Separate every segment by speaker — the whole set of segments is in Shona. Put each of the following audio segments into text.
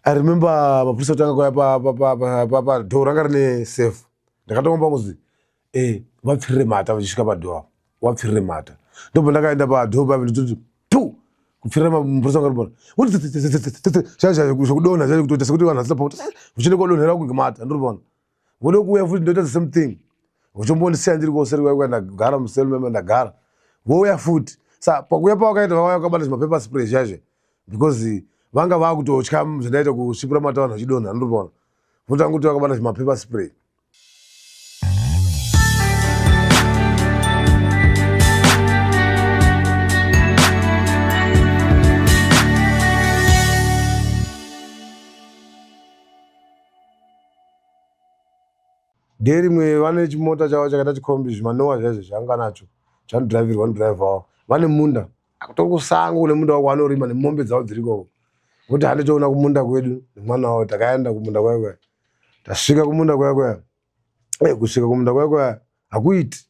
Speaker 1: I remember mapurisa kutanga kuya padoor ranga rine safe. Ndakatongomba kuzi eh vapfirire mata vachisvika padoor. Wapfirire mata. Ndobva ndakaenda padoor papi ndototi pu kupfirira mapurisa anga aripona. Zvekudonha zvacho kutoita sekuti vanhu vasina pakuti uchienda kodonhera kunge mata ndiri Vode kuuya futi ndoita the same thing. Vochombondisiya ndiri koseri kwaya ndagara muselu mema ndagara. Vouya futi. Sa pakuuya pavakaita vakauya vakabata zvimapaper spray zvazve because vanga vakutotya zvandaita kusvipira mata vanhu vachidonha ndiri Votanga kuti vakabata zvimapaper spray. Day rimwe vane chimota chavo chakaita chikombi zvimanowa zvaizvo zvanga nacho chanodhiraivhirwa nodhiraivha wavo vane munda akutori kusango kune munda wako anorima nemombe dzavo dziri ikoko kuti handitoona kumunda kwedu nemwana wavo takaenda kumunda kwaya kwaya tasvika kumunda kwaya kwaya eh, kusvika kumunda kwaya kwaya hakuiti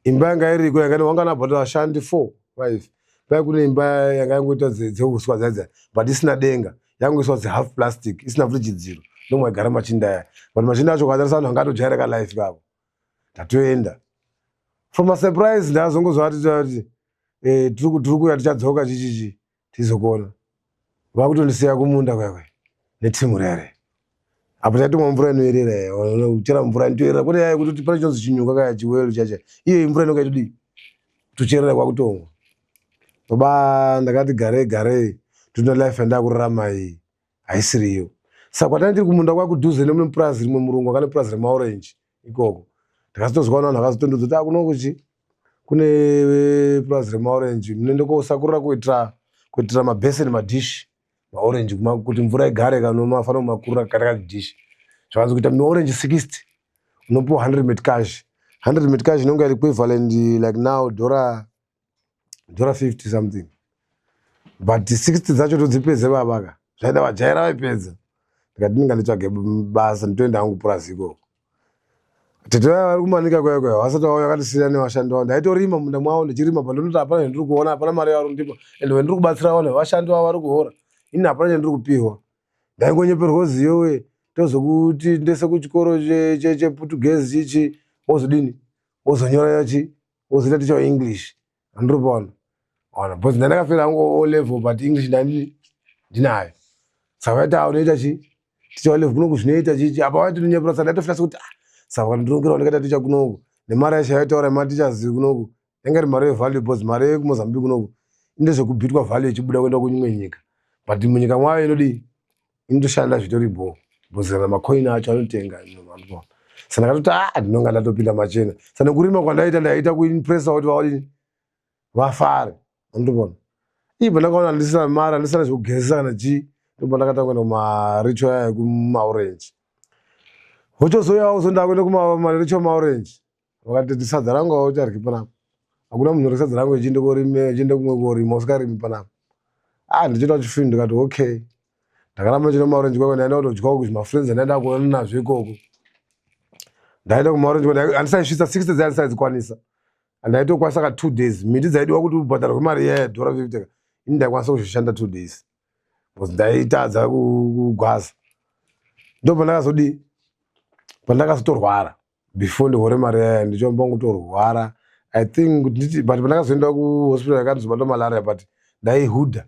Speaker 1: imba yanga iriko yanga wanga nabhadhara vashandi 4 5 pai kune imba yanga yangoita dzeuswa dzadza but isina denga yangoiswa dzehalf plastic isina futi chidziro ndomwaigara machinda aya but machinda acho ukatarisa vanhu vanga atojaira kalife kako tatoenda from a surprise ndazongozwa atiti eh, tiri kuuya tichadzoka chichichi tizokona vakutondisiya kumunda kuya kuya netimu rere apo taitomwa mvura inoerera kuchera mvura inotoerera kwete yaya kutoti pane chinonzi chinyuka kaya chiwelo chacha iyo mvura inonga itodii kutocherera kwakutomwa baba ndakati garei garei ndinoda life yandakurarama iyi haisiriyo saka kwatanga tiri kumunda kwakudhuze nemune mupurazi rimwe murungu akane purazi remaorenji ikoko ndakazotozwa vanhu vakazotondudza kuti akuno kuchi kune purazi remaorenji munoende kosakurira kuitira kuitira mabheseni madhishi maorenji kuti mvura igare kana mafanira kumakurira kana kadhishi zvakanzi kuita maorenji 60 unopiwa 100 metcash 100 metcash inonge iri equivalent like now dollar dollar 50 something but 60 dzacho todzipedze baba ka zvaida vajaira vaipedza ndikati ndinga nditsvage basa nditoenda hangu purazi ikoko tete vaya vari kumanika kuya kuya vasati vauya vakandisiya nevashandi vavo ndaitorima munda mwavo ndichirima but ndinoti hapana chandiri kuona hapana mari yavari kundipa and vendiri kubatsira vanhu vashandi vavo vari kuhora ini hapana chandiri kupihwa ndaingonyeperwa kuzi yowe tozokuti ndese kuchikoro cheportuguese chichi wozodini wozonyora chi wozoita ticha weenglish andiri kuona ona because ndandakafela hangu o level but english ndandini ndinayo saka vaita ah, unoita chi ticha o level kunoku zvinoita chichi apa vaitonyepera saka ndaitofila sekuti ah saka vandirongera ndikaita ticha kunoku nemari yacho yaitaura yematichers kunoku yanga iri mari yevalue because mari yekumozambique kunoku indezvekubhitwa value ichibuda kuenda kuimwe nyika but munyika mwayo inodii inotoshanda zvitori bho because kana macoin acho anotenga saka ndakatoti a ah, ndinonga ndatopinda machena sa nekurima kwandaita ndaita kuimpressa kuti vaodini vafare andobona ibva ndakaona ndisina mari andisina zvekugezesa kana chii ndobva ndakatanga kuenda kumaricho aya ekumaorange vochozouya vozonda kuenda kumaricho maorange Vakati sadza rangu haucharyi panapa. Hakuna munhu uri sadza rangu ichienda korime ichienda kumwe korima usikarimi panapa. Ah ndichitoita chifini ndikati okay. Ndakaramba ndichienda kumaorenji kwako ndaenda kutodyawo kuzvimafriends andaenda kuonana nazvo ikoko. Ndaenda kumaorenji handisaisvitsa 60 dziya handisaidzikwanisa. Ndaitokwanisa ka 2 days. Miti dzaidiwa kuti ubhadharwe mari iya dhora 50 ini ndaikwanisa kuzvishanda 2 days. Because ndaitadza kugwaza. Ndopandakazodii? Pandakazotorwara. Before ndihore mari yaya ndichomba kutorwara i think nditi but pandakazoenda kuhospital yakandizobatwa malaria but ndaihudha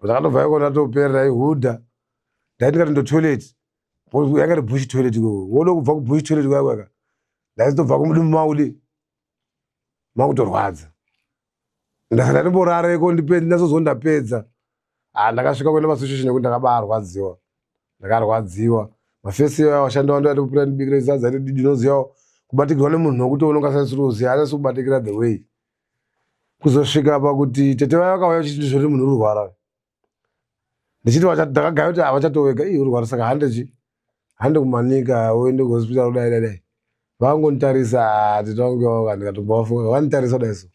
Speaker 1: ndakatobva iko ndatopera ndaihudha ndaiti ndikati ndotoilet yanga iri bush toilet ikoko woda kubva kubush toilet kwaya kwaka ndaizotobva kumudumbu maudi makutorwadza ndasati ndatomborara iko ndasozwa ndapedza ah ndakasvika kuenda pasituation yekuti ndakabaarwadziwa ndakarwadziwa mafesi iwayo vashandi vangu vaitopira ndibikire sadza ndinozivawo kubatikirwa nemunhu nokuti unonga asisiri kuziva asisi kubatikira the way kuzosvika pakuti tete vaya vakauya vachiti ndizvoti munhu ururwara ndichiti ndakagaya kuti havachatowega ii urwara saka hande chi hande kumanika uende kuhospital kudai dai dai vangonditarisa ah, tete vangu ivavo ndikatombavafunga vanditarisa kudai so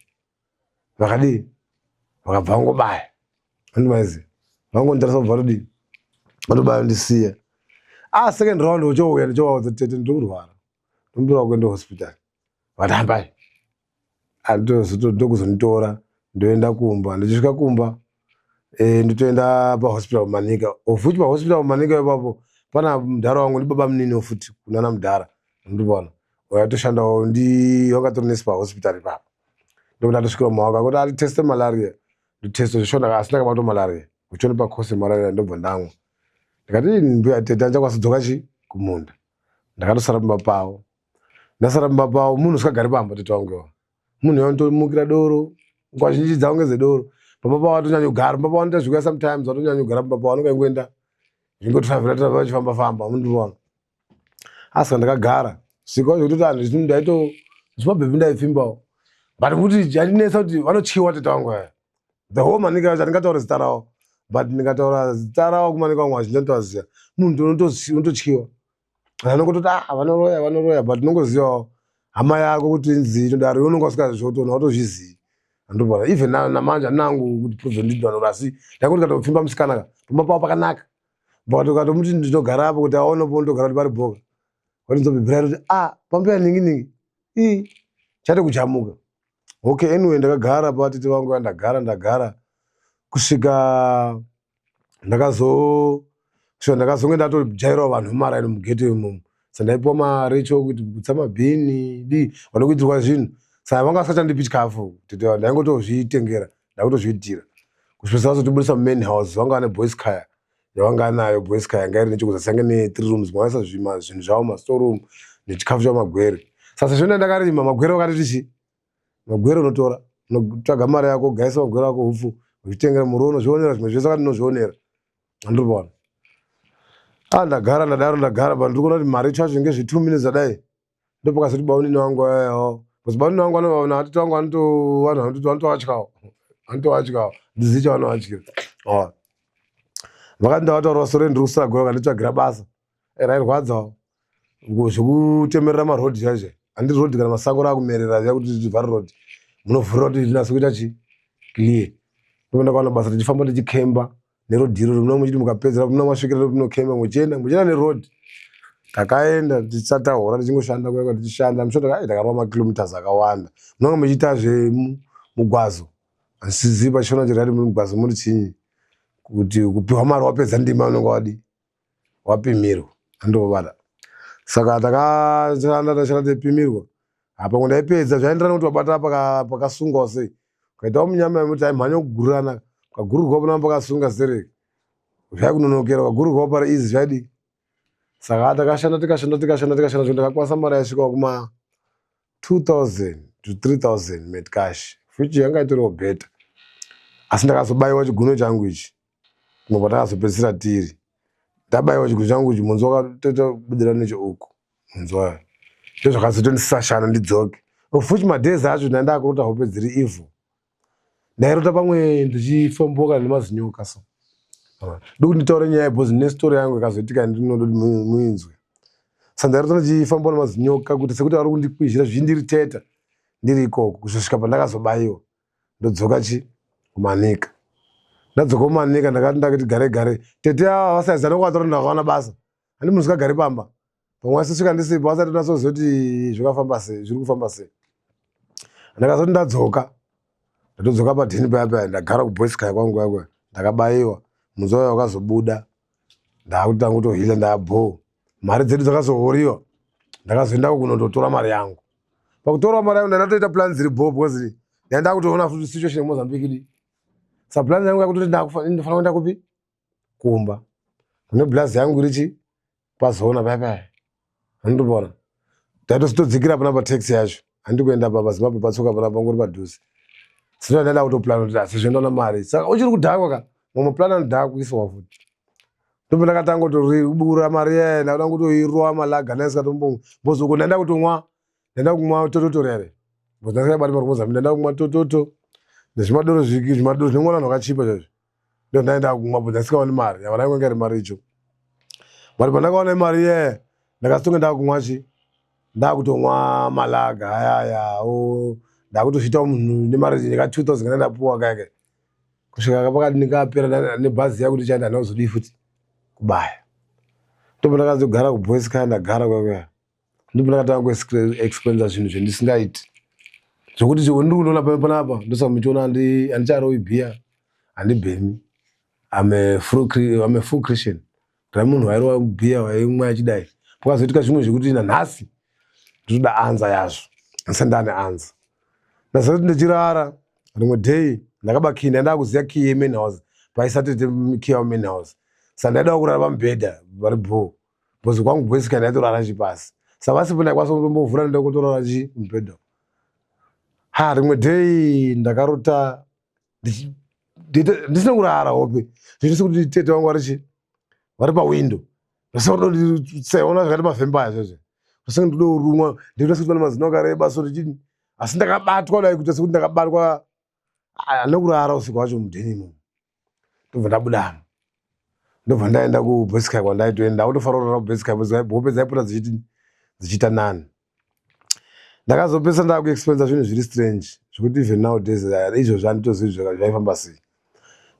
Speaker 1: vakadii vakabva vangobaya andimaizi vangonditarisa kubva vatodii vatobaya ndisiya ah second round uchouya ndichovaudza tete ndiri kurwara ndombira kuenda hospital vati hambai ndokuzonditora ndoenda kumba ndichisvika kumba. Ndotoenda pahospital Manica, of which pahospital Manica ipapo pana mudhara wangu, ndibaba munini futi kunana mudhara, ndibona wayatoshandawo, ndi wanga nesi pahospital ipapo. Ndokuti ndatosvikira mumaoko akuti atiteste malaria. Ndotesta zvishona, asi ndakabatwa malaria uchoni pacourse malaria. Ndobva ndamwa, ndikati, "Mbuya tete, andichakwanisa kudzoka chi kumunda." Ndakatosara pamba pavo. Ndasara pamba pavo, munhu usikagari pamba, tete wangu iwawo munhu yanotomukira doro, nguva zhinji dzavo ngedzedoro. Pamba pavo atonyanya kugara pamba pavo, anoita zvikuya sometimes, atonyanya kugara pamba pavo, anonga ingoenda zvingotravhera travhera, vachifamba famba, mundiona. Asi ndakagara svika zvekutoti anhu ndaito zvimabhebhi ndaipfimbawo, but kuti chandinetsa kuti vanotyiwa tete vangu aya, the whole Manica yacho. Handingataura zita ravo, but ndikataura zita ravo kuManica vangu vazhinji vanotovaziva. Munhu unototyiwa, anongototi, "Ah, vanoroya, vanoroya," but unongozivawo hama yako kuti inzi inodaro, iwe unonga usingazvotoona, watozvizivi, andobona. Even namanje handinangu kuti prove ndidwanoro, asi ndaingoti katopfimba musikana ka pamba pavo pakanaka, but ukatomuti ndinogara apo kuti aone po ndogara kuti pari bhoka, watinzobhibhira kuti, "Ah, pambuya ningi ningi ii chate kujamuka." Okay, anyway, ndakagara patete vangu, ndagara, ndagara kusvika ndakazo kusvika ndakazonge ndatojairawo vanhu vemaraini mughetto imomo. Saka ndaipiwa mari cho kuti kutsa mabhini di vanokuitirwa zvinhu, saka vanga vasingachandipi chikafu tete, ndaingotozvitengera, ndakutozviitira kusvika vazotibudisa mumain house. Vanga vane boys kaya yavanga nayo, boys kaya yanga iri nechekuzasi, yange ne3 rooms, mavaisa zvinhu zvavo, mastoreroom nechikafu chamagwere. Saka sezvo ndakarima magwere, vakatiti chi magwere unotora, unotsvaga mari yako, ugaisa magwere ako hupfu, uchitengera muriwo, unozvionera zvimwe zvese, akati unozvionera, andiri ah, ndagara ndadaro, ndagara pa ndiri kuona kuti mari chacho ngezve 2 minutes adai, ndopakazoti baunini wangu ayawo, because baunini wangu anovaona atete vangu, vanhu vanototi vanotovatyawo, vanotovatyawo, ndizivi chavanovatyira. Vakati ndavataurawo sore, ndiri kusagora, vakanditsvagira basa rairwadzawo, zvekutemerera marodhi chaizvo. Handiri rodhi kana masango raakumerera ziya kuti tivhare rodhi, munovhurira kuti rinase kuita chi clear. Ndopa ndakawana basa tichifamba tichikemba nerodhi iroro. Muna muchiti mukapedzera muna masvikira munokemba, muchienda, muchienda nerodhi. Takaenda tisati tahora, tichingoshanda kuya, tichishanda musho, takarova makilometers akawanda. Munonga muchiita zvemugwazo, handizivi pachishona chirati mugwazo muri chinyi, kuti kupiwa mari wapedza ndima unonga wadi wapimirwa, andovada. Saka takashanda, tashanda, teipimirwa apa ndaipedza, zvaenderana kuti wabata pakasungwawo sei, ukaitawo munyama yekuti aimhanya kugurirana, ukagurirwa pana pakasunga sereki zvaikunonokera, ukagurirwawo pari izi zvaidi. Saka takashanda, tikashanda, tikashanda, tikashanda, zvino ndakakwanisa mari yaisvikawo kuma 2000 to 3000 meticais, which yanga itoriwo better. Asi ndakazobayiwa chigunwe changu ichi kumwe patakazopedzisira tiri. Ndabayiwa chigunwe changu ichi, munzi wakatobudira necheuku, munzi wayo ndozvakazotondisashana ndidzoke, of which madays acho ndandakurota hope dziri evil. Ndairota pamwe ndichifomboka nemazinyoka. So ndokuti nditaure nyaya because nestori yangu ikazoitika, ndinoda kuti muinzwe. Saka ndairota ndichifamba nemazinyoka, kuti sekuti vari kundikwizhira, zvichindiriteta ndiri ikoko, kuzosvika pandakazobayiwa, ndodzoka chi kuManica. Ndadzoka kuManica, ndakati ndakati gare gare, tete ava vasaizana kwatora, ndakawana basa. Handi munhu usikagari pamba, pamwe asisvika ndisipo, asati natsoziva kuti zvakafamba sei, zviri kufamba sei. Ndakazoti ndadzoka, ndatodzoka padhini paya paya, ndagara kuboys kaya kwangu kwaya. Ndakabayiwa, munzi wayo wakazobuda, ndakutanga kutohila, ndabho mari dzedu dzakazohoriwa. Ndakazoendako kunondotora mari yangu. Pakutora mari yangu, ndandatoita plan dziri bho, because ndaenda kutoona futi situation yeMozambique di. Sa plan yangu yakutoti ndinofanira kuenda kupi, kumba kune blazi yangu irichi pazona paya paya, handibona. Ndaitozotodzikira pana pataxi yacho, handi kuenda pa paZimbabwe patsoka pana pangori padhuze. Sino ndaida kutoplana kuti asi zvoenda mari, saka uchiri kudhakwa ka, mamwe plan anodhakwisiwa futi. Ndopo ndakatanga kutoribura mari yaya, ndakuda kutoirova malager naisikatombombozoko. Ndaenda kutomwa, ndaenda kumwa tototo rere, ndasingabati mari kuMozambique. Ndaenda kumwa tototo nezvimadoro zviki, zvimadoro zvinomwa vanhu vakachipa chaizvo. Ndo ndaenda kumwa but ndasikaoni mari yava, ndainge iri mari icho. But pandakaona mari iyeye, ndakazotonge ndakumwa chi, ndakutomwa malager ayaya o, ndakutozviitawo munhu nemari ndika 2000 kana ndapuwa kake, kusvika pakati ndikapera nebhazi yakuti ndichaenda, handina kuzodii futi kubaya. Ndopo ndakazogara kuboys kaya, ndagara kwakaya, ndipo ndakatanga kuexperienza zvinhu zvendisingaiti, zvokuti ndiri kundoona panapa, ndosaka muchiona handicharovi bhiya, handibhemi. I'm a full, I'm a full Christian. Ndai munhu wairova bhiya waimwa achidai. Pakazoitika zvimwe zvekuti nanhasi ndinoda anza yazvo. Ndisati ndane anza. Ndazoti ndichirara rimwe day ndakaba key ndaida kuziva key yemain house paisati key yemain house. Saka ndaida kurara pamubhedha vari bhoo. Because kwangu boys kana ndaitorara chipasi. Saka vasipo ndaikwanisa kutombovhura ndaida kutorara chi mubhedha. Ha rimwe day ndakarota ndisina kurara hope zviri sekuti tete vangu vari chi vari pawindo ndosekuona zvakaita mafemba aya zvezve ndosenge ndoda kurumwa ndinoita sekuti pane mazino akareba so ndichini asi ndakabatwa dai kuita sekuti ndakabatwa handina kurara usiku hwacho mudheni imomo ndobva ndabudamo ndobva ndaenda kubosky kwandaitoenda ndakutofanira kurara kubosky hope dzaipota dzichiti dzichiita nani ndakazopesa ndakuexpensa zvinhu zviri strange zvekuti even nowadays eh, izvozvo handitozivi zvaifamba sei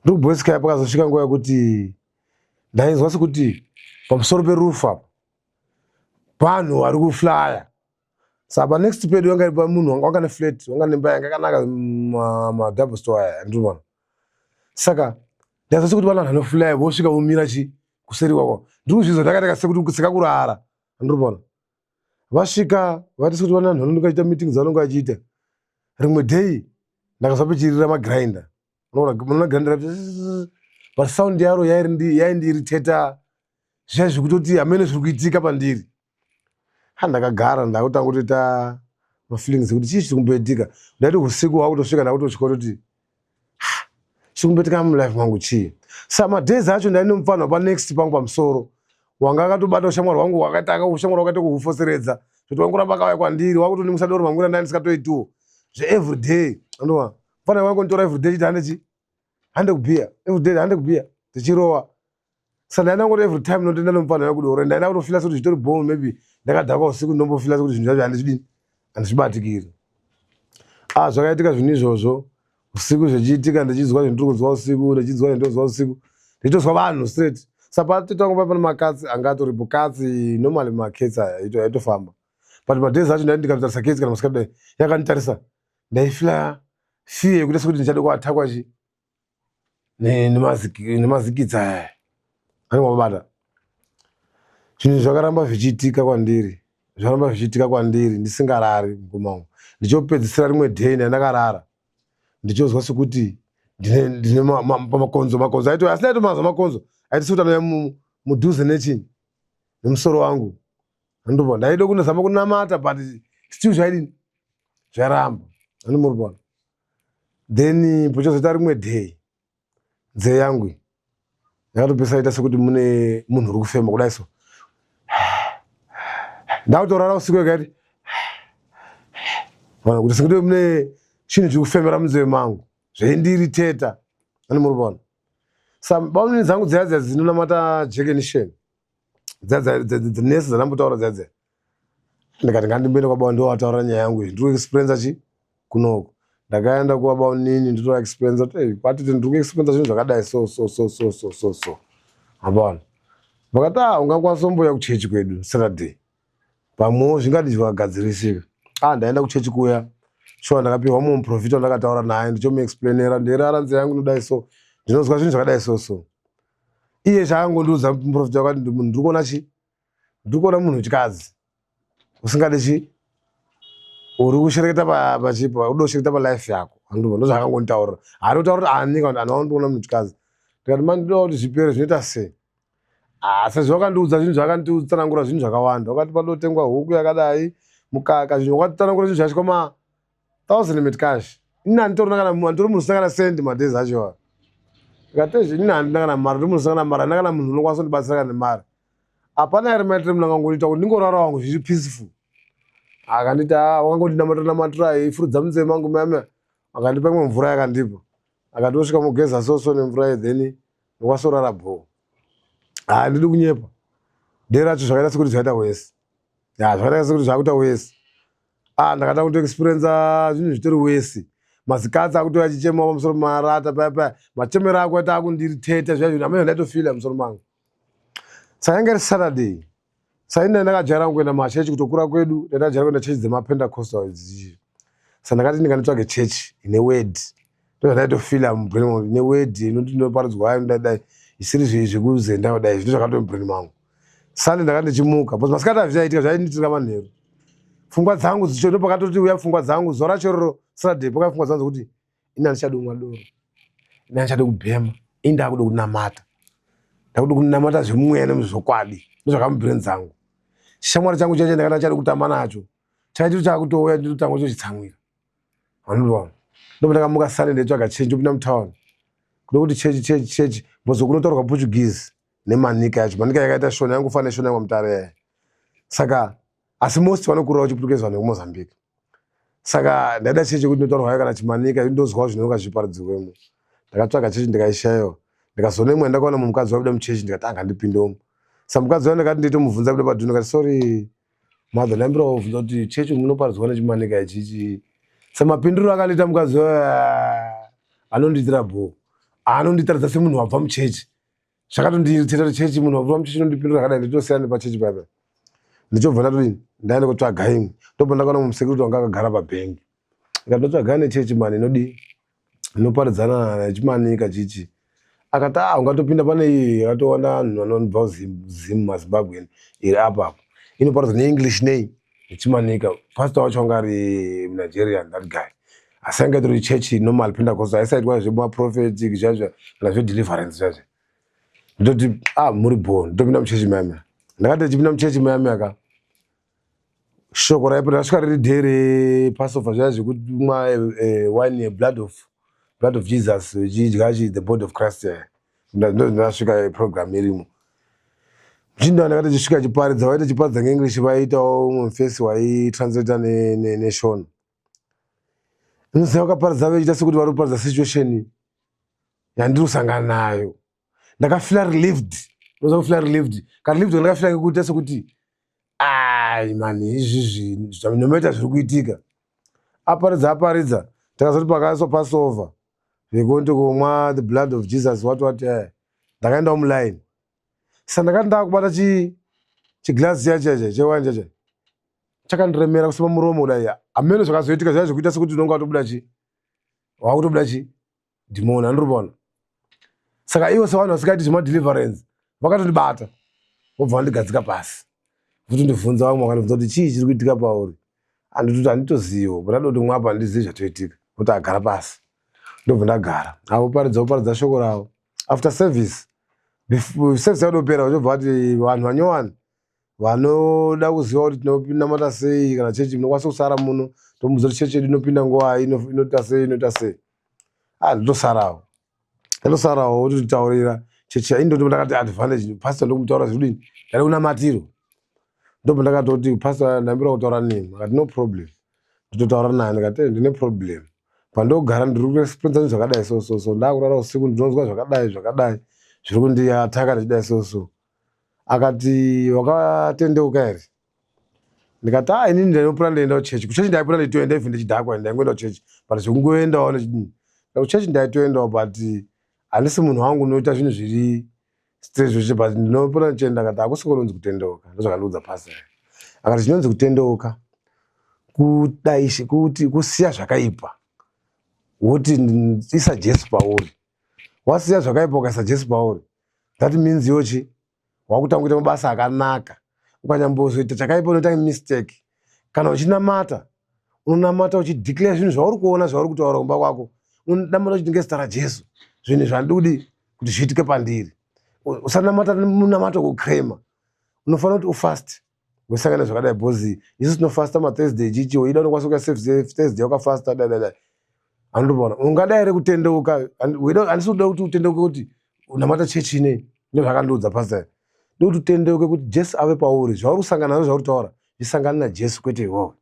Speaker 1: ndiri kubosky pakazosvika nguva yekuti ndainzwa sekuti pamusoro perufu apa vanhu vari kuflya saka panext pedu yanga iri munhu wanga neflat wanga nemba yanga yakanaka madouble store aya andinoona saka ndaza sekuti vana vanhu vanoflya vosvika vomira chi kuseri kwako ndiri kuzvinzwa ndakaita sekuti sekakurara andinoona vasvika vaita sekuti vana vanhu vanonga vachiita meeting dzavanonga vachiita rimwe day ndakazwa pechirira magrinder unoona grinder but sound yaro yaindiiriteta zviya zvekutoti hamene zviri kuitika pandiri ha ndakagara ndakutanga kutoita mafeelings ekuti chii chiri kumboitika ndaiti usiku hwakutosvika ndakutotya kutoti chiri kumboitika mulife mangu chii sa madays acho ndaine mupfanha panext pangu pamusoro wanga akatobata ushamwari hwangu hwakatanga ushamwari wakaita kuhufoseredza zvoti wangoramba akauya kwandiri wakutonimwisa doro mangwira ndai ndisingatoitiwo zveeveryday andoa mupfanha wangonditora everyday chiti hande chi hande kubhiya everyday hande kubhiya tichirova saka ndaenda ngoti every time ndotoenda nomupfanha wekudoro ndaenda kutofila sekuti zvitori bom maybe ndakadhakwa usiku ndombofila sekuti zvinhu zvacho handizvidini handizvibatikiri ah zvakaitika zvinhu izvozvo usiku zvichiitika ndichinzwa zvinhu ndiri kunzwa usiku ndichinzwa zvinhu ndinonzwa usiku ndichitozwa vanhu straight sapatotanga pane makatsi anga atoripo katsi normally maketsi aya aitofamba but madays acho ndaiti ndikatotarisa ketsi kana masikati dai yakanditarisa ndaifila fear yekuita sekuti ndichada kuatakwa chi nemazikitsa aya anenge wabata zvinhu zvakaramba zvichiitika kwandiri zvakaramba zvichiitika kwandiri ndisingarari mukoma wangu ndichopedzisira rimwe day ndandakarara ndichozwa sekuti ndine pamakonzo makonzo aito asi ndaitomanzwa makonzo aiti sekuti anouya mudhuze nechinyi nemusoro wangu andobva ndaida kunozama kunamata but still zvaidini zvairamba andimuripona then pochazoita rimwe day nzeve yangu yakatopesa ita sekuti mune munhu uri kufema kudai so ndakutorara usiku yakaiti ona kuti sekuti mune chinhu chiri kufemera munzeve mangu zvaindiriteta ani muri kuona sa bamunini dzangu dziya dziya dzinonamata jekenisheni dziya dzinesi dzandambotaura dziya dziya ndikati ngandimboenda kwababa ndowataura nyaya yangu iyi ndiri kuexperiensa chi kunoko ndakaenda kwababa nini nditoa experiensa kuti ei kwatiti ndiri kuexperiensa zvinhu zvakadai so so so so so so so hapana vakati ah ungakwanisa kumbouya kuchechi kwedu saturday pamwewo zvingadi zvakagadzirisika ah ndaenda kuchechi kuya shuwa ndakapiwa mumwe muprofita wandakataura naye ndichomuexplainera ndirara nzira yangu inodai so ndinonzwa zvinhu zvakadai so so iye chaakangondiudza muprofita wakati ndiri kuona chi ndiri kuona munhu wechikadzi usingade chi uri kushereketa pachipo uda kushereketa palife yako andivo ndozvaakangonditaurira haari kutaura kuti ani kana kuti ani wandiona munhu wechikadzi ndikati mani ndoda kuti zvipere zvinoita sei ah, sezvo wakandiudza zvinhu zvakanditsanangura zvinhu zvakawanda wakati padotengwa huku yakadai mukaka zvinhu wakatitsanangura zvinhu zvacho kwama thousand met cash ini handitorina kana handitori munhu usina kana sendi madays acho ayo ndikati ini handina kana mari ndiri munhu usina kana mari handina kana munhu unokwanisa kundibatsira kana nemari hapana here maitire munhu akangondiita kuti ndingorara wangu zviri peaceful akanditi ah, wakangondinamatira namatira ifurudza munzeve mangu mame akandipa imwe mvura yakandipa akati osvika mugeza soso nemvura iyi then ndokwasorara bho handidi kunyepa dei racho zvakaita sekuti zvaita wese ya zvakaita sekuti zvakuita wese ah ndakatanga kutoexperiensa zvinhu zvitori wese mazikatsi akutouya achichema pamusoro marata paya paya machemero ako aita akundiriteta zviya zvinhu amene ndaitofila musoro mangu saka yanga iri saturday saka ini ndakajaira kuenda machechi kutokura kwedu ndakajaira kuenda chechi dzemapentacostal idzi saka ndakati ndinganditsvage chechi ine word Ndozvandaitofila mubrain mangu neword inoti ndinoparidzwa ayo ndadai isiri zvekuzenda kudai zvino zvakato mubrain mangu. Sunday ndakati ndichimuka because masikati hazvichaitika zvaindiitira manheru. Pfungwa dzangu dzicho ndopakatoti uya pfungwa dzangu zuva racho roro Saturday pakauya pfungwa dzangu dzekuti ini handichadi kumwa doro ini handichadi kubhema ini ndakuda kunamata ndakuda kunamata zvemweya nemuzvokwadi ndozvakamubrain dzangu shamwari changu chacho ndakati achadi kutamba nacho chaitiro chakutouya ndotanga chochitsamwira vanobona ndopa ndakamuka sunday ndaitsvaga chechi ndopinda mutown kuda kuti chechi chechi chechi bozo kunotaurwa portuguese nemanika yacho manika yakaita shona yangofanira neshona yamamutare yaya saka asi most vanokurira vachiputukezi vanhu vekumozambique saka ndaida chechi yekuti ndinotaurwa kana chimanika ndozwawo zvinonga zvichiparidzirwemo ndakatsvaga chechi ndikaishayiwa ndikazoona imwe ndakaona mumukadzi wabuda muchechi ndikati anga ndipindomo sa mukadzi wayo ndakati nditomubvunza kuda padhuze ndikati sorry mother ndambira wabvunza kuti chechi munoparidzwa nechimanika ichichi samapinduriro akandiita mukadzi wayo ah, anondiitira bho anonditaridza semunhu wabva muchechi zvakatondiitira kuti chechi munhu wabva muchechi unondipindura zvakadai nditosiyana nepachechi paipa ndichobva ndatodini ndaenda kutsvaga imwe ndobva ndakaona mumusecurity wanga akagara pabhengi ndikati ndotsvaga nechechi mani inodii inoparidzana nechimanika chichi akati ah ungatopinda pane iyi yakatowanda vanhu vanobva kuzimu mazimbabwean iri apo apo inoparidza neenglish nei nechimanika pastor wacho anga ari munigerian that guy asi anga itori chechi normal pentecostal aisaitwa zvemaprophetic zvaizvo kana zvedeliverance zvaizvo ndoti ah muri bho ndotopinda muchechi mayamaya ndakati ndichipinda muchechi mayamaya ka shoko raipo rasvika riri day repassover zviya zvekumwa eh, eh, wine yeblood of blood of jesus vechidya chi the body of christ eh. Ndosvika program irimo muchinda ndakati chisvika chiparidza vaita chiparidza ngeenglish vaiitawo umwe mufesi waitranslata neshona inoziva vakaparidza vechiita sekuti vari kuparidza situation yandiri kusangana nayo ndakafila relieved unoziva kufila relieved karelieved kandakafila kekuita sekuti ai mani izvizvi zvinomaita zviri kuitika aparidza aparidza takazoti pakaiswa passover vekonti kumwa the blood of jesus what what eh. ndakaendawo muline sa ndakati ndakubata chi chiglass chiya chiya chewine chacha chakandiremera kusema muromo kudai hameno zvakazoitika zviya zvekuita sekuti unonga watobuda chi wakutobuda chi dhimoni andiri kuona saka ivo sevanhu vasikaiti zvemadeliverance vakatondibata vobva vandigadzika pasi votondibvunza vamwe vakandibvunza kuti chii chiri kuitika pauri anditoti handitozivo but ndadoti mwapa handizivi zvatoitika voti agara pasi ndobva ndagara avo paridza voparidza shoko ravo after service service yadopera vachobva vati vanhu vanyowani vanoda kuziva kuti tinonamata sei kana chechi munokwanisa kusara muno tomuudza kuti chechi yedu inopinda nguvai inoita sei inoita sei ah ndotosarawo ndotosarawo wotonditaurira chechi yaini ndoti ndakati advantage pastor ndokumutaura zvekudini ndari kunamatiro ndobva ndakatoti pastor ndambira kutaura nemi akati no problem ndototaura naye ndikati eh, ndine problem pandogara ndiri kuexperiensa zvinhu zvakadai so so so ndakurara usiku ndinonzwa zvakadai zvakadai zviri kundiataka ndichidai so so akati wakatendeuka here ndikati ah inini ndainopura ndaenda kuchechi kuchechi ndaipura ndaitoenda even ndichidhakwa ndaingoenda kuchechi but zvekungoendawo nechidini kuchechi ndaitoendawo but handisi munhu wangu unoita zvinhu zviri straight zveshe but ndinopura ndichienda akati hakusi kunonzi kutendeuka ndozvakandiudza pastor akati chinonzi kutendeuka kudaishe kuti kusiya zvakaipa woti isa jesu pauri wasiya zvakaipa ukaisa jesu pauri that means yochi wakutanga kuita mabasa akanaka ukanyambozoita chakaipa unoita mistake kana uchinamata unonamata uchideclare zvinhu zvauri kuona zvauri kutaura kumba kwako unonamata uchiti ngezita rajesu zvinhu zvandidi kuti zviitike pandiri usanamata munamato wekucrema unofanira kuti ufast wesangana zvakadai bhozi isu tinofasta mathursday chichi weida unokwanisa kuya safe thursday wakafasta dai dai dai anotopona ungadai here kutendeuka handisi kuda kuti utendeuke kuti unamata chechi inei ndozvakandiudza pastor ndokuti utendeuke kuti jesu ave pauri zvauri kusangana nazvo zvauri kutaura zvisangane najesu kwete iwewe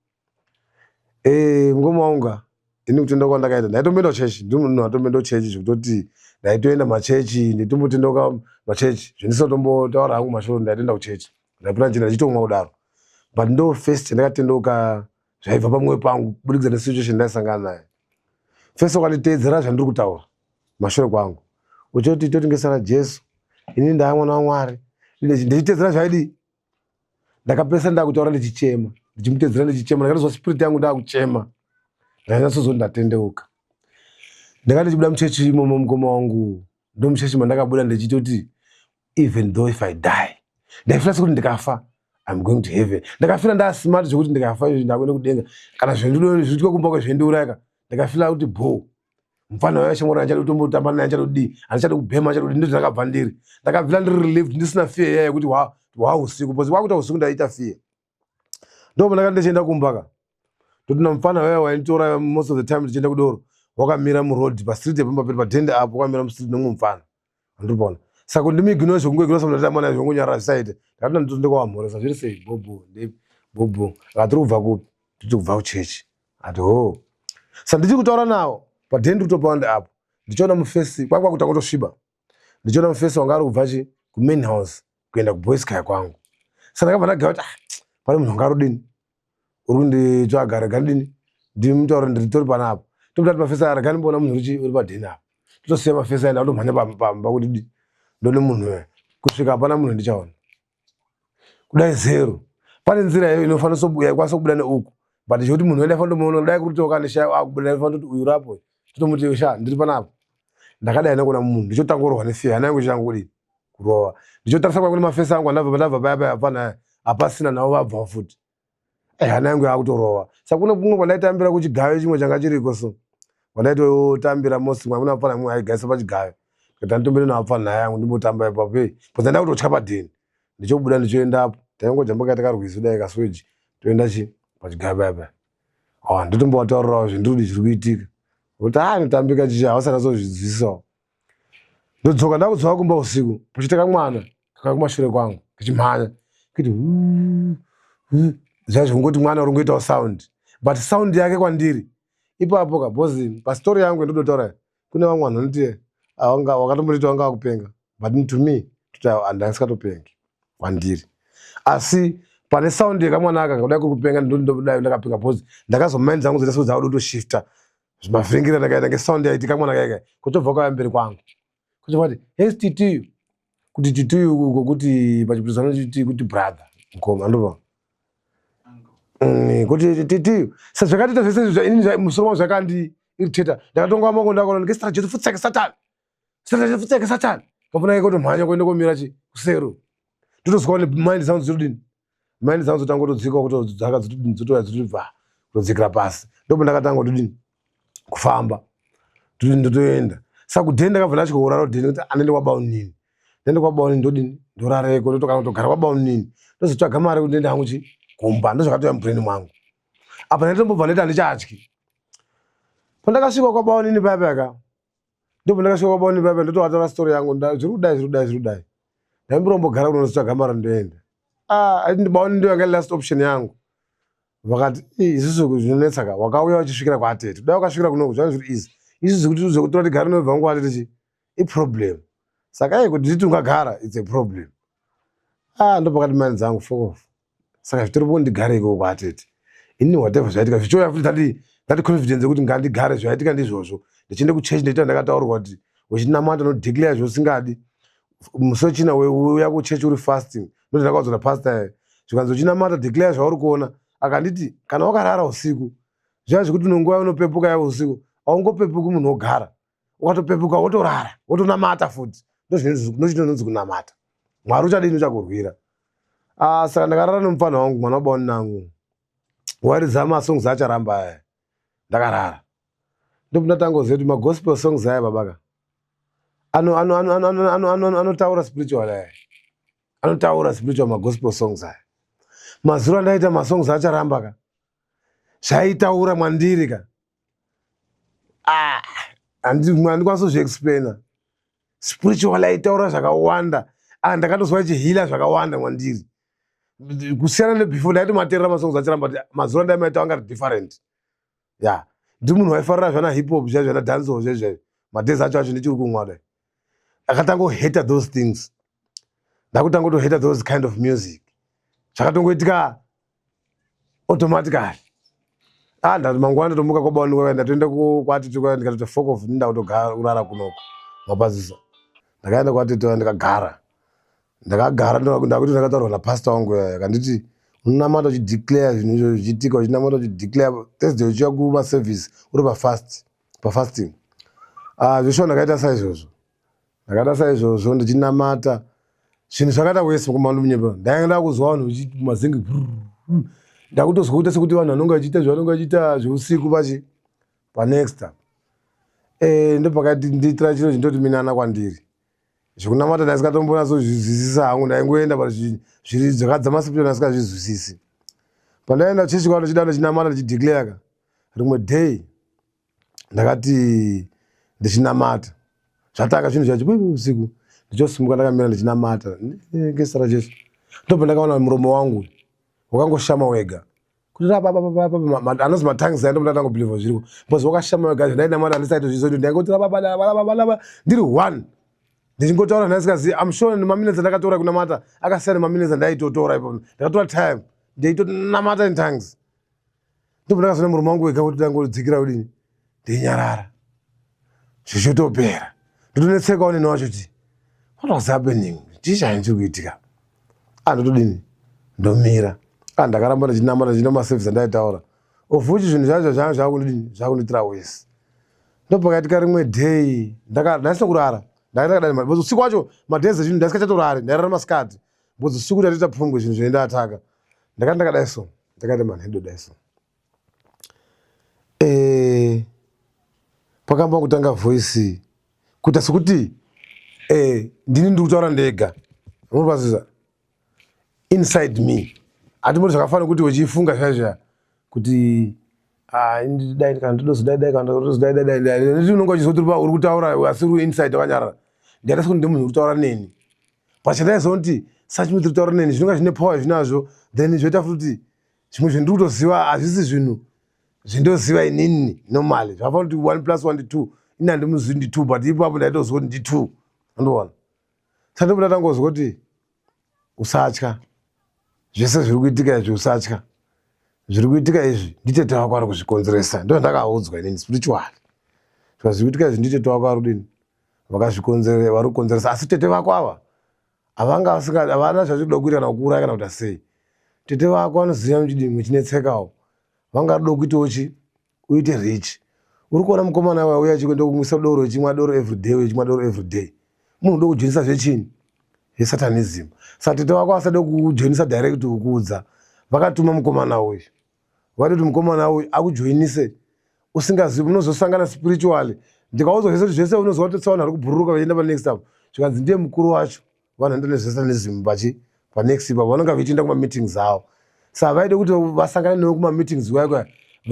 Speaker 1: Eh, mukoma wangu ka ini kutenda kwandakaita ndaitomboenda kuchechi ndiri munhu atomboenda kuchechi zvekutoti ndaitoenda machechi ndaitombotendoka machechi zvendisina hangu mashoro ndaitoenda kuchechi ndaipota ndichienda ndichitomwa kudaro but ndo first ndakatendeuka zvaibva pamwoyo pangu kubudikidza nesituation ndaisangana nayo first wakanditeedzera zvandiri kutaura mashure kwangu uchoti totingesana jesu ini ndaa mwana wamwari ndichiteedzera zvaidii ndakapesa ndakutaura ndichichema ndichimutedzera ndichichema ndakatozwa spirit yangu ndakuchema ndakanyatsozo ndatendeuka Ndanga ndichibuda muchechi imomo mukoma wangu, ndomuchechi mandakabuda ndichitoti even though if I die, ndaifira sekuti ndikafa I'm going to heaven. Ndakafira ndasmart zvekuti ndikafa izvi ndakuenda kudenga, kana zvindiitwa kumba kwezvendiurayaka. Ndakafira kuti bho mufana waya shamwari andichadi kutombotamba naye, andichadi kudii, andichadi kubhema, andichadi kudii. Ndozvandakabva ndiri, ndakabvira ndiri relieved, ndisina fear iya yekuti hwa usiku, because wakuita usiku ndaita fear. Ndopandakati ndichienda kumba ka, toti mufana waya wainditora most of the time ndichienda kudoro wakamira muroad pastreet yepamba pedu padhende apo, wakamira mustreet nemumwe mufana andiripaona. Saka ndimiignore zvekungoignore samunhu mwana zvongonyarara zvisaite. Ndakati ndondikawamhoresa, zviri sei bhobho bhobho, akati uri kubva kupi? Nditi kubva kuchechi. Ati ho. Saka ndichiri kutaura nawo padhende kutopawanda apo, ndichiona mufesi kwakwa kuti angotosviba, ndichiona mufesi wanga ari kubva chi kumain house kuenda kuboys kaya kwangu. Saka ndakabva ndagaya kuti ah, pane munhu wanga arudini uri kunditsvaga, rega ndidini ndimutaure, ndiritori panapa. Tobuda kuti mafesi aya, rega ndimboona munhu urichi uri padheni apa. Totosiya mafesi aya, ndakutomhanya pamba kuti di ndone munhu uya. Kusvika hapana munhu ndichaona kudai zero. Pane nzira iyo inofanira yaikwanisa kubuda neuku, but chekuti munhu wenda fanira dai kuri toka ndishaya akubuda, ndaifanira kuti uyu rapo totomuti sha ndiri panapa. Ndakadai ndakuona munhu ndichotanga kurohwa nefear, hana yangu ichangu kudini kurova. Ndichotarisa kwa kune mafesi angu andabva ndabva paya paya, hapana, hapasina navo vabva futi. Hana yangu yakutorova. Saka kune kumwe kwandaitambira kuchigayo chimwe changa chiriko, so kwandaitotambira mosi mwa kuna mufana mumwe aigaisa pachigayo, ndikati anditombere navapfana yangu ndimbotamba ipapo. Ei, because ndaida kutotya padheni. Ndichobuda ndichoendapo, taingojamba kaita karwizi kudai kasweji, toenda chi pachigayo paya paya. Ah, ndotombovataurirawo zvindiri zviri kuitika kuti a inotambika chichi havasati azozvinzwisisawo. Ndodzoka, ndakudzoka kumba usiku, pochiita kamwana kakauya kumashure kwangu kachimhanya kuti zviya zvekungoti mwana uri kungoitawo sound, but sound yake kwandiri ipapo ka, because pastori yangu ndodotaura kune vamwe vanhu vanoti wakatombonditi wanga wakupenga, but to me toti handisingatopengi kwandiri. Asi pane sound yekamwana aka kudai kuri kupenga, ndodai ndakapenga, because ndakazomind dzangu dzoita sekuti kutoshifta zvimavhiringiro ndakaita ngesound yaiti kamwana kaika kutobva kauya mberi kwangu kuchibva kuti hesi titiyu, kuti titiyu kokuti pachiputisa vanoti kuti brother mukoma andova kuti titiyu. Sa zvakatoita zvese izvi inini musoro wangu zvakandi irritata. Ndakatonga maoko, ndakaona ngesara Jesu futseke Satani, sara Jesu futseke Satani. Kafuna kutomhanya kuenda komira chi kusero, ndotozwa ne mind dzangu dzotodini, mind dzangu dzotanga kutodzika, kutodzaka, dzotodini, dzotouya, dzotobva kutodzikira pasi. Ndopo ndakatanga kutodini kufamba, todini ndotoenda. Saka kudheni ndakabva ndatyorara kudheni kuti anende kwabaunini, ndende kwabaunini, ndodini ndorareko, ndotokana kutogara kwabaunini, ndozotsvaga mari kuti ndiende hangu chi kumba. Ndozvakatouya mubrain mwangu apa. Ndaitombobva ndaiti handichatyi. Pandakasvika kwabaunini paya payaka, ndipo ndakasvika kwabaunini paya paya, ndotovatora story yangu, zviri kudai, zviri kudai, zviri kudai, ndaimborombogara kuno, ndozotsvaga mari ndoenda. Ah, aiti ndibaunini ndo yanga last option yangu. Vakati isusu zvinonetsa ka, wakauya uchisvikira kwaatete, dai wakasvikira kunoku zvanga zviri easy. Isusu zvekuti zvekutora tigare nobva vangu kwaatete chi iproblem. Saka iye kuti nditi ungagara, it's a problem. Ah, ndopakati mani dzangu fuck off. Saka zvitoripo ndigare ikoko kwaatete ini, whatever zvaitika zvichiuya futi that confidence yekuti ngandigare, zvaitika ndizvozvo. Ndichienda kuchechi ndichiita ndakataurirwa kuti uchinamata unodeclare zvausingadi. Musi wechina uya kuchechi uri fasting, ndoti ndakaudzwa napastor zvikanzi uchinamata declare zvauri kuona. Akanditi kana wakarara usiku zviya zvekuti unonguva unopepuka yavo usiku, haungopepuki munhu wogara, ukatopepuka wotorara wotonamata futi, ndozvinonzi kunamata. Mwari uchadini uchakurwira. Ah, saka ndakarara nomufana wangu, mwana wabaoni nangu, waridza masongs acharamba aya. Ndakarara, ndipo ndatangoziva kuti magospel songs aya babaka anotaura spiritual aya, anotaura spiritual magospel songs aya. Mazuro andaita masongs acharamba ka, zvaitaura mwandiri ka, ah, handikwanisi kuzviexplaina. Spiritual aitaura zvakawanda. Ah, ndakatozwa ichiheala zvakawanda mwandiri kusiyana nebefore. Ndaitomateerera masongs acharamba, but mazuro andaimaita anga ari different. Ya, ndi munhu waifarira zvana hip hop zviya, zvana dancehall zviya zviya. Madays acho acho ndichiri kumwa dai akatanga kuhata those things, ndakutanga kutohata those kind of music. Zvakatongoitika automatically. Ah, ndati mangwana ndotomuka kwabaonekwa, ndatoenda kwatete kwaya, ndikatoti fuck off, ndakutogara kunoko mapazisa. Ndakaenda kwatete, ndikagara, ndakagara, ndakuti ndakataurwa napastor wangu akanditi unonamata uchideclare zvinhu izvo zvichiitika, uchinamata uchideclare. Thursday uchiuya kumaservice uri pafast, pafasting. Ah, zveshuwa ndakaita saizvozvo. Ndakaita saizvozvo ndichinamata. Zvinhu zvakaita wese mukoma wangu Ndainga ndakuzwa vanhu vachiti mazingi. Ndakutozwa kuita sekuti vanhu vanonga vachiita zvavanonga vachiita zveusiku pachi panext up. Eh, ndopakati ndiitira chiro chindoti minana kwandiri. Zvekunamata ndaisingatombonyatsozvizwisisa hangu ndaingoenda but zviri zvakadzama sipito ndaisingazvizwisisi. Pandaenda chechi kwavo ndichida ndichinamata ndichideclare ka rimwe day ndakati ndichinamata zvatanga zvinhu zvacho usiku ndichosimuka ndakamira ndichinamata ngezita rajesu ndobva ndakaona muromo wangu wakangoshama wega kuti rababababa anozi matangs aya ndobva ndatangobhilivha zviriko because wakashama wega zvandainamata handisaitozviziva kuti ndaingoti rababababa ndiri one ndichingotaura ndasikazivi am sure nemaminutes andakatora kunamata akasiyana nemaminutes andaitotora ipapo ndakatora time ndaitonamata in tongues Ndobva ndakazoona murume wangu wega kuti ndangodzikira kudini ndinyarara zvichitopera ndotonetsekawo neni wacho kuti what was happening chii chainge chiri kuitika ah ndotodini ndomira ah ndakaramba ndichinamata ndichiita maservice andaitaura of which zvinhu zvacho zvanga zvakundidini zvakundiitira wese ndopakaitika rimwe day ndaisina kurara ndakadai usiku wacho madays ezvinhu ndaisikachatorari ndairara masikati because usiku ndatoita pfungwe zvinhu zvinoenda ataka ndakati ndakadai so ndakaita manhedo dai so eh, pakamba kutanga voice kuita sekuti eh, ndini ndiri kutaura ndega unopazviza inside me hatimboti zvakafanira kuti uchifunga zvaizva kuti ah, dai kana ndodozodai dai kana ndodozodai dai dai dai unonga uchizoti uri kutaura asi uri inside wakanyarara ndaita sekuti ndimunhu uri kutaura neni but chandaiziva kuti such mutiri kutaura neni zvinonga zvine power zvinazvo then zvoita futi zvimwe zvinhu ndiri kutoziva hazvisi zvinhu zvindoziva inini normally zvakafanira kuti one plus one ndi two ini handimuzivi ndi two but ipapo ndaitoziva kuti ndi two andoona saka ndopo ndatangozwa kuti usatya zvese zviri kuitika izvi usatya zviri kuitika izvi nditete wako ari kuzvikonzeresa ndo zvandakaudzwa inini spiritually zvika zviri kuitika izvi nditete wako ari kudini vakazvikonzere vari kukonzeresa asi tete vako ava havanga vasinga havana zvachikuda kuita kana kukuuraya kana kuita sei tete vako vanoziva muchidini muchinetsekawo vanga rudo kuitawo chi uite rich uri kuona mukomana wauya achikuenda kumwisa doro uchimwa doro everyday uchimwa doro everyday munhu udo kujoinisa zvechini zvesatanism saka tete vako vasade kujoinisa direct kukuudza vakatuma mukomana uyu vatoti mukomana uyu akujoinise usingazivi munozosangana spiritually ndikaudzwa zvese kuti zvese unoziva kuti tsaona ari kubhururuka vachienda panext apo zvikanzi ndiye mukuru wacho vanhu vanoita nezvesatanism pachi panext ipapo vanonga vachienda kumameetings avo saka vaide kuti vasangane newe kumameetings kwaya kwaya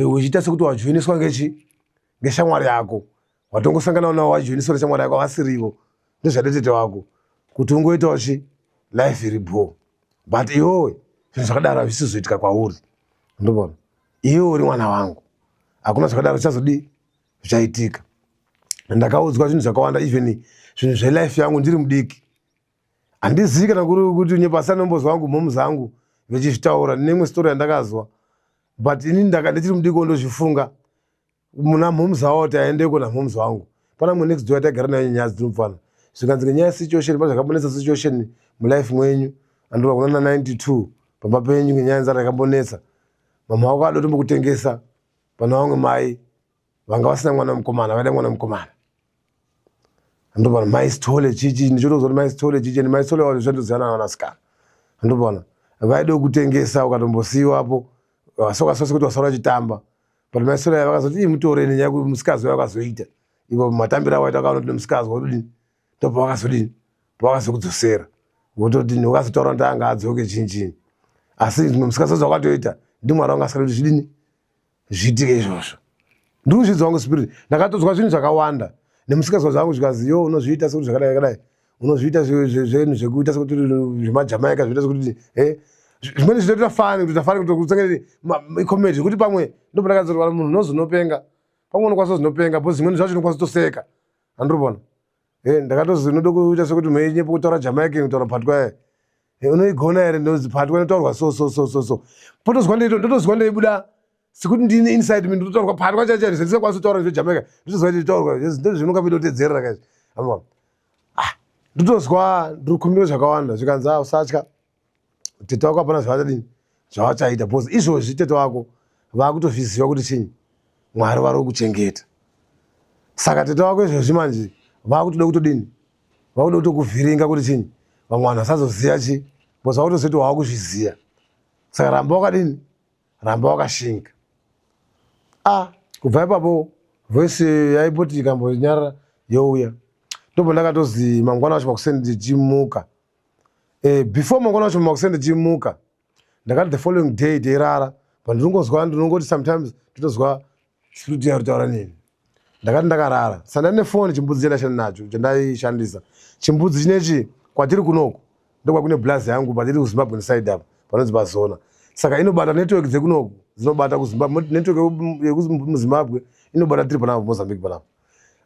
Speaker 1: uchiita sekuti wajoiniswa ngechi ngeshamwari yako watongosangana nawo wajoiniswa neshamwari yako havasirivo ndezvade tete wako kuti ungoitawo chi life iri bho but iwewe zvinhu zvakadaro hazvisizoitika kwauri ndobona iwe uri mwana wangu hakuna zvakadaro zvichazodii zvichaitika ndakaudzwa zvinhu zvakawanda even zvinhu zvelife yangu ndiri mudiki handizivi kana kuri kuti nyepasa nombozwa wangu mhomu zangu vechizvitaura neimwe story yandakazwa but ini ndichiri mudiki ndozvifunga muna mhoms avo kuti aendeko namhoms wangu pana mwe next door yataigara nayo nyaya dzinopfana zvikanzi ngenyaya yesituation pa zvakambonetsa situation mulife mwenyu andova kuna na 92 pamba penyu ngenyaya yenzara yakambonetsa mama wako ada tombokutengesa pana vamwe mai vanga vasina mwana mukomana vaida mwana mukomana andopana mai sithole chichi ndichotozwa kuti mai sithole chichi and mai sithole wacho zvandoziyana navanasikana andopana vaida kutengesa ukatombosiyiwapo wasokasose kuti wasara uchitamba but mai Sola vakazoti ii mutore nenyaya yekuti musikazwa yawakazoita ivo matambiro awaita wakaona kuti nemusikazwa wodini ndopawakazodini pawakazokudzosera wotodini wakazotaura kuti anga adzoke chini chini asi zvimwe musikazwa zvawakatoita ndimwari wanga asingadi kuti zvidini zviitike izvozvo ndikuzvidza wangu spirit ndakatozwa zvinhu zvakawanda nemusikazwa zvangu zvikazi yo unozviita sekuti zvakadai zvakadai unozviita zvenhu zvekuita sekuti zvemajamaika zvoita sekuti eh, zvimweni zvinotoita fani kutoita fani kutokutsengere icomedy zvekuti pamwe ndopandakazoti munhu unozonopenga pamwe unokwanisa kuzonopenga because zvimweni zvacho unokwanisa kutoseka andiri eh, ndakatozi unoda kuita sekuti meinyepo kutaura jamaican kutaura phatwa eh, unoigona here ndonzi phatwa inotaurwa so so so so so potozwa ndotozwa ndeibuda sekuti ndini inside me ndototaurwa phatwa chaicho ndisingakwanisi kutaura zvejamaica ndotozwa nditaurwa ndozvinonga vidotedzerera kaizvi ah ndotozwa ndiri zvakawanda zvikanzi ah usatya tete wako hapana zvavachadini zvavachaita because izvozvi tete wako vakutozviziva kuti chinyi mwari vari kukuchengeta. Saka tete wako izvozvi manje vakutoda kutodini, vakuda kutokuvhiringa kuti chinyi vamwe vanhu vasazoziva chi, because vakutoziva kuti wavakuzviziva. Saka ramba wakadini, ramba wakashinga. Ah, kubva ipapo voice yaipoti ikambonyarara youya, ndobva ndakatozi mangwana wacho makuseni ndichimuka. Before mangwana wacho makuseni ndichimuka, ndakati the following day teirara, pandinongozwa ndinongoti sometimes ndotozwa spirit yaritaura neni. Ndakati ndakarara sanda nefoni, chimbudzi chandaishanda nacho, chandaishandisa chimbudzi chinechi kwatiri kunoku, ndokwa kune blazi yangu patiri kuZimbabwe side apa panonzi pazona. Saka inobata network dzekunoku, dzinobata kuZimbabwe. Network yekumuZimbabwe inobata tiri panapa Mozambique panapa.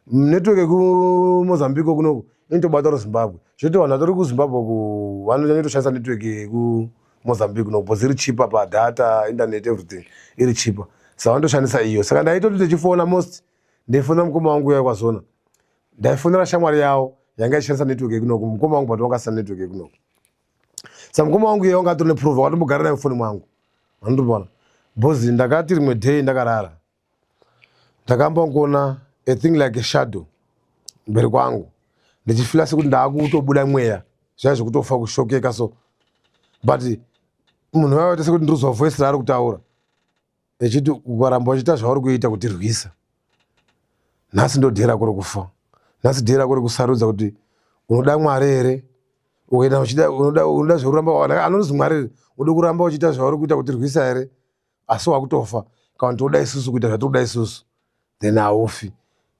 Speaker 1: Network yekuMozambique kunoku inotobata kuZimbabwe. Zvoti vanhu vatori kuZimbabwe ku vanonyanyotoshandisa network yekuMozambique kunoku because iri cheaper padata, internet, everything iri cheaper, saka vanotoshandisa iyo. Saka ndaitoti ndichifona most ndaifonera mukoma wangu uya kwazona, ndaifonera shamwari yavo yanga ichishandisa network yekunoku. Mukoma wangu but wanga asina network yekunoku. Saka mukoma wangu iye wanga atori neproof, wakatombogara naye mufoni mwangu, vanotopona. Because ndakati rimwe day ndakarara, ndakambongoona a thing like a shadow mberi kwangu, ndichifila sekuti ndaakutobuda mweya zvaya zvekutofa, kushokeka. So but munhu waita sekuti ndirikuzwa voice raari kutaura echiti, "Ukaramba uchiita zvauri kuita kutirwisa nhasi, ndo day rako rekufa. Nhasi day rako rekusarudza kuti unoda Mwari here, ukaenda uchida unoda zvekuramba anonzi Mwari, unoda kuramba uchiita zvauri kuita kutirwisa here, asi wakutofa, kana kuti toda isusu kuita zvatiri kuda isusu, then haufi.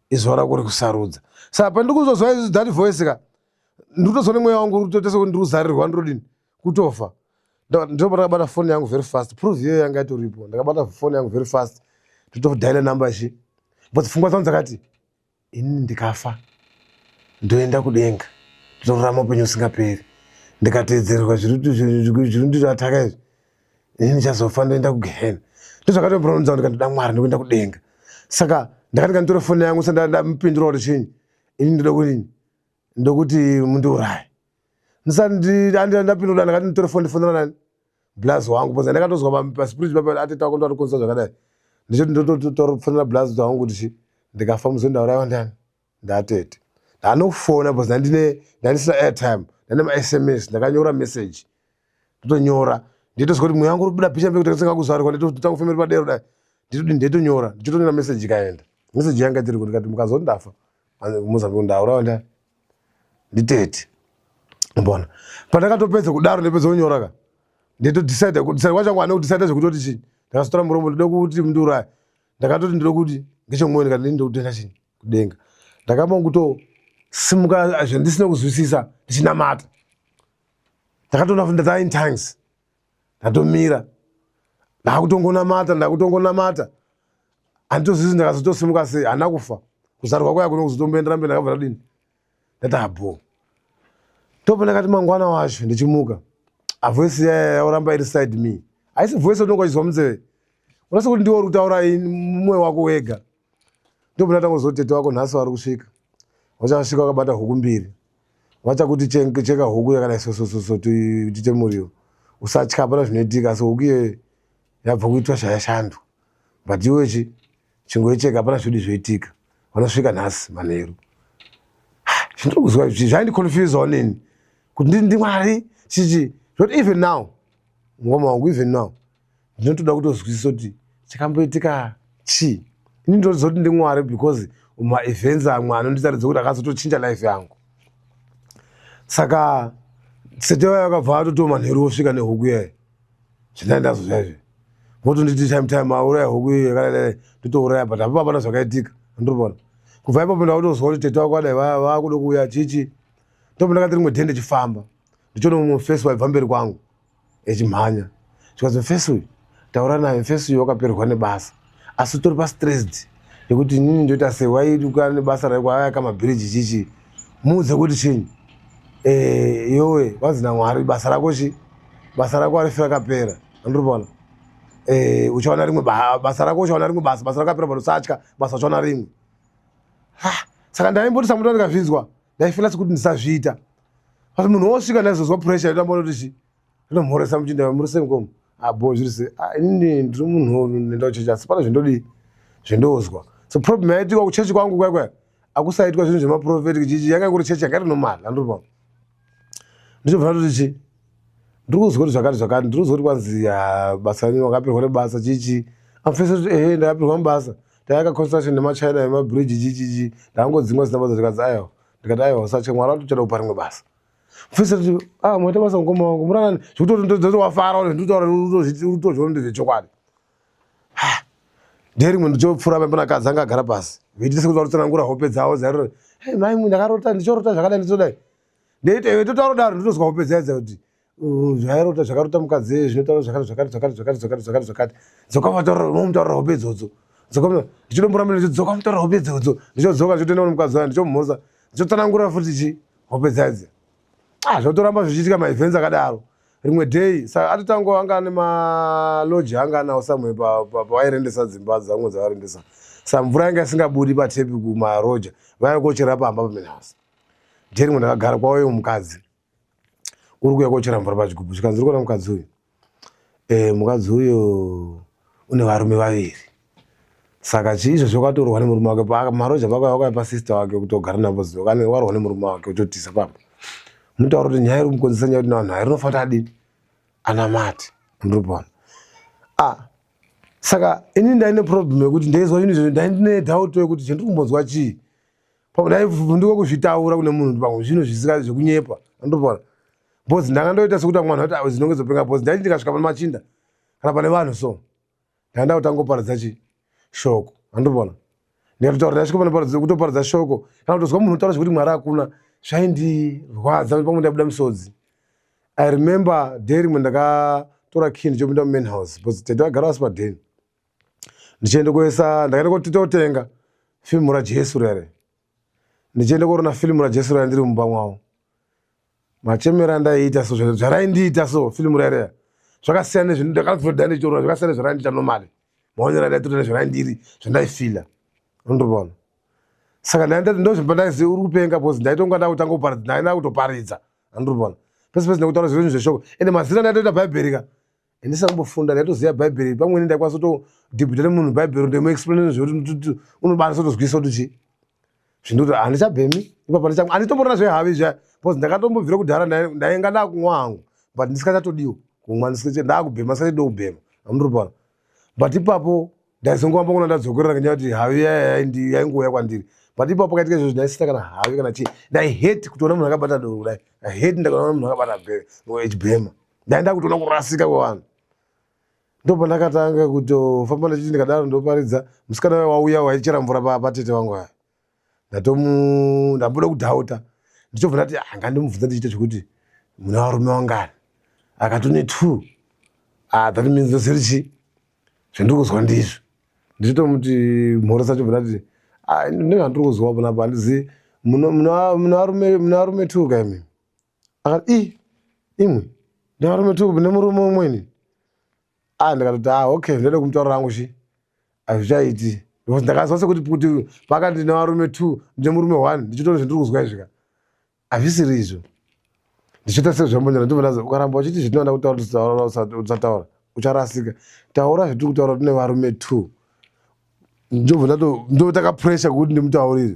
Speaker 1: Izuva rako rekusarudza." Saka pandikuzozwa that voice ka, ndikutozwa nemweya wangu uri sekuti ndiri kuzarirwa, ndirodini kutofa. Ndipo ndakabata foni yangu very fast. Proof iyoyo yanga itoripo. Ndakabata foni yangu very fast, ndotodhaila namba chi, but pfungwa dzangu dzakati, inini ndikafa ndoenda kudenga, nditorarama upenyu usingaperi. Ndikateedzerwa zviri ndirataka izvi, inini ndichazofa ndoenda kugehena. Ndozvakatomuronza ndikati ndoda Mwari, ndokuenda kudenga. Saka ndakati kanditore foni yangu, sandamupindura kuti chinyi, inini ndoda kudini, ndokuti mundiuraye. Ndisati ndapindura, ndakati nditore foni, ndifonera nani, blazi wangu, because ndakatozwa paspirit papa ateta wako ndoarikonza zvakadai. Ndichoti ndotofonera blazi wangu kuti chi, ndikafa muzondaurayiwa ndani, ndatete. Ndanofona because ndandine ndandisina airtime, ndane maSMS. Ndakanyora message, ndotonyora, nditozwa kuti mweya wangu uri kubuda picha mberi kuti kuzvarwa, nditotanga kufemera padero dai, nditodi ndetonyora, ndichitonyora message ikaenda. Message yanga tiriko, ndikati mukazoti ndafa Mozambique, ndaurawa ndani, nditete. Mbona pandakatopedza kudaro, ndepedza kunyora ka, ndetodecide kudecide kwacho ane kudecide zvekutoti chii, ndakazotora muromo, ndode kuti mundiuraye. Ndakatoti ndode kuti ngechemwoyo, ndikati ndokutenda chii kudenga. Ndakamba kutosimuka zvandisina kuzwisisa, ndichinamata. Ndakatoona ndata in tongues, ndatomira, ndakutongonamata, ndakutongonamata, handitozivi ndakazotosimuka sei. Handina kufa. Kuzarwa kwaya kuno kuzotomboendera mberi, ndakabva ndadini, ndati abo topo. Ndakati mangwana wacho ndichimuka, avoice yaya yauramba iri side me. Haisi voice unonga uchizwa munzeve, unase kuti ndiwe uri kutaura mumwe wako wega. Ndopo ndatanga kuzoti tete wako nhasi vari kusvika, vachasvika vakabata huku mbiri, vachakuti cheka huku yakadai sosososo tiite muriwo. Usatya, hapana zvinoitika, asi huku iyoyo yabva kuitwa zvayashandwa, but iwe chi chingoicheka, hapana zvidi zvoitika. Vanosvika nhasi manheru. Zvindiri kuzwa zvaindiconfusawo neni kuti ndiMwari chichi zvoti. Even now, ngoma wangu, even now ndinotoda kutozwisisa kuti chakamboitika chii. Ini ndinotozoti ndiMwari because maevents amwe anonditaridza kuti akazotochinja life yangu. Saka sete vaya vakabva vatotoo manheru osvika nehuku iyayi. Zvindaendazo zvaizvi, votonditi time time auraya huku iyo yakadai, ndotouraya, but hapo hapana zvakaitika. Andoripona kubva ipapo, ndakutozwa kuti tete wako adai vakuda kuuya chichi. Ndopo ndakati rimwe day ndichifamba, ndichiona mumwe mufesi waibva mberi kwangu echimhanya. Zvikanzi, "Mufesi uyu taura naye, mufesi uyu wakapererwa nebasa, asi utori pastressed yekuti inini ndoita sei, waiuka nebasa raikwaayaka mabhiriji chichi. Muudze kuti chinyi, yowe kwanzi naMwari basa rako chi, basa rako harifi rakapera. Andoripona uchaona rimwe basa rako, uchaona rimwe basa. Basa rakapera, but usatya, basa uchaona rimwe." Saka ndaimboti samuta ndikazvinzwa, ndaifila sekuti ndisazviita, but munhu wosvika, ndaizozwa pressure yotamba kuti chi, ndomhoresa muchinda, "Muri sei mukoma?" "Abo, zviri sei?" "Inini ndiri munhu nenda kuchechi, asi pane zvindodii, zvindozwa." So problem yaitika kuchechi kwangu kwaya kwaya. Akusaitwa zvinhu zvemaprophetic chichi, yanga ingori chechi yanga iri normal, andiripa. Ndichobva ndatoti chi ndiri kuzwa kuti zvakati zvakati, ndiri kuzwa kuti kwanzi basa renyu wakapirwa nebasa chichi. Amfesa kuti ehe, ndakapirwa mubasa, tayaka construction nemachina emabridge chichichi, ndangodzingwa zina basa. Zvikanzi aiwa. Ndikati aiwa, usatye, Mwari watochada kupa rimwe basa. Mfesa kuti ah, maita basa mukoma wangu, muranani zvekuti wafara, ndikutaura utozviona ndezvechokwadi. Nderimwe ndichopfuura pambo nakadzi anga agara pasi, veiti sekuti varikutsanangura hope dzavo dzairo. Hey, mai, ndakarota ndichorota zvakadai, ndichodai, ndeite iwe totaura daro, ndinozwa hope dzaya dza kuti zvairota zvakarota mukadzi zvinotaura zvakati zvakati zvakati zvakati zvakati zvakati zvakati. Dzoka mataura, momutaurira hope idzodzo, dzoka. Ndichidomboramba ndichidzoka mutaura hope idzodzo, ndichodzoka, ndichotoenda kune mukadzi wayo, ndichomumhoresa, ndichotsanangura futi chi hope dzadzi. Ah, zvotoramba zvichiitika maevents akadaro. Rimwe day saka atotanga anga ane maloji anga anawo somewhere pavairendesa dzimba dzamwe dzavarendesa, sa mvura yanga isingabudi patepi kumaroja, vaiva kochera pamba pamain house. Day rimwe ndakagara kwauye mukadzi uri kuuya kochera mvura pachigubhu, zvikanzi uri kuona mukadzi uyu, mukadzi uyu une varume vaviri. Saka chii izvozvo wakatorwa nemurume wake maroja pako wakauya pasista wake kuti ogara navo, warwa nemurume wake utotiza pamba. Mutaura kuti nyaya iri kumukonzesa nyaya kuti navanhu hai rinofanira adini anamati, ndiri ah. Saka ini ndaine problem yekuti ndaizwa zvinhu izvozvo, ndaine doubt yekuti chandiri kumbonzwa chii. Pamwe ndaivhunduka kuzvitaura kune munhu kuti pamwe zvinhu zvisika zvekunyepa, andopona, because ndanga ndoita sekuti vamwe vanhu vati dzinonge dzopenga, because ndaiti ndikasvika pane machinda kana pane vanhu so ndanga kutangoparadza chi shoko, andopona. Ndikatotaura ndasvika pane paradza kutoparadza shoko, kana kutozwa munhu utaura zvekuti Mwari hakuna, zvaindirwadza, pamwe ndabuda misodzi. I remember day rimwe ndakatora key ndichopinda mumain house, because tete vagara vasi padheni, ndichienda kuesa, ndakaenda kototenga filimu raJesu rere, ndichienda korona filimu raJesu rere ndiri mumba mwavo. Machemero andaiita so, zvaraindiita so filimu rereya zvakasiyana nezvinhu ndakazodha ndichitorona, zvakasiyana nezvaraindiita normally, maonero andaitoita nezvaraindiri zvandaifila, unotopona. Saka ndaindati ndozvipandaizi uri kupenga, because ndaitonga ndakutanga kuparidza, ndaenda kutoparidza, andiri pese pese nekutaura zvinhu zveshoko. Ende mazina ndaitoita bhaibheri ka, ndisina kumbofunda, ndaitoziva bhaibheri. Pamweni ndaikwanisa kutodhibhuta nemunhu bhaibheri, ndemuexplain zvekuti unobanisa kutozwisa kuti chii zvindoti. Handichabhemi ipapo, handitomborona zvehavi zviya, because ndakatombobvira kudhara ndainga ndakumwa hangu, but ndisikachatodiwo kumwa, ndakubhema, ndisingachadiwo kubhema, amundiri. But ipapo ndaizongowamba kuna ndadzokorera ngenyaya kuti havi yaingouya kwandiri. But ipapo kaitika izvozvo, ndaisina kana havi kana chii. Ndaihate kutoona munhu akabata doro kudai, I hate ndakaona munhu akabata echibhema, ndaenda kutoona kurasika kwevanhu. Ndopandakatanga kutofamba ndichiti ndikadaro ndoparidza. Musikana uya wauya waichera mvura patete vangu aya, ndatomu ndamboda kudhauta, ndichobva ndati ah, ngandimubvunza ndichiita zvekuti mune varume wangani. Akati two. Ah, that means ndoziri chii zvandiri kuzwa ndizvo. Ndichitomuti mhoresa, chobva ndati ah, ndinenge handiri kuzwa panapa, handizivi mune varume two kaimi. Akati i imwe ndine varume two nemurume umweni. Ah, ndikatoti ah, okay, ndode kumutaurira hangu chi hazvichaiti, because ndakazwa sekuti kuti pakati ndine varume two, ndine murume one, ndichitoona zvandiri kuzwa izvika hazvisiri izvo. Ndichiita sezvambonyora, ndobva ndazi ukaramba uchiti zvetinoda kutaura usataura ucharasika, taura zvetiri kutaura, tine varume two. Ndobva ndato ndotaka pressure kuti ndimutaurire.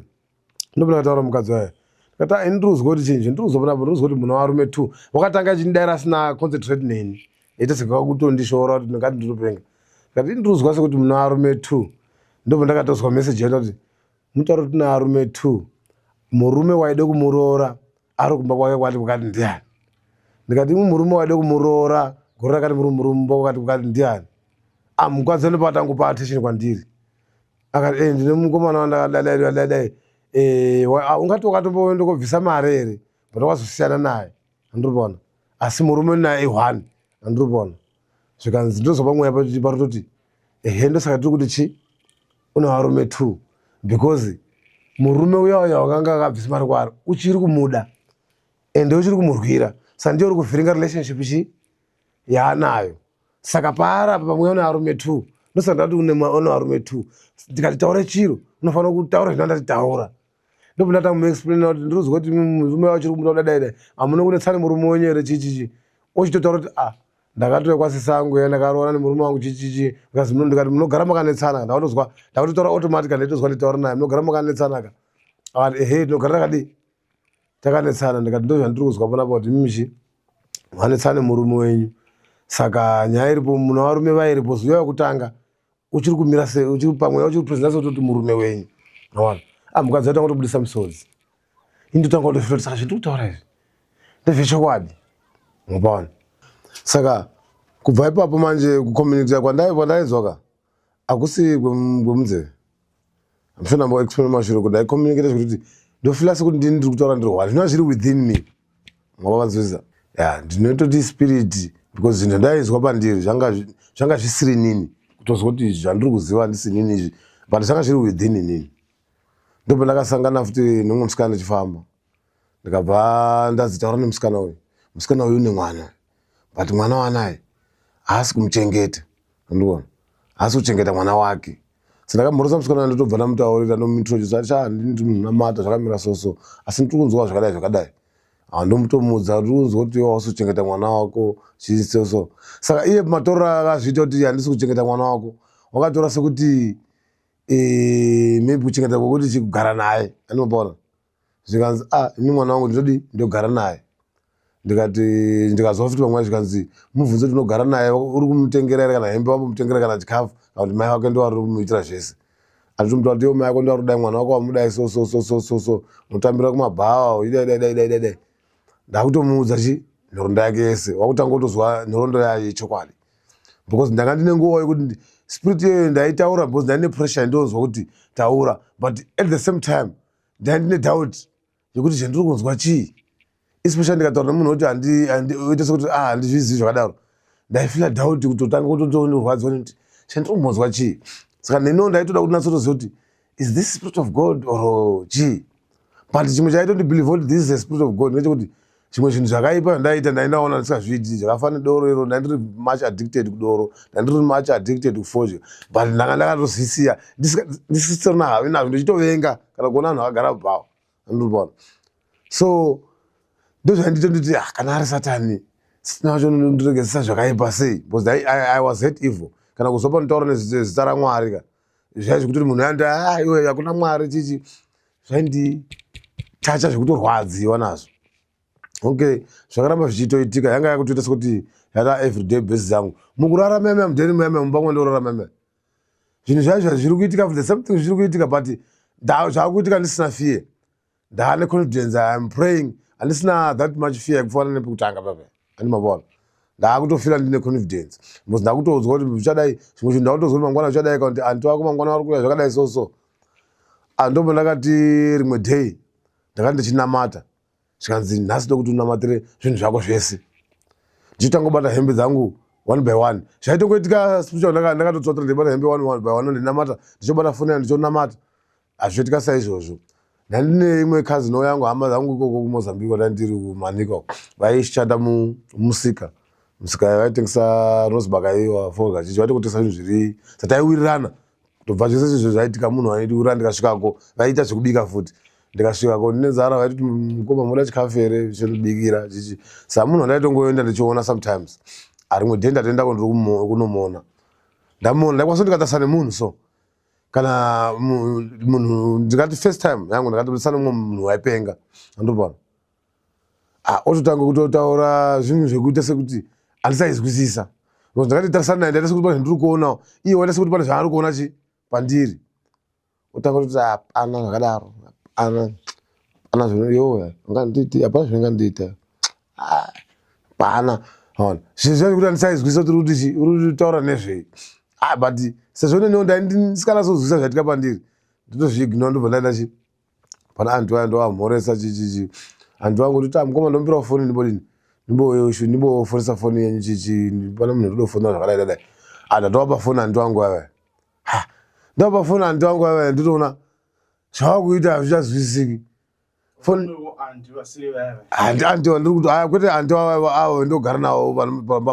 Speaker 1: Ndobva ndakataura mukadzi wayo, ndikati ah, ini ndiri kuzwa kuti chinji ndiri kuzwa panapa, ndiri kuzwa kuti muna varume two. Wakatanga achindidaira asina concentrate neni, ita sekakutondishora kuti ndingati ndinopenga. Ndikati ini ndiri kuzwa sekuti muna varume two. Ndobva ndakatozwa message yaita kuti mutaura kuti tine varume two, murume waide kumuroora ari kumba kwake kwati kwakati ndiani. Ndikati imwe murume waide kumuroora gore rakati muri murumba kwakati kwakati ndiani. Ah, mukadzi anopaatangopa attention kwandiri, akati eh, ndine mukomana wandakadai dai dai, eh, ungati wakatomboenda kobvisa mari here, but wakazosiyana naye, andiri kuona, asi murume naye one, andiri kuona. Zvikanzi ndozwa pamweya parototi ehe, ndosaka tiri kuti chi une varume two, because murume uya uya wakanga akabvisa mari kwaari uchiri kumuda ende uchiri kumurwira, saka ndiye uri kuvhiringa relationship chi yaanayo. Saka paari apa pamweya une varume two, ndosaka ndati une varume two. Ndikati taure chiro unofanira kutaura zvino taura. Ndobva ndatamuexplaina kuti ndinozwa kuti murume wacho uri kumuda kudai dai, hamuna kunetsana murume wenyu here, chichichi. Ochitotaura kuti ah, ndakatouya kwasisi angu ya ndakaroora nemurume wangu chichichi. Ndikati munogara makanetsana? Ndakatozwa ndakutotaura automatically, ndaitozwa nditaura naye, munogara makanetsana ka? Akati ehe, tinogara takadii takanetsana. Ndikati ndozvandiri kuzwa panapa kuti mimichi manetsana nemurume wenyu, saka nyaya iripo muna varume vairipo zuva yekutanga uchiri kumira sei, uchiri pamweya uchiri kupresenta sekutoti murume wenyu awana. Ah, mukadzi atanga kutobudisa misodzi, ini ndotanga kutofila kuti saka zvandiri kutaura izvi ndezvechokwadi, mapaona. Saka kubva ipapo manje kucommunity kwandaidzwa ka hakusi kwemunzeve, I'm sure explain mashure kuti ndaicommunicate zvekuti ndofila sekuti ndini ndiri kutaura ndiri one, zvinova zviri within me, mavavanzwisisa? Ya, ndinototi spirit because zvinhu zvandaizwa pandiri zvanga zvisiri nini, kutozwa kuti zvandiri kuziva handisi nini izvi, but zvanga zviri within inini. Ndobva ndakasangana futi nemumwe musikana ndichifamba, ndikabva ndazitaura nemusikana uyu. Musikana uyu une mwana, but mwana waanaye haasi kumuchengeta, andiona haasi kuchengeta mwana wake. Saka ndakamhorosa musikana, ndotobva ndamutaurira, ndomuintroduce, sha, ndini munhu namata zvakamira so so, asi ndiri kunzwa zvakadai zvakadai. Ndomutomudza, ndiri kunzwa kuti iwe hausi kuchengeta mwana wako, chii so so. Saka iye matorero akazviita kuti handisi kuchengeta mwana wako, wakatora sekuti maybe kuchengeta kwekuti chikugara naye, andinopaona. Zvikanzi, ah, ini mwana wangu ndinodi ndogara naye. Ndikati ndikazwa futi pamwe zvikanzi mubvunze kuti unogara naye uri kumutengera here kana hembe, wambomutengera kana chikafu, kana kuti mai vake ndo vari kumuitira zvese. Anditomuta kuti iwo mai ako ndo ari kudai mwana wako wamudai so so so so so so, unotambira kumabhawa, idai dai dai dai dai dai. Ndakutomuudza chi nhoroondo yake yese, wakutanga kutozwa nhoroondo yayo yechokwadi, because ndanga ndine nguva yekuti spirit iyoyo ndaitaura, because ndaine pressure ndonzwa kuti taura, but at the same time ndanga ndine doubt yekuti zvandiri kunzwa chii, especially ndikataura nemunhu kuti oita sekuti ah, handizvizivi zvakadaro. Ndaifila doubt kutotanga kutotorwadziwa nekuti chandiri kumbonzwa chii. Saka neniwo ndaitoda kuti natsotoziva kuti is this spirit of God or chii, but chimwe chaitondibelieve kuti this is a spirit of God ndechekuti zvimwe zvinhu zvakaipa zvandaita ndaindaona ndisingazviiti, zvakafanana nedoro iro. Ndaindiri much addicted kudoro, ndaindiri much addicted kufodya, but ndanga ndakatozvisiya ndisisirina havi nazvo, ndichitovenga kana kuona vanhu vakagara bhawa, andiripaona. So ndozvaindito nditi, ah, kana ari Satani, sina wacho ndiregedzesa zvakaipa sei, because I was hate evil. Kana kuzwa panotaura nezita raMwari ka, zvai zvekuti munhu yandi, ah, iwe hakuna Mwari chichi, zvainditacha zvekutorwadziwa nazvo. Okay, zvakaramba zvichitoitika, yanga yakutoita sekuti yata everyday basis yangu mukurarama yamya mudheni muyamya mumba mwandorarama yamya. Zvinhu zvaizvo zviri kuitika, the same thing zviri kuitika, but zvakuitika ndisina fear, ndaane confidence, I am praying, handisina that much fear yekufanana nepekutanga papa, andimabona. Ndaakutofila ndine confidence because ndakutoudzwa kuti zvichadai, zvimwe zvinhu ndakutozwa kuti mangwana zvichadai, kana kuti anti wako mangwana vari kuuya zvakadai so so. Andombo ndakati rimwe day ndakati ndichinamata, zvikanzi nhasi ndokuti unamatire zvinhu zvako zvese. Ndichitanga kubata hembe dzangu one by one, zvaitongoitika spiritual. Ndakatotsotera ndibata hembe one one by one, ndinamata, ndichobata foni yangu ndichonamata. Hazvichoitika saizvozvo. Ndandine imwe cousin yangu, hama dzangu ikoko kuMozambique, kwandandiri kuManika uko, vaishanda mumusika, musika vaitengesa rose bakaiwa foga chichi, vaitongotengesa zvinhu zviri sataiwirirana kutobva zvese izvo zvaitika. Munhu aidiwirira, ndikasvikako vaiita zvekubika futi. Ndikasvikako ndine nzara, vaitoti, "Mukoma, muda chikafu here?" Chendobikira chichi. Saka munhu wandaitongoenda ndichiona sometimes, arimwe day ndatoendako, ndiri kunomuona, ndamuona, ndaikwanisa ndikatarisa nemunhu so kana munhu ndingati first time yangu ndakatotarisana nemumwe munhu waipenga, andopona. Ah, ototanga kutotaura zvinhu zvekuita sekuti handisaizwisisa, because ndakati naye ndaita sekuti pane zvandiri kuonawo, iye waita sekuti pane zvaari kuona chi pandiri. Otanga kutoti hapana zvakadaro, hapana, hapana zvino yowe ungandiiti, hapana zvingandiita, hapana. Ona zvinhu zvacho kuti handisaizwisisa kuti uri kuti chi uri kutaura nezvei. Ah, but sezvo neniwo ndaisikanatsozwisisa zvaitika pandiri, ndotozviignore, ndobva ndaenda chi pana antu aya, ndovamhoresa chichichi. Antu vangu ndoti, "Mukoma, ndombirawo foni, ndimbodini, ndimbofonesa foni yenyu chichi, pane munhu ndodofonera zvakadai dadai." Ah, ndatovapa foni antu vangu ava. Ha, ndovapa foni antu vangu ava, nditoona zvavakuita hazvichazwisisiki. Handi anti ndiri kuti aya, kwete anti avo ndogara navo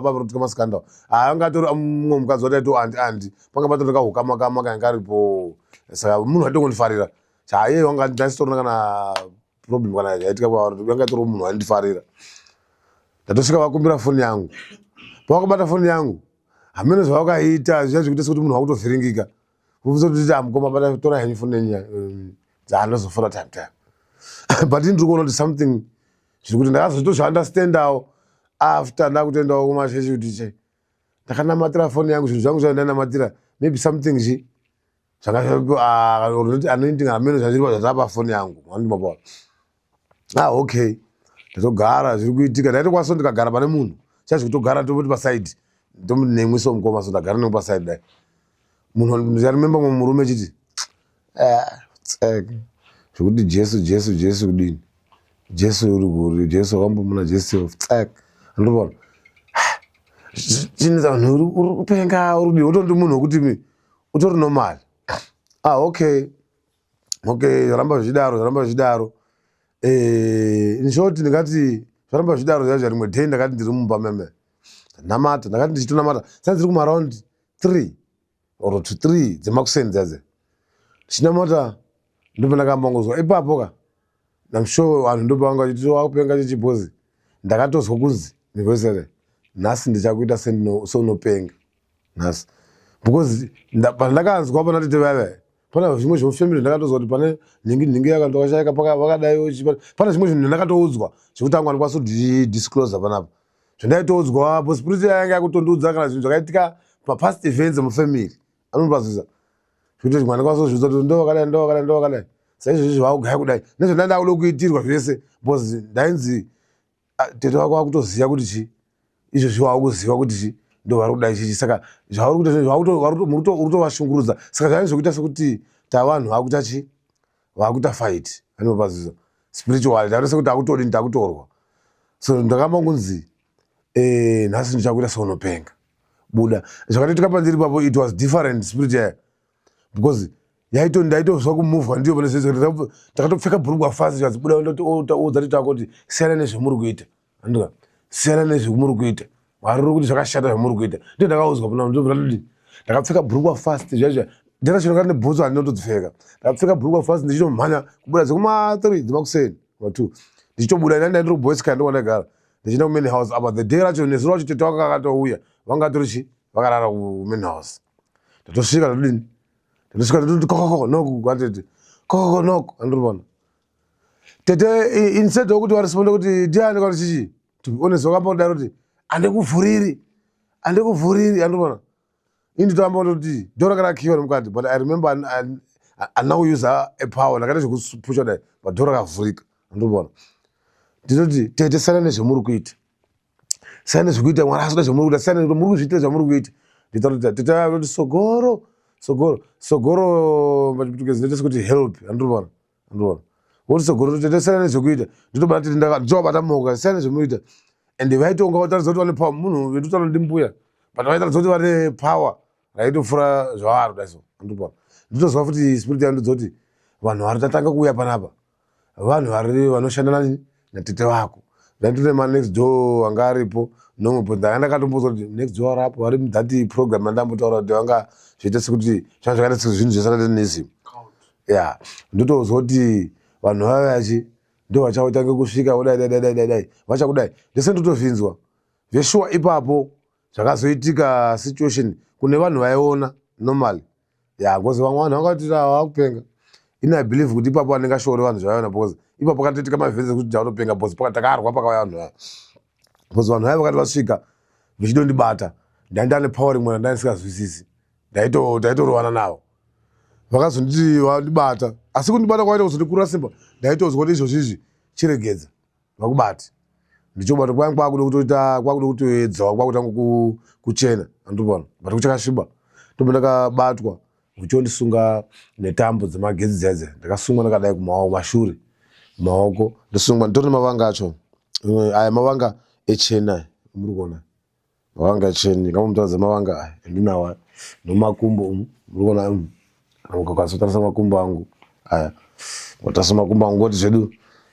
Speaker 1: parotika masikanda, aya angatori mumwe mukadzi wataito anti anti, panga patori kahukama kama kange karipo. Saka munhu aitongondifarira chaiye, wanga ndasitorina kana problem kana yaitika kwavari, vanga tori munhu waindifarira. Ndatosvika vakumbira foni yangu, pavakabata foni yangu hameno zvavakaita zviya zvekuita sekuti munhu wakutovhiringika. Kubvunza kuti, "Mukoma, bata, tora henyu foni yenyu." Dzaandozofona time time, but ndiri kuona kuti something zviri kuti. Ndakazotozviunderstandawo after ndakutoendawo kumachechi kuti che ndakanamatira foni yangu, zvinhu zvangu zvandainamatira, maybe something chi zvaka anointing hameno zvazviri zvatapa foni yangu andimapa. Ah, okay, ndatogara, zviri kuitika. Ndaitokwanisa ndikagara pane munhu chaizvo, kutogara topoti paside, ndomunemwiso mukoma, so ndagara nemwe paside. Dai munhu ndicharememba mumwe murume chiti, "Eh, tseke zvekuti Jesu, Jesu, Jesu kudini? Jesu uri kuri? Jesu wakambomuna Jesu?" Tseke, andobona chinetsa vanhu, uri kupenga, uri kudini? Utondi munhu wekuti utori normal. Ah, okay, zvaramba zvichidaro, zvaramba zvichidaro. In short, ndingati zvaramba zvichidaro zvaizvo. Rimwe day ndakati ndiri mumba meme namata, ndakati ndichitonamata sanga dziri kumaaround 3 or to 3 dzemakuseni dzadze, ndichinamata, ndobva ndakamba ngozwa ipapo ka. I'm sure vanhu ndobva vachiti wakupenga chichibhozi. Ndakatozwa kunzi nevoice, "Nhasi ndichakuita seunopenga nhasi," because pandakanzwa pana tete vaiva pana zvimwe zvemufamily, ndakatozwa kuti pane nhingi nhingi yakandokashaika vakadai. Pane zvimwe zvinhu ndakatoudzwa zvekuti angu andikwanisa kudisclose panapa, zvandaitoudzwa apo spirit yanga yakutondiudza kana zvinhu zvakaitika papast events mufamily. Anondipazisa zvekuti zvimwe andikwanisa kuzviudza kuti ndo vakadai, ndo vakadai, ndo vakadai, saizvozvi zvakugaya kudai nezvandanda kuda kuitirwa zvese, because ndainzi, "Ah, tete wako wakutoziva kuti chi izvozvi wakuziva kuti chi ndo vari kudai chichi, saka zvauri kuita uri kutovashungurudza." Saka zvainge zvokuita sekuti tavanhu vakuita chi vakuita fight, anopazisa spiritual, takuita sekuti takutodini, takutorwa. So ndakamba kunzi, "Nhasi ndichakuita seunopenga, buda." Zvakatoitika pandiri papo, it was different spirit yaya, because yaito ndaitozwa kumuvhwa ndiyo pane zvese. Ndakatopfeka bhurugwa fast, zvikanzi, "Buda." Ndoudza tete wako kuti siyana nezvemuri kuita, andika siyana nezvemuri kuita, Mwari uri kuti zvakashata zvamuri kuita. Ndo ndakaudzwa pana, ndobva ndadini, ndakapfeka bhurugwa fast zvaizvo, ndakachinoka nebhutsu handinotodzipfeka. Ndakapfeka bhurugwa fast, ndichitomhanya kubuda dzekuma 3 dzemakuseni, ma2, ndichitobuda. Ina ndiri kuboysky, ndokwandagara, ndichienda kumain house. Apa the day racho, nezuro racho, tete wanga akatouya, vanga tori chi vakarara kumain house. Ndatosvika, ndadini, ndatosvika, ndatoti kokoko noku kwatete, kokoko noku, andiri tete. Instead yokuti varesponde kuti ndiani kana chichi, to be honest, vakamba kudaro kuti, "Handikuvhuriri, handikuvhuriri." Andibona inditoamba kuti door rakarakiwa nemukati, but I remember handina kuusa a power, ndakaita zvekupusha dai, but door rakavhurika. Andibona ndinoti, "Tete, siyana nezvemuri kuita, siyana nezvekuita, Mwari asoda zvemuri kuita, siyana muri kuzviitira zvamuri kuita." Nditaura tete kuti, "Socorro, socorro, socorro." Pachiputukezi ndinoita sekuti help, andibona, andibona woti, "Socorro, tete, siyana nezvekuita." Nditobata tete, ndichovabata mumaoko, "Siyana nezvemuita." And vaitonga vataridza kuti vane power, munhu venditaura ndimbuya, but vaitaridza kuti vane power raitopfuura zvavari kudai. So andibona nditozwa futi spirit yandidza kuti vanhu vari tatanga kuuya panapa, vanhu vari vanoshanda nani natete vako. Ndaitore manext door anga aripo nomwe, ndanga ndakatombozwa kuti next door rapo vari muthat program yandambotaura kuti vanga zvoita sekuti zvanga zvakaita sezvinhu zvesatanism. Ya, ndotozwa kuti vanhu vavachi ndo vachatange kusvika kudai dai dai dai dai vachakudai, ndese ndotozvinzwa zveshuwa ipapo. Zvakazoitika situation kune vanhu vaiona normally, ya, because vamwe vanhu vangati vakupenga. Ini I believe kuti ipapo handingashori vanhu zvavaiona, because ipapo pakatoitika maevents ekuti tautopenga, because takarwa pakauya vanhu vaya, because vanhu vaya vakati vasvika vechidondibata, ndanga ndane power rimwe randanga ndisingazwisisi, ndaitorovana navo. Vakazonditi vandibata, asi kundibata kwaita kuzondikurira simba. Ndaitozwa kuti izvozvi izvi chiregedza vakubati, ndichobata kwangu kwakuda kutoita, kwakuda kutoedzawa, kwakutanga kuchena, andibona, but kuchakasviba. Ndoba ndakabatwa uchondisunga netambo dzemagetsi dzedze. Ndakasungwa ndakadai kumaoko, mashure maoko ndosungwa, nditori nemavanga acho aya, mavanga echena, muri kuona mavanga echeni, ngamomutaridza mavanga aya andinawo aya nomakumbo umu, muri kuona umu, ukakwanisa kutarisa makumbo angu aya, watarisa makumbo angu, ngoti zvedu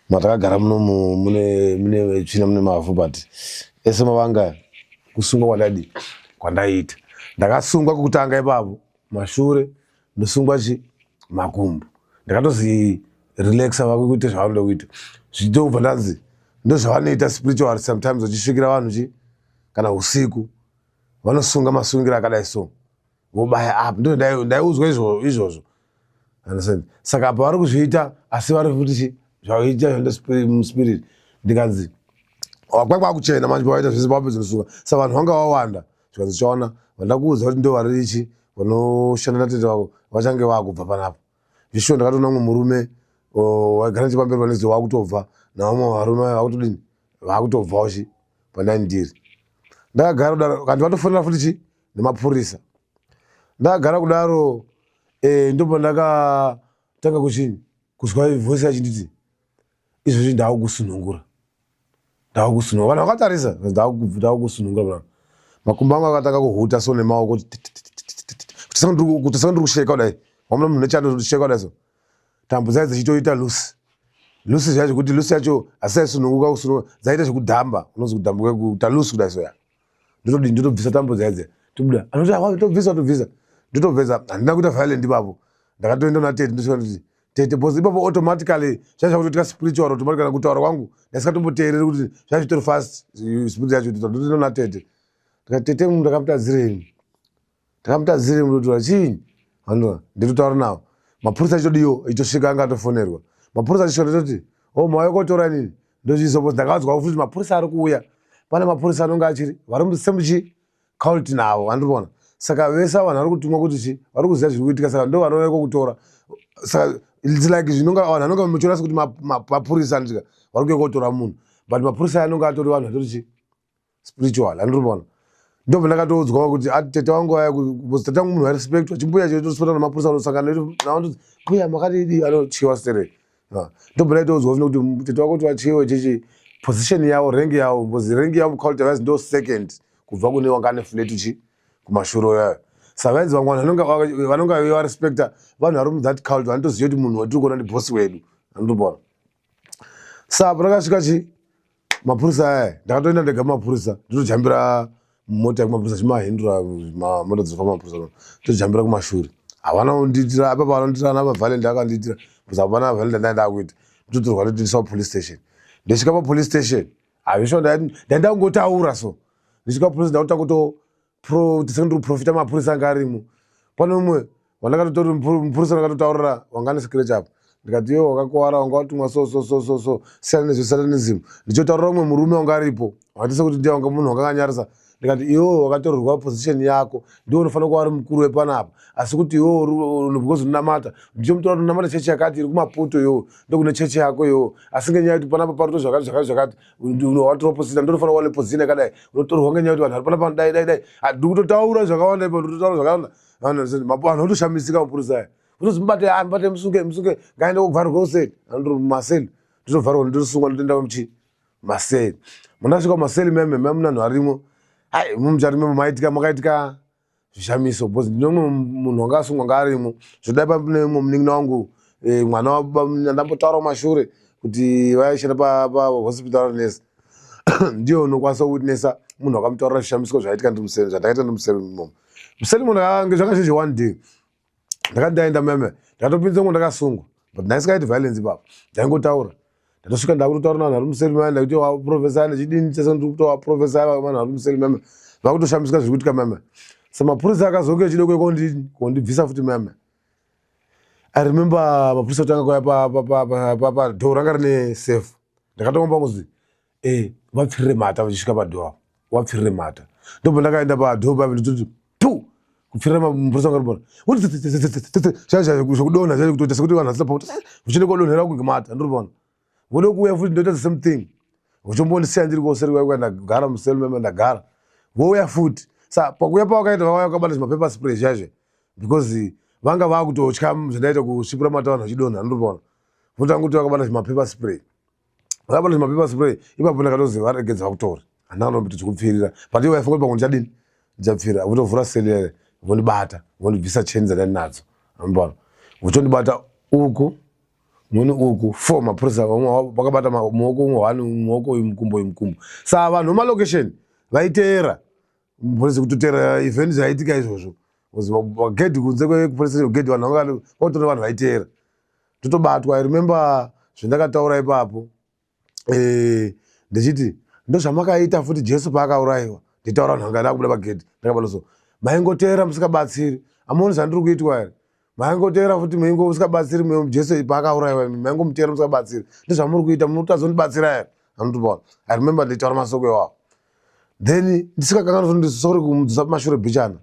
Speaker 1: matakagara munomu mune tsvina, mune mavhu, but ese mavanga aya kusungwa kwandadi kwandaiita. Ndakasungwa kukutanga ipapo mashure, ndosungwa chi makumbo. Ndakatozi relaxa, vako kuita zvavanoda kuita, zvichitobva ndanzi ndozvavanoita spiritual sometimes, vachisvikira vanhu chi kana usiku vanosunga masungiro akadai, so vobaya apa. Ndo ndaiudzwa izvozvo. Understand? Saka apa vari kuzviita asi vari futi chi zvaita zvende muspirit. Ndikanzi kwakwa kuchena manje pawaita zvese pawapedza kusuka. Saka vanhu vanga vawanda. Zvikanzi chaona vandakuudza kuti ndo vari chi vanoshanda natete vako vachange vakubva panapa. Zvishuwa ndakatoona mumwe murume waigara nechepamberi pane wakutobva navamwe varume vakutodini vakutobvawo chi pandai ndiri. Ndakagara kudaro kanti vatofonera futi chi nemapurisa. Ndakagara kudaro eh, ndopandakatanga kuchini kuzwa voice yachinditi izvozvi ndakukusunungura ndakukusunungura vanhu vakatarisa ndakukusunungura makumbo angu akatanga kuhuta so nemaoko kuti sanga ndiri kusheka kudai wamuna munhu nechando sheka kudai so tambo dzai dzichitoita loose loose zvacho kuti loose yacho asaisununguka kusununguka dzaita zvekudhamba unozi kudhambuka kuita loose kudai so ya ndotodii ndotobvisa tambo dziya dziya tobuda anoti awa tobvisa tobvisa ndotobvisa handina kuita violent ipapo ndakatoenda kuna tete ndosvika ndoti tete because ipapo automatically zvaiva zvakutoitika spiritual automatically kutaura kwangu ndaisingatomboteereri kuti zvaiva zvitori fast spirit yacho ndotoenda kuna tete ndikati tete ndakamutadzirei Ndakamutadzirei munotora chii? Vanhu nditotaura navo. Mapurisa achitodiwo achitosvika anga atofonerwa. Mapurisa achisvika ndototi oh mauya kotora nini? Ndozviisa because ndakaudzwa futi mapurisa ari kuuya. Pane mapurisa anonge achiri vari musame chi cult navo andiri kuona. Saka vese ava vanhu vari kutumwa kuti chi vari kuziva zviri kuitika saka ndo vanouya kokutora. Saka it's like zvinonga vanhu vanonga muchiona sekuti mapurisa anditika vari kuuya kotora munhu but mapurisa aya anonge atori vanhu vatori chi spiritual andiri kuona ndobva ndakatoudzwa kuti ati tete wangu aya because tete wangu munhu airespectwa chimbuya chaitoswera namapurisa anosangana navanoti mbuya makadidi anotyiwa stereki ndobva ndaitoudzwa futi kuti tete wako kuti vatyiwe chichi position yavo rank yavo because rank yavo muculture vainzi ndo second kubva kune wanga ane flat chi kumashure uyayo saka vainzi vamwe vanhu vanonga varespecta vanhu vari muthat cult vanotoziva kuti munhu watiri kuona ndibosi wedu anotopona sa pandakasvika chi mapurisa aya ndakatoenda ndega mapurisa ndotojambira mota yekumapurisa chimahindura mota dzinofamba mapurisa tojambira kumashure havana kundiitira apa vanondiitira ana vavalent akandiitira because hapana valent andai ndakuita ndototorwa ndotoendeswa papolice station ndosvika papolice station hazvisho ndaenda kungotaura so ndosvika papolice ndakuta kuto pro tisenge ndiri kuprofita mapurisa anga arimo pane umwe wandakatotori mupurisa ndakatotaurira wanga ane scratch apa ndikati iwe wakakuvara wanga watumwa so so so so so siyana nezvesatanism ndichotaurira umwe murume wanga aripo wakaita sekuti ndiye wanga munhu wanga akanyarisa ndikati iwewe wakatorerwa position yako ndiwe unofanira kuva uri mukuru wepanapa asi kuti iwewe because unonamata ndichomutora kuti unonamata chechi yakati iri kumaputo iwewe ndokune chechi yako iwewe asi ngenyaya yekuti panapa parito zvakati zvakati zvakati watorwa position ndotofanira kuva neposition yakadai unotorwa ngenyaya yekuti vanhu vari panapa dai dai dai ndiri kutotaura zvakawanda ipa ndiri kutotaura zvakawanda vanhu votoshamisika mapurisa aya unozi mubate ah, mubate musunge musunge ngaende kuvharwa useni andiri mumaseli nditovharwa ndotosungwa ndotoenda muchi maseli mundasvika mumaseli meme meme muna vanhu varimo hai mumuchari meme maitika makaitika zvishamiso because ndine umwe munhu wanga asungwa nga arimo zvodai pane umwe munin'ina wangu eh, mwana wandambotaura kumashure kuti vaishanda pahospital nurse ndiye unokwanisa kuwitnessa munhu wakamutaurira zvishamisiko zvaitika ndiri museri zvandakaita ndiri museri imomo museri imomo ndakanga zvakazhinji one day ndakati ndaenda meme ndakatopinza umwe ndakasungwa but ndaisingaiti violence ipapo ndaingotaura ndatosvika ndakutotaura navanhu vari museri meme ndakuti waprofesa ndechidini chese ndiri kutovaprofesa vanhu vari museri meme vakutoshamisika zviri kuitika meme sa mapurisa akazonge echida kuuya kondibvisa futi meme i remember mapurisa kutanga kuya padhoo ranga rine safe ndakatomba kuzi eh vapfirire mata vachisvika padhoo apo wapfirire mata ndobva ndakaenda padhoo papi ndototi pu kupfirira mapurisa anga aribona zvekudonha zvacho kutoita sekuti vanhu vasina pakuti uchienda kodonhera kunge mata ndiribona vode kuuya futi ndoita the same thing uchombondisiya ndiri koseri kwaiwa ndagara muselu meme ndagara vouya futi sa pakuuya pavakaita vakauya vakabata zvimapaper spray zvazve because vanga vakutotya zvandaita kusvipira mata vanhu vachidonha ndiribona votanga kuti vakabata zvimapaper spray vakabata zvimapaper spray ipapo ndakatozi varegedza vakutora handina kunomboita zvekupfirira but ivo vaifunga kuti pamwe ndichadini ndichapfirira votovhura seli yaye vondibata vondibvisa cheni dzandandinadzo ambona vochondibata uku muni uku four mapurisa vamwe vakabata muoko umwe one muoko uyu mukumbo uyu mukumbo saa vanhu vemalocation vaiteera police kutoteera event zvaiitika izvozvo gedhi kunze kwepolice station gedhi vanhu vanga vakutora vanhu vaiteera totobatwa i remember zvandakataura ipapo eh, ndichiti ndozvamakaita futi jesu paakaurayiwa nditaura vanhu vanga ndakubuda pagedhi ndakabata so maingoteera musikabatsiri amuoni zvandiri kuitwa here Maingoteera futi maingo usikabatsiri Jesu paakaurayiwa maingomuteera musikabatsiri. Ndizvamuri kuita munotadza kundibatsira here? Anotopa. I remember ndichitaura masoko iwawo. Then ndisikakanganwa futi sorry kumudzosa pamashure bichana.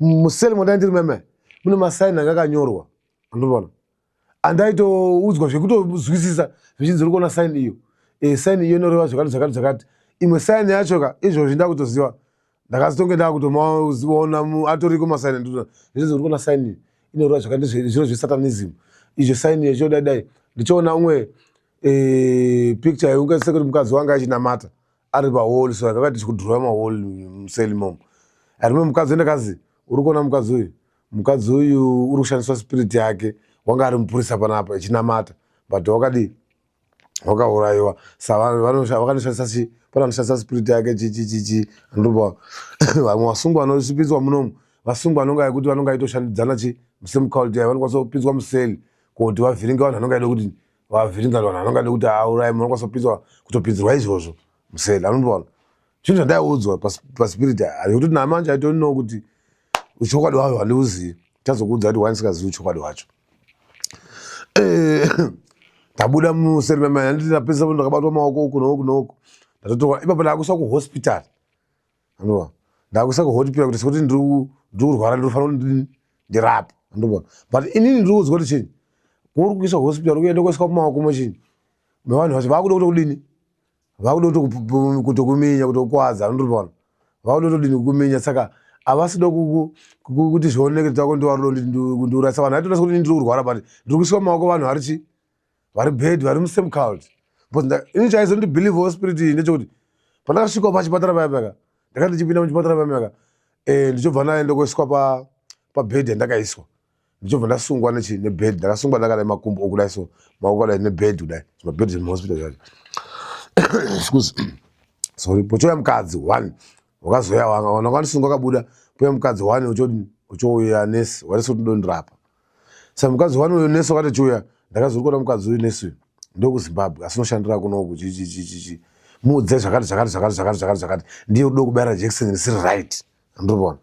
Speaker 1: Museli mwandai ndiri meme mune masaini anga akanyorwa. Andobona. Andaitoudzwa zvekutozwisisa zvichinzi uri kuona saini iyo. E, saini iyo inoreva zvakati zvakati zvakati. Imwe saini yacho ka izvozvi ndakutoziva. Ndakazotonge ndakutomaona atoriko masaini ndinoona. Zvichinzi uri kuona saini inoreva zvakati zviro zvesatanism. Izvo saini yacho dai dai ndichiona umwe e, picture yunga sekuti mukadzi wanga achinamata ari pahall so akakati chikudhurowa mahall museli momo. I remember mukadzi wendakazi uri kuona mukadzi uyu mukadzi uyu uri kushandiswa spirit yake wanga ari mupurisa panapa echinamata but wakadii wakaurayiwa savanoshandisa chi pane vanoshandisa spirit yake chichichichi andopa vamwe vasungwa vanosvipinzwa munomu vasungwa vanonga yekuti vanonga aitoshandidzana chi musame cult yayo vanokwanisa kupinzwa museli kuti vavhiringe vanhu vanonga aida kuti vavhiringa vanhu vanonga aida kuti auraye munhu vanokwanisa kupinzwa kutopinzirwa izvozvo museli anondoona zvinhu zvandaiudzwa paspirit zvekuti namanje i don't know kuti uchokwadi wacho handiuzivi chazokuudza kuti why ndisingazivi uchokwadi hwacho eh, ndabuda museri memai handiti ndapedzisa ndakabatwa maoko uku nouku nouku ndatotorwa ipapo ndakuiswa kuhospital andiwa ndakuiswa kuhospital kuti sekuti ndiri kurwara ndinofanira kuti ndirape andiwa but inini ndiri kuudzwa kuti chinyi kuri kuiswa kuhospital kuenda kuiswa mumaoko mechinyi mevanhu vacho vakuda kuti kudini vakuda kutokuminya kutokwadza anondipona vakuda kutodini kukuminya saka havasida kuti zvioneke kuti ako ndiwarudo kundiurayisa vanhu vaitoona sekuti ndiri kurwara but ndiri kuiswa mumaoko vanhu vari chi vari bad vari musame cult because ini chaizondibelieve spirit iyi ndechekuti pandakasvikawo pachipatara paya paka ndakati ndichipinda muchipatara paya paka eh, ndichobva ndaenda kuiswa pabed yandakaiswa ndichobva ndasungwa nechi nebed ndakasungwa ndakadai makumbo okudai so maoko adai nebed kudai zvimabed zvemuhospital zvacho excuse sorry pochouya mukadzi one wakazoya wanga wana kwandisungwa kabuda pouya mukadzi one uchodini uchouya nesi warisi kuti ndondirapa sa mukadzi one uyo nesi wakati chiuya ndakazori kuona mukadzi uyu nesi uyu ndokuzimbabwe asi unoshandira kunoku chichichichichi muudze zvakati zvakati zvakati zvakati zvakati zvakati ndiye udo kubayira jackson risiri right Andobona.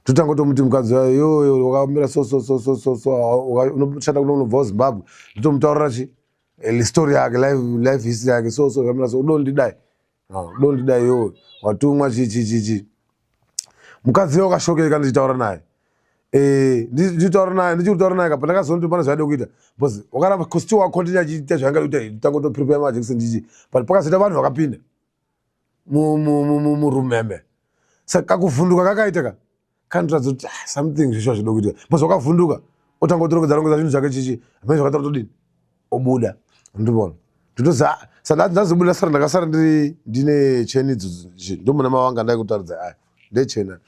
Speaker 1: Totanga tomuti mukadzi wayo yoyo wakamira so so so so so so unoshanda kuno unobva kuZimbabwe. Ndotomutaurira chi eh, story yake life life history yake so so zvakamira so udondidai. Ah, udondidai yoyo watumwa chi chi chi chi. Mukadzi uyo wakashokeka ndichitaura naye. Eh, ndichitaura naye ndichitaura naye kapa ndakazoona kuti pane zvaida kuita because wakaramba still wacontinue achiita zvaanga kuita tanga to prepare majekiseni chichi but pakazoita vanhu vakapinda murumeme saka kakuvhunduka kakaita ka kanoratidza kuti ah, something zvishuwa zvinoda kuitika because wakavhunduka otanga kutorongedza rongedza zvinhu zvake chichi hamene zvakataura todini obuda ndibona ndinoza saka ndazobuda sara ndakasara ndiri ndine cheni idzodzo ndomuna mawanga ndai kutaridza aya ndechena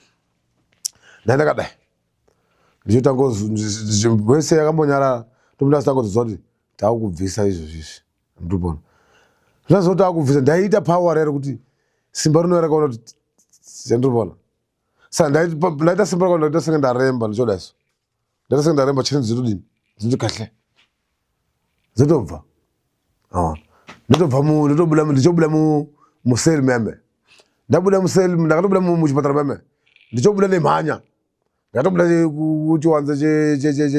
Speaker 1: ndandakadai ndichotanga wese yakambonyarara tobuda sitangodzodza kuti takukubvisa izvozvizvi ndobona zvazoti akubvisa ndaiita power rero kuti simba rino rakaona kuti ndobona sa ndaita simba rakaona ndaita senge ndaremba ndichoda so ndaita senge ndaremba chine dzotodini dzinoti kahle dzotobva ndotobva mu ndotobuda ndichobuda mu museli meme ndabuda museli ndakatobuda muchipatara meme ndichobuda nemhanya ndakatobuda kuchiwanze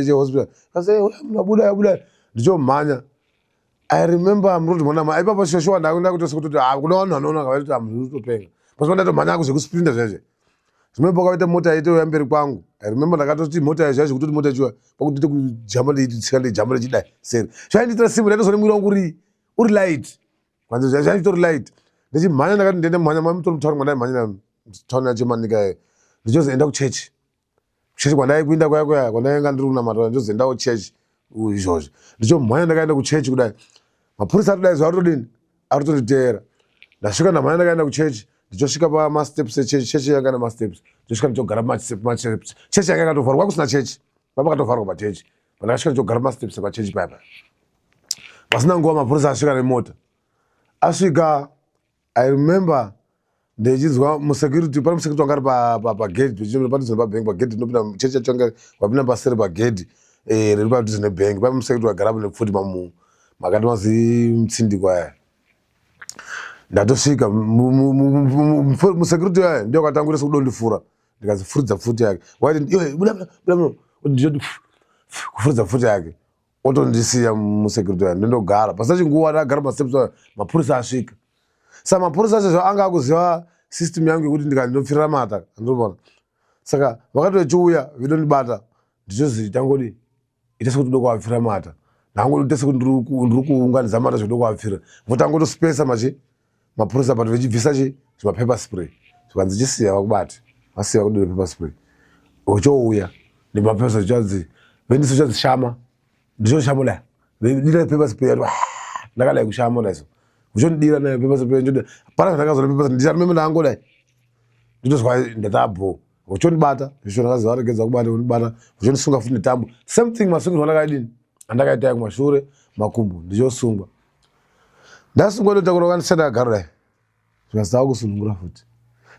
Speaker 1: chehospital ase abuda abuda ndichomhanya i remember muroti mwana ma ipapo shoshuwa ndakutosa kutoti ah kuna vanhu vanoona kavaitoti amutopenga pasima ndatomhanya kuzvekusprinta zvaizvo remember kwakaita mota yaitouya mberi kwangu i remember ndakatoti mota yaizvo kutoti mota yacho pakuti kujamba nditsika ndijamba ndichidai seri zvaindiitira simba ndaitozona mwiri wangu uri uri light kwanzi zvaitori light ndichimhanya ndakati ndiende mhanya mamutori mutauni mwandaimhanyira town yacho manika yayo ndichozoenda kuchechi kuchechi kwandai kuinda kuya kuya kwandainga ndiri kunamata ndichozoendawo chechi izvozvo ndichomhanya ndakaenda kuchechi kudai mapurisa atodaidzwa aritodini aritonditeera ndasvika ndamhanya ndakaenda kuchechi ndichosvika pamasteps echechi chechi yanga nemasteps ndichosvika ndichogara pamasteps chechi yanga yakatovharwa kusina chechi papakatovharwa pachechi pandakasvika ndichogara pamasteps epachechi paya paya pasina nguva mapurisa asvika nemota asvika i remember ndichinzwa musecurity pane musecurity wanga ari pagedhi padhuze nepabank pagedhi inopinda chechi yacho anga wapinda paseri pagedhi eh, riri padhuze nebank pane musecurity wagara nepfuti mamu makati mazi mutsindiko aya ndatosvika musecurity aya ndiyo akatangurisa kudondifura ndikazifuridza pfuti yake waiti iwe buda buda buda ndinoti Kufuridza pfuti yake otondisiya musecurity wayo, ndindogara pasina chinguva. Ndagara pasteps ayo, mapurisa asvika. Saka mapurisa sezvo anga akuziva system yangu yekuti ndikandinopfirira mata, andinoona, saka vakati vechiuya vidondibata, ndichozi tangodi ita sekuti uda kuapfira mata, ndangoita sekuti ndiri kuunganidza mata zvekuda kuapfira, votangotospesa machi mapurisa, but vechibvisa chi zvimapepper spray. Zvikanzi chisiya vakubate, vasiya kudira pepper spray, uchouya nemapepper chanzi vendiso chanzi shama, ndicho shamo dai dira pepper spray yati ndakadai kushama dai so uchondidira nayo pepper spray ndoda pana zvandakazoona pepper ndicharumeme ndangodai ndotozwa ndatabho uchondibata zvisho ndakaziva regedza kubata undibata uchondisunga futi netambo, same thing masungirwo andakadini andakaita kumashure makumbo. Ndichosungwa, ndasungwa, ndotakura vakandisiya ndakagara dai, zvikazava kusunungura futi,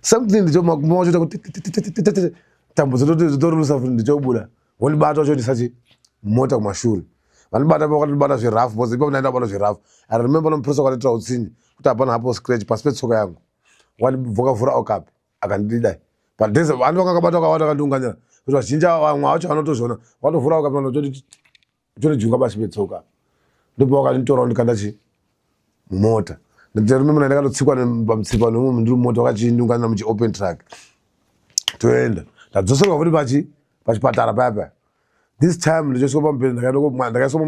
Speaker 1: same thing, ndicho makumbo macho kuti tambo dzotorusa futi, ndichobuda, wondibata uchondisa chi mumota kumashure. Vandibata vakatibata zverafu because ipapo ndaenda kubata zverafu. I remember nomupurisa wakatiitira utsinye kuti hapana hapo scratch pasi petsoka yangu, wakavhura okapi akandidai, but there's vanhu vakakabata vakawanda vakandiunganira kuti vazhinji vamwe vacho vanotozviona, vatovhura okapi chotijunga pasi petsoka. Ndipo vakanditora ndikanda chi mumota. Ndimemona ndakatotsikwa pamutsipa nemumwe ndiri mumota, vakachindiunganira muchi open truck, toenda. Ndadzoserwa futi pachi pachipatara paya paya. This time ndichosvika pamubhedha, ndakaiswa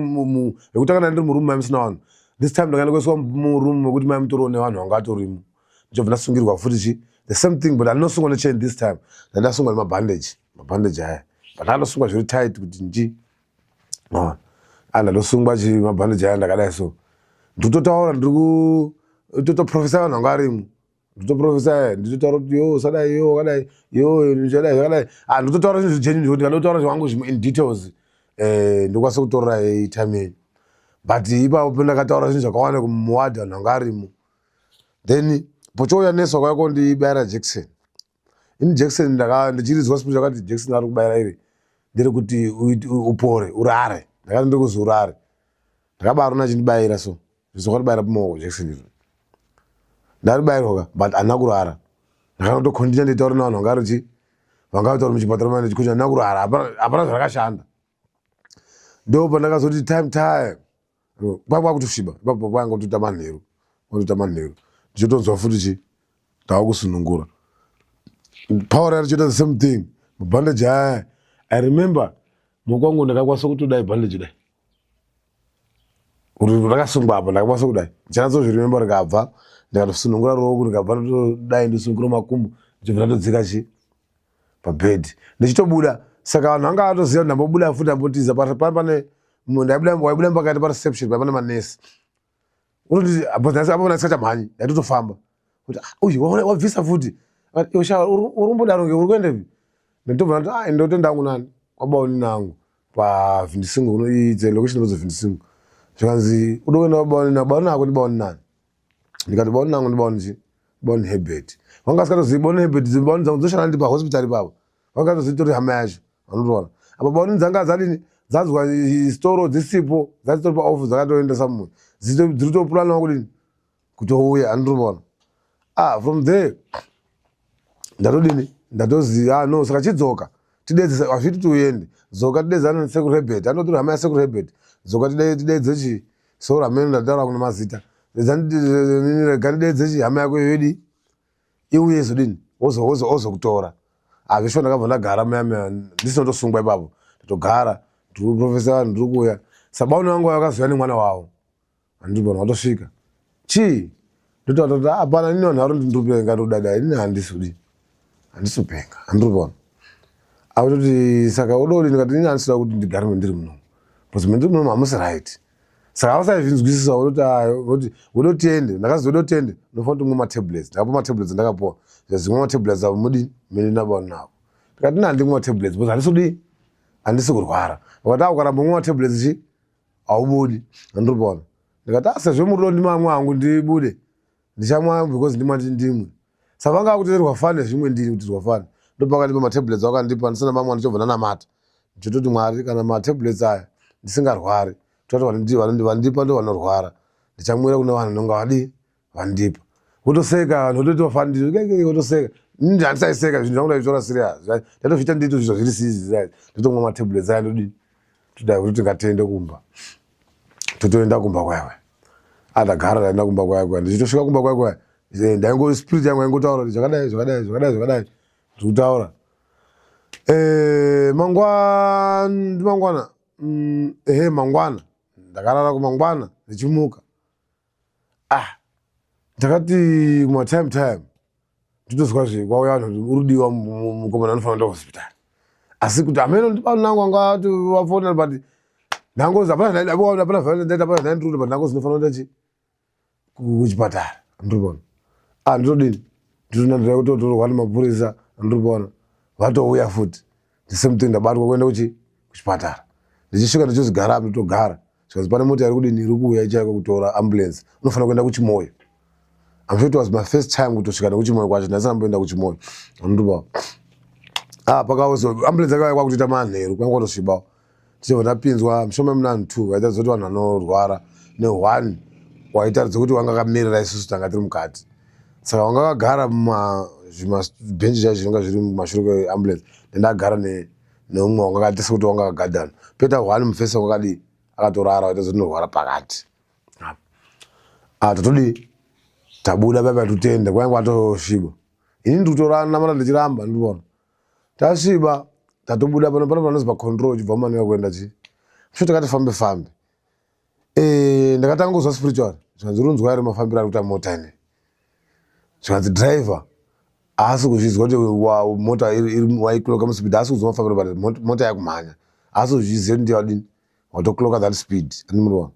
Speaker 1: yekutanga ndandiri muroom mai musina vanhu. This time ndakaenda kuiswa muroom mekuti mai mutoriwo nevanhu vanga vatorimo. Ndichobva ndasungirwa futi chi the same thing, but handinosungwa nechain this time, ndandasungwa nemabandage, mabandage aya, but ndakatosungwa zviri tight kuti nji andandosungwa chi mabandage aya ndakadai. So ndikutotaura, ndiri kutotoprofesa vanhu vanga varimo, nditoprofesa, nditotaura kuti yo usadai, yo wakadai, yo ndichadai zvakadai. Ah, nditotaura zvinhu zvigenuine kuti ndikada zvangu zvimwe in details, ndokwanisa kutorera time yenyu, but ipapo pandakataura zvinhu zvakawanda kumuwadhi, vanhu vanga varimo. Then pochouya nesi wakauya kondibayira jekiseni. Ini jekiseni ndichiridzwa speech akati jekiseni ari kubayira iri nderekuti upore urare. Ndakati ndiri urare, ndakabarona achindibayira, so zvizokandibayira pamaoko jekiseni iro. Ndaribayirwa ka, but handina kurara. Ndakanotocontinue ndiitaura nevanhu vanga richi vanga vataura muchipatara mane ndichikuti handina kurara, hapana zvakashanda. Ndo pandakazoti time time kwanga kutosviba ipapo, kwanga kutoita manheru, kwatoita manheru, ndichotonzwa futi chi ndava kusunungura power yarichoita the same thing, mabhandeji aya. I remember maoko angu ndakakwanisa kutodai bandage dai rakasungwa apa, ndakakwanisa kudai, ndichanyatsozviremember. Rikabva, ndikatosunungura ruoko, ndikabva ndotodai ndosungura makumbo, ndichobva ndatodzika chi pabhedhi ndichitobuda. Saka vanhu vanga vatoziva kuti ndambobuda futi, ndambotiza pane waibuda pakati pareception pai pane manesi, unoti apo ndasingachamhanyi, ndaitotofamba kuti, "Ah, uyu wabvisa futi sha, uri kumbodaro nge uri kuendepi?" Ndotobva ndati, "Ah, ndotoenda hangu nani kwabaoni nangu paVhindisingo kuno idze location inozi Vhindisingo." Zvikanzi, "Uda kuenda kwabaoni na baoni nako ndibaoni nani?" Ndikati, "Baoni nangu ndibaoni chi baoni Herbert." Vanga vasikatozivi baoni Herbert, baoni dzangu dzoshanda ndi pahospital ipapo, vanga tozivi tori hama yacho vanotoona apa. Baoni dzanga dzadini dzanzwa storo dzisipo, dzadzitori paoff, dzakatoendesa mumwe, dziri topulanawo kudini kutouya, andinoona. Ah, from there ndatodini, ndatozi, "Ah, no, saka chidzoka tidedze, hazviti tiuende, dzoka tidedzane nesekuru Herbert." Andotori hama yasekuru Herbert. "Dzoka tidedze chi so ramene ndataura kuna mazita, rega ndidedze chi hama yako yodi iuye izodini ozokutora." Hazvisho, ndakabva ndagara muya muya ndisina kutosungwa ipapo, ndatogara ndiri kuprofesa vanhu, ndiri kuuya sabauni vangu vakazoya nemwana wavo, handibona watosvika chii. Ndotaura kuti hapana nini, vanhu vari ndiri ndodada, inini handisi kudini, handisi kupenga, handiri kuona akutoti saka udodi. Ndikati inini handisida kuti ndigare mendiri munomu because mendiri munomu hamusi right. Saka avasaizvinzwisisa kuti kuti udo tiende. Ndakazi udo tiende, unofanira kuti umwe matablets. Ndakapa matablets, ndakapuwa zvimwe matablets avo mudini mene nabaoni navo. Ndikati ini handimwe matablets because handisi kudii, handisi kurwara. Vakati, "Ah, ukaramba umwe matablets chi haubudi." Handiri kuona. Ndikati, "Ah, sezvo muri ndimamwe hangu ndibude, ndichamwa because ndimati ndimwe." Saka vanga vakutoerwa fane zvimwe, ndiri kutirwa fane. Ndopakatipa matablets vakandipa, ndisina mamwe. Ndichobva ndanamata ndichototi, "Mwari, kana matablets aya ndisingarwari, toti vandipa ndo vanorwara, ndichamwira kune vanhu nonga vadii vandipa." Votoseka vanhu, vototi vafani, votoseka. Ini handisaiseka, zvinhu zvangu ndaitora serious, ndatozviita ndito zvinhu zviri serious. Ndotomwa matablets aya, ndodini. Todai kuti ngatiende kumba. Totoenda kumba kwaiwe. Andagara ndaenda kumba kwaiwe. Ndichitosvika kumba kwaiwe. Eh, ndaingo spirit yangu yaingotaura kuti zvakadai zvakadai zvakadai zvakadai. Ndikutaura. Eh, mangwana mangwana. Ehe mangwana. Ndakarara kumangwana ndichimuka. Ah. Ndakati kuma time time. Nditozwa zve kwauya vanhu kuti uri kudiwa mukomana anofanira kuenda kuhospital. Asi kuti ameno ndipanangu anga ati wafona but ndangozi hapana hapana hapana hapana ndiri but ndangozi ndinofanira kuenda chi kuchipatara andiri kuona. Ah ndinodini? Ndinonandira kutotorwa nemapurisa andiri kuona. Vatouya futi. The same thing ndabatwa kuenda kuchi kuchipatara. Ndichisvika ndichozigara apo ndotogara. Zvikanzi pane mota iri kudini iri kuuya ichauya kutora ambulance. Unofanira kuenda kuChimoyo. I'm sure it was my first time kutosvika nekuChimoyo kwacho. Ndasina kumboenda kuChimoyo. Andiri Ah pakaozo ambulance yakauya kwakutoita manheru kwanga kwatosvibawo. Tichibva tapinzwa mushoma muna vanhu two vaitaridza kuti vanhu vanorwara neone waitaridza kuti wanga akamirira isusu tanga tiri mukati. Saka wanga akagara mumazvimabhenji chaizvo zvinonga zviri mumashure kweambulance ndendagara neumwe wanga akaita sekuti wanga akagadhana. Poita one mufesi wanga akadii akatorara waitaridza kuti unorwara pakati. Ah totodii tabuda paya patutenda kwainge kwatosviba. Ini ndiri kutoranamata ndichiramba ndiri Tasviba tatobuda pano pano panozi pacontrol uchibva mumanika kuenda chii. Sho takati fambe fambe. Eh ndakatanga kuzwa spiritual. Zvikanzi urunzwa here mafambiro ari kuita mota ine. Zvikanzi driver haasi kuzvizwa kuti mota iri waikloka muspeed haasi kuzwa mafambiro but mota yakumhanya. Haasi kuzviziva kuti ndiyo watokloka that speed. Andimuriwa.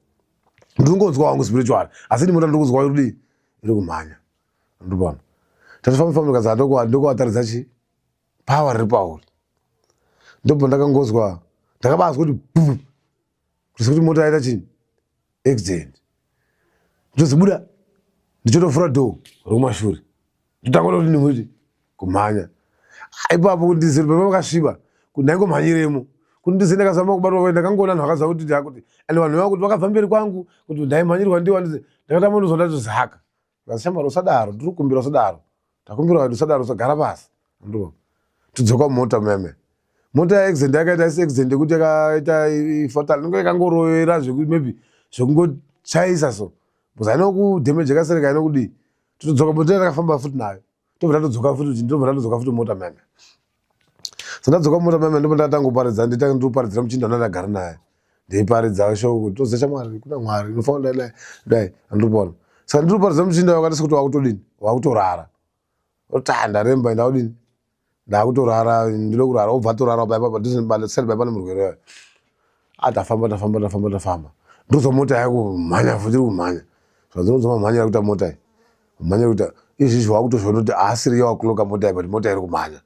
Speaker 1: Ndiri kungonzwa wangu spiritual asi ndi mota ndiri kunzwa iri kudii iri kumhanya. Ndiri Tati fambe fambe kaza ndokuwataridza chi power riri pauri. Ndobva ndakangozwa ndakabazwa kuti bhu kuti mota yaita chii accident. Ndozobuda ndichotofura door rekumashure ndotanga kutoti ndimoti kumhanya ipapo kuti ndizere papa pakasviba kuti ndaingomhanyiremo kuti ndize ndakazama kubatwa ndakangoona vanhu vakaziva kuti ndakuti and vanhu vava kuti vakabva mberi kwangu kuti ndaimhanyirwa ndiwo ndakatamba ndozwa ndatozaka ndikati usadaro ndiri kukumbira usadaro takumbira kuti usadaro usagara pasi ndo tidzoka mumota meme mota yaaccident yakaita isi accident yekuti yakaita fatal inenge yakangoroera zvekuti maybe zvekungochaisa so because haina kudamage yakasereka haina kudii totodzoka mota yakafamba futi nayo tobva tatodzoka futi ndobva tatodzoka futi mota meme so ndadzoka mota meme ndobva ndatangoparidza nditanga ndoparidzira muchinda ndandagara naye ndeiparidza shoko kuti toziva chamwari kuna mwari unofanira dai dai andopona saka ndiri kuparidza muchinda wakati sekuti wakutodini wakutorara oti ah ndaremba ndakudini ndakutorara ndinoda kurara obva atorara padhuze pane murwere wayo ah tafamba tafamba tafamba tafamba ndozwa mota yakumhanya futi iri kumhanya zvadzinonzwa mamhanyira kuita mota iyi kumhanya kuita izvizvi wakutozviona kuti haasiri iye wakuloka mota iyi but mota iri kumhanya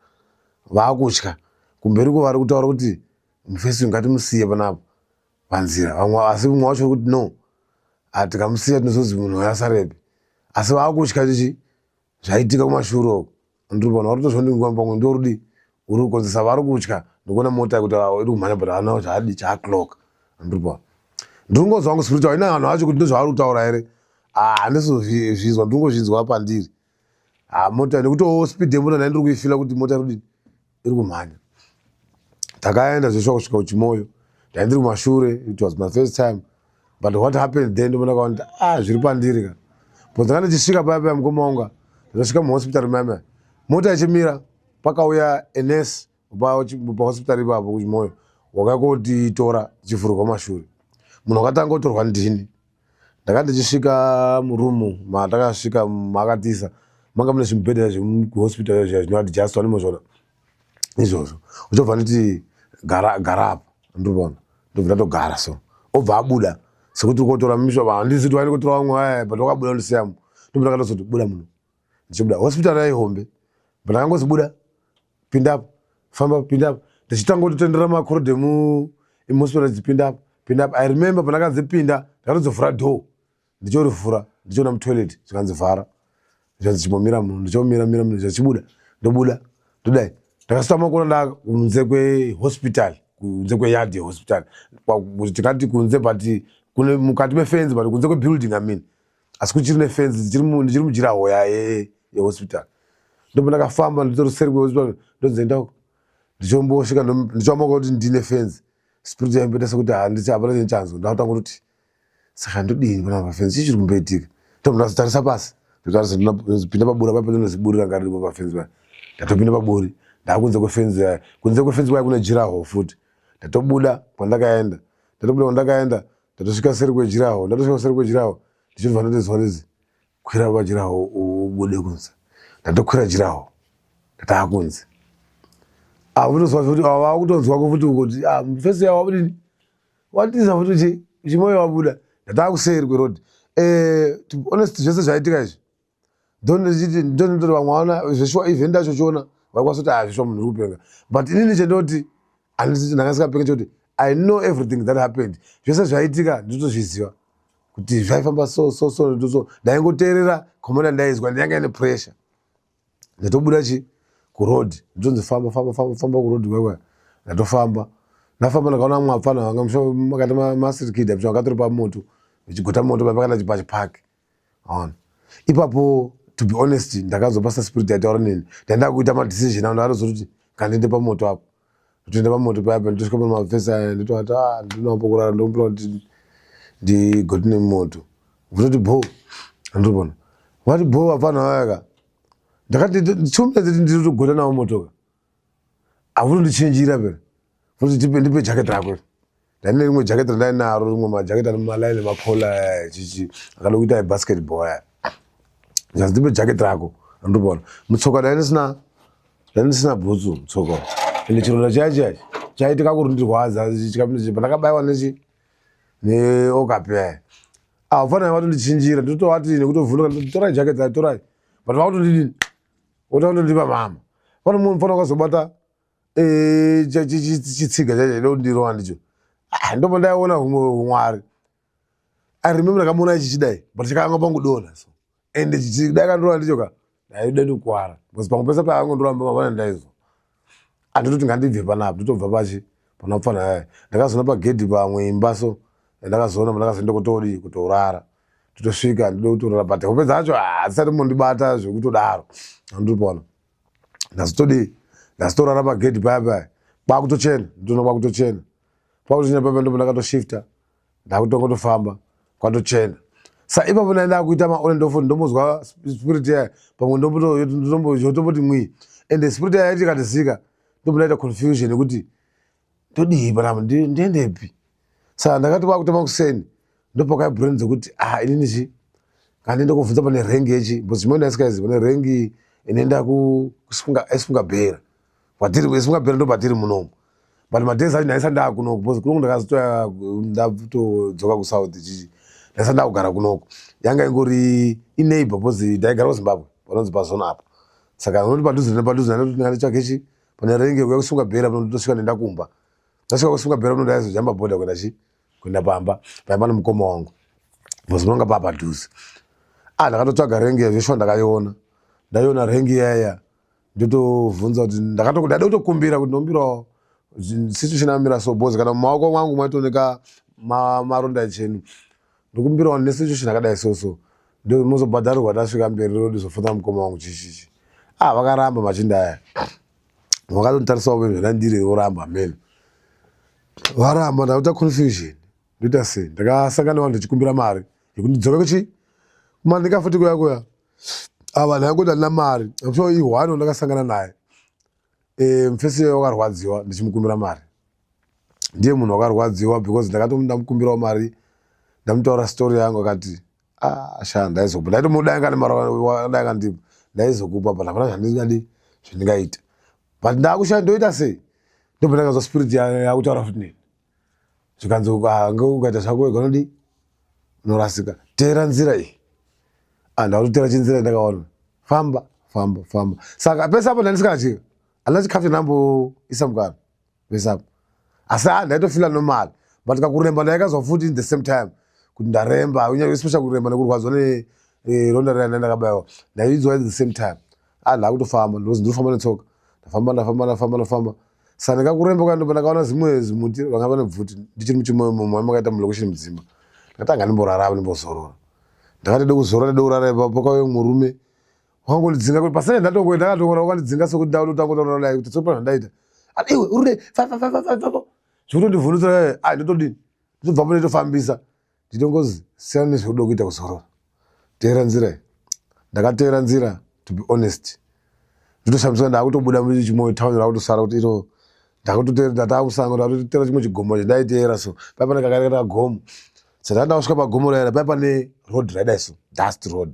Speaker 1: vakutya kumberi ko vari kutaura kuti mufesi ngatimusiye panapa panzira vamwe asi mumwe wacho kuti no tikamusiya tinozozi munhu uyo asarepi asi vakutya chichi zvaitika kumashure uko ndiri kuona vari kutozwa ndingwa pamwe ndorudi uri kukonzesa vari kutya ndikuona mota kuti ah, iri kumhanya but haana zvaadi chaaclock ndiri kuona ndiri kungonzwa wangu spiritual ina vanhu vacho kuti ndozvavari kutaura here ah, handisozvizwa ndiri kungozvinzwa pandiri ah, mota nekuti speed yemota ndai ndiri kuifila kuti mota iri kudini iri kumhanya takaenda zveshuwa kusvika kuchimoyo ndai ndiri kumashure it was my first time but what happened then ndobona kaona kuti ah zviri pandiri ka but ndanga ndichisvika paya paya mukoma wanga ndakasvika muhospital maya mota ichimira pakauya a nurse pahospital ipapo kuchimoyo wakauya kotitora tichivhurwa kumashure munhu wakatanga kutorwa ndini ndakati ndichisvika murumu matakasvika maakatiisa manga mune zvimubhedha zvemuhospital zviya zvinoadjustwa nemozvona izvozvo uchobva nditi gara gara apa ndobona ndobva ndatogara so obva abuda sekuti uri kotora mishwa handisi kuti waende kotora vamwe vaya but wakabuda ndisiyamo ndobva ndakatozoti buda muno ndichibuda hospital yaihombe but ndakangozi buda pinda apa famba pinda apa ndichitanga kutotendera makorodhi emuhospital ndichipinda apa pinda apa i remember pandakanzi pinda ndakatozovhura door ndichorivhura ndichiona mutoilet zvikanzi vhara zvikanzi chimbomira muno ndichomira mira muno zvachibuda ndobuda ndodai ndakasvika makona ndakunze kwehospital kunze kweyard yehospital tikati kunze but kune mukati mefenzi but kunze kwebuilding i mean asi kuchiri nefenzi ndichiri mujirahoya yehospital ndopo ndakafamba nditori seri kwehospital ndonzi enda uko ndichombosvika ndichoamba kuti ndine fenzi. Spirit yaimboita sekuti handisi hapana chendichanzwa. Ndakutanga kutoti saka ndodini panapa pafenzi chii chiri kumboitika. Ndobva ndazotarisa pasi. Ndotarisa ndinopinda paburi apa pane ziburi ranga riripo pafenzi paya. Ndatopinda paburi ndakunze kwefenzi yaya. Kunze kwefenzi kwaya kune jiraho futi. Ndatobuda kwandakaenda. Ndatobuda kwandakaenda ndatosvika seri kwejiraho. Ndatosvika seri kwejiraho ndichibva ndatozwa ndizi kwira pajiraho ubude kunze ndatokwira jiraho ndataakunze akutonzwa futi vakutonzwa futi kuti ah, mufesi yawo wabudini watiza futi chi chimoyo wabuda ndataakuseri kweroad eh, to be honest zvese zvaitika izvi ndondichiti vamwe vaona zveshuwa event yacho chiona vaikwanisa kuti ah zveshuwa munhu uri kupenga but inini chendoti handiti ndanga ndisingapenge chekuti i know everything that happened zvese zvaitika ndotozviziva kuti zvaifamba so so so so ndaingoteerera komona ndaizwa ndiyanga ine pressure ndatobuda chi kuroad ndonzi famba famba famba famba kuroad kwekwe ndatofamba ndafamba ndakaona vamwe vapfana vanga makati masirikid apo vanga tori pamoto vachigota moto pakati pachipaki Aona. Ipapo to be honest ndakanzwa pastor spirit yaitaura neni. Ndaenda kuita ma decision angu ndakatozoti ngandiende pamoto apo. Ndotoenda pamoto paya pa ndosvika pane mafesi aya ndotovati ah ndinoda pokurara ndokumbira kuti ndigoti nemoto. Vototi bho. Andobona. Vati bho vapfana vaya ka. Ndakati chiumedze kuti ndinotogota nawo moto ka. Avotondichinjira phela. Voti tipe ndipe jacket rako. Ndaine rimwe jacket randainaro rimwe majacket ane malaini makhola chichi akada kuita ebasketball aya. Ndikati ndipe jacket rako. Andobona. Mutsoka ndaindisina ndaindisina bhutsu mutsoka. Ende chironda chiya chiya chaitika kurundirwadza chikapinda pandakabaiwa nechi neokapi aya. Ah, ufanira vatondichinjira ndotovati nekutovhunduka torai jacket racho torai. But vakutondidini? Votondipa mama. Pane mumwe mufana wakazobata eh, chitsiga chacho chida kundirova ndicho ah, ndopa ndaiona humwe humwari i remember ndakamuona ichi chidai but chakanga pangudonha so and chidai kandorova ndicho ka ndaida ndikukwara because pamwe pese paangondorova mapana ndaizwa anditoti ngandibve panapa ndotobva pachi panopfana aya ndakazoona pagedhi pamwe imba so ndakazoona ndakazoenda kutodii kutorara totosvika ndode kutorara but hope dzacho hadzisati mondibata zvekutodaro andipona ndazotodii ndazotorara pagedhi paya paya kwakutochena nditoona kwakutochena kwakutochena paya ndipo ndakatoshifta ndakutongotofamba kwatochena sa ipapo ndaenda kuita maone ndofo ndombozwa spirit yaya pamwe ndombotomboti mwii ende spirit yaya yaiti ikatizika ndombo ndaita confusion yekuti ndodii panapa ndiendepi saka ndakati kwakutama kuseni ndopakauya brain dzekuti ah inini chi kandiende kuvhunza pane rengi yechi because chimwe ndaisikazi pane rengi inoenda kuesunga bhera kwatiri esunga bhera ndopatiri munomu but madays acho ndaisa ndaakunoku because kunoku ndakazotoya ndatodzoka kusouth chichi ndaisa ndakugara kunoku yanga ingori ineighbor because ndaigara kuzimbabwe panonzi pazona apo saka unoti padhuze nepadhuze ndanditsvake chi pane renge kuya kusunga bhera ndotosvika nenda kumba ndasvika kusunga bhera uno ndaizojamba bhodha kuenda chi kuenda pamba paimba nemukoma wangu because unonga paa padhuze ah ndakatotsvaga rengi yazveshuwa ndakaiona ndaiona rengi yaya ndotovhunza kuti ndakatoda kutokumbira kuti ndombirawo situation yamira so because kana mumaoko mwangu maitooneka maronda echenu ndokumbirawo nesituation yakadai so so mozobhadharirwa tasvika mberi rodizofunda mukoma wangu chichichi ah vakaramba machinda aya vakatonditarisawo vezvandandiri voramba mheno varamba ndakuita confusion ndoita sei ndakasangana nevanhu ndichikumbira mari yekuti ndidzoke kuchi kumandika futi kuya kuya ava vanhu vaingoti handina mari I'm sure ihwani wandakasangana naye e, mufesi iyoyo wakarwadziwa ndichimukumbira mari ndiye munhu wakarwadziwa because ndakatomukumbirawo mari ndamutaura story yangu akati ah, sha ndaizokupa ndaitomudai ngane mari wadai kandipa ndaizokupa but hapana zvandingadi zvandingaita but ndakushaya ndoita sei ndobva ndakanzwa spirit yakutaura futi neni zvikanzi ukange ukaita zvako wega unodii unorasika teera nzira iyi ah, ndakutotera chinzira ndakaona famba famba famba saka pese apo ndandisikadyi handina chikafu chandamboisa mukana pese apo asi ah, ndaitofila normal but kakuremba ndaikazwa futi in the same time kuti ndaremba especially kuremba nekurwadzwa neronda eh, riya ndandakabaiwa ndaidzwa at the same time ah ndakutofamba ndozi ndinofamba netsoka ndafamba ndafamba ndafamba ndafamba saka ndikakuremba kuya ndopa ndakaona zimwe zimuti vanga vane bvuti ndichiri muchimoyo momo makaita mulocation mudzimba ndakati anga ndimborarama ndimbozorora ndakati de kuzorora ndide kurara ipapo pakauya murume wakangondidzinga kuti pasina ndatongoenda ndakatongora wakandidzinga sekuti ndakutotangotaura naye kuti tsopa zvandaita ati iwe urure fa fa fa fa fa Zvekutondivhundutsira ah ndotodini? Ndotobvapo ndotofambisa. Nditongozi siyana nezvekuda kuita kuzorora. Teera nzira iyi. Ndakateera nzira to be honest. Ndotoshamisika ndakutobuda muchimoyo town rakutosara kuti iro ndakutoteera ndatakusango ndakutoteera chimwe chigomo chandaiteera so paipa pane kakare kagomo. Saka ndakusvika pagomo raira paipa pane road raidai so dust road.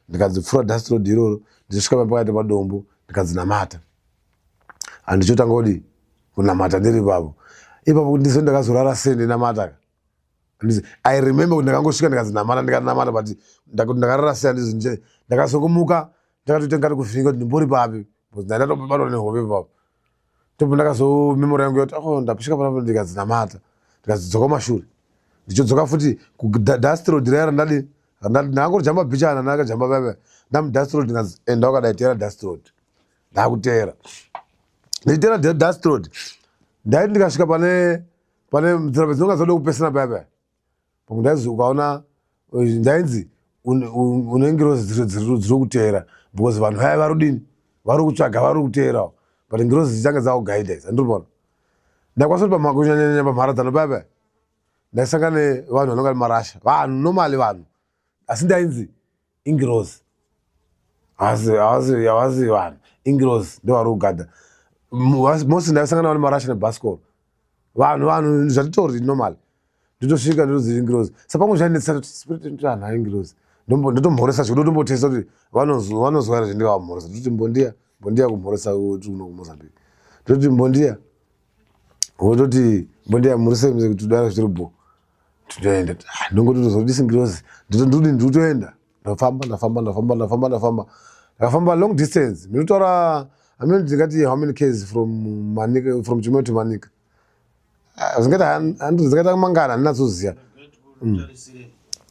Speaker 1: Ndikanzi pfuura dust road iroro ndichisvika paipa pakaita padombo ndikanzi namata. Handichotanga kudii kunamata ndiri ipapo. Ipapo ndizo ndakazorara sei ndinamata ka. I remember kuti ndakangosvika ndikanzi namata ndikanamata but ndakarara sei handizi ndakazongomuka ndakatoita ngati kuvhiringa kuti ndimbori papi because ndandatobatwa nehope ipapo ndobva ndakazo memory yangu yoti oh ndapishika panapa ndikanzi namata ndikanzi dzoka kumashure ndichodzoka futi kudust road riya randadi ndangorjamba bhichana ndakajamba paipa ndamudust road ndikanzi enda wakadai teera dust road ndakuteera ndichiteera dust road ndaiti ndikasvika pane pane nzira dzinonga dzoda kupesana paya paya pamwe ndaizi ukaona eh, ndainzi une ngirozi dziri kuteera because vanhu vaya vari kudini vari kutsvaga vari kuteerawo but ngirozi dzichange dzakugaida idzi andiri kuona ndakwanisa kuti kunyanyanyanya pamharadzano paya paya ndaisangana nevanhu vanonga vari marasha vanhu normally vanhu asi ndainzi ingirozi havasi vanhu ingirozi ndovari kugadha most ndaisangana vane marasha nebhasikoro vanhu vanhu zvatitori normal ndotosvika ndotoziva ingirozi sa pamwe zvainetsa kuti spirit vanhu aingirozi ndotomhoresa zvekuti ndotombotesta kuti vanozwa here zvendikavamhoresa ndototi mbondiya mbondiya kumhoresa kuti kuno kumozambique ndototi mbondiya wototi mbondiya mhoresei kuti dara zviri bho Ndinoenda ah, ndongotozodisi ngirozi ndoti ndikutoenda ndafamba ndafamba ndafamba ndafamba ndafamba ndakafamba long distance ndinotaura I mean ndingati how many ks from Manica from Chimoio to Manica ah, zvingati handiti dzakaita mangana handinatsoziva mm.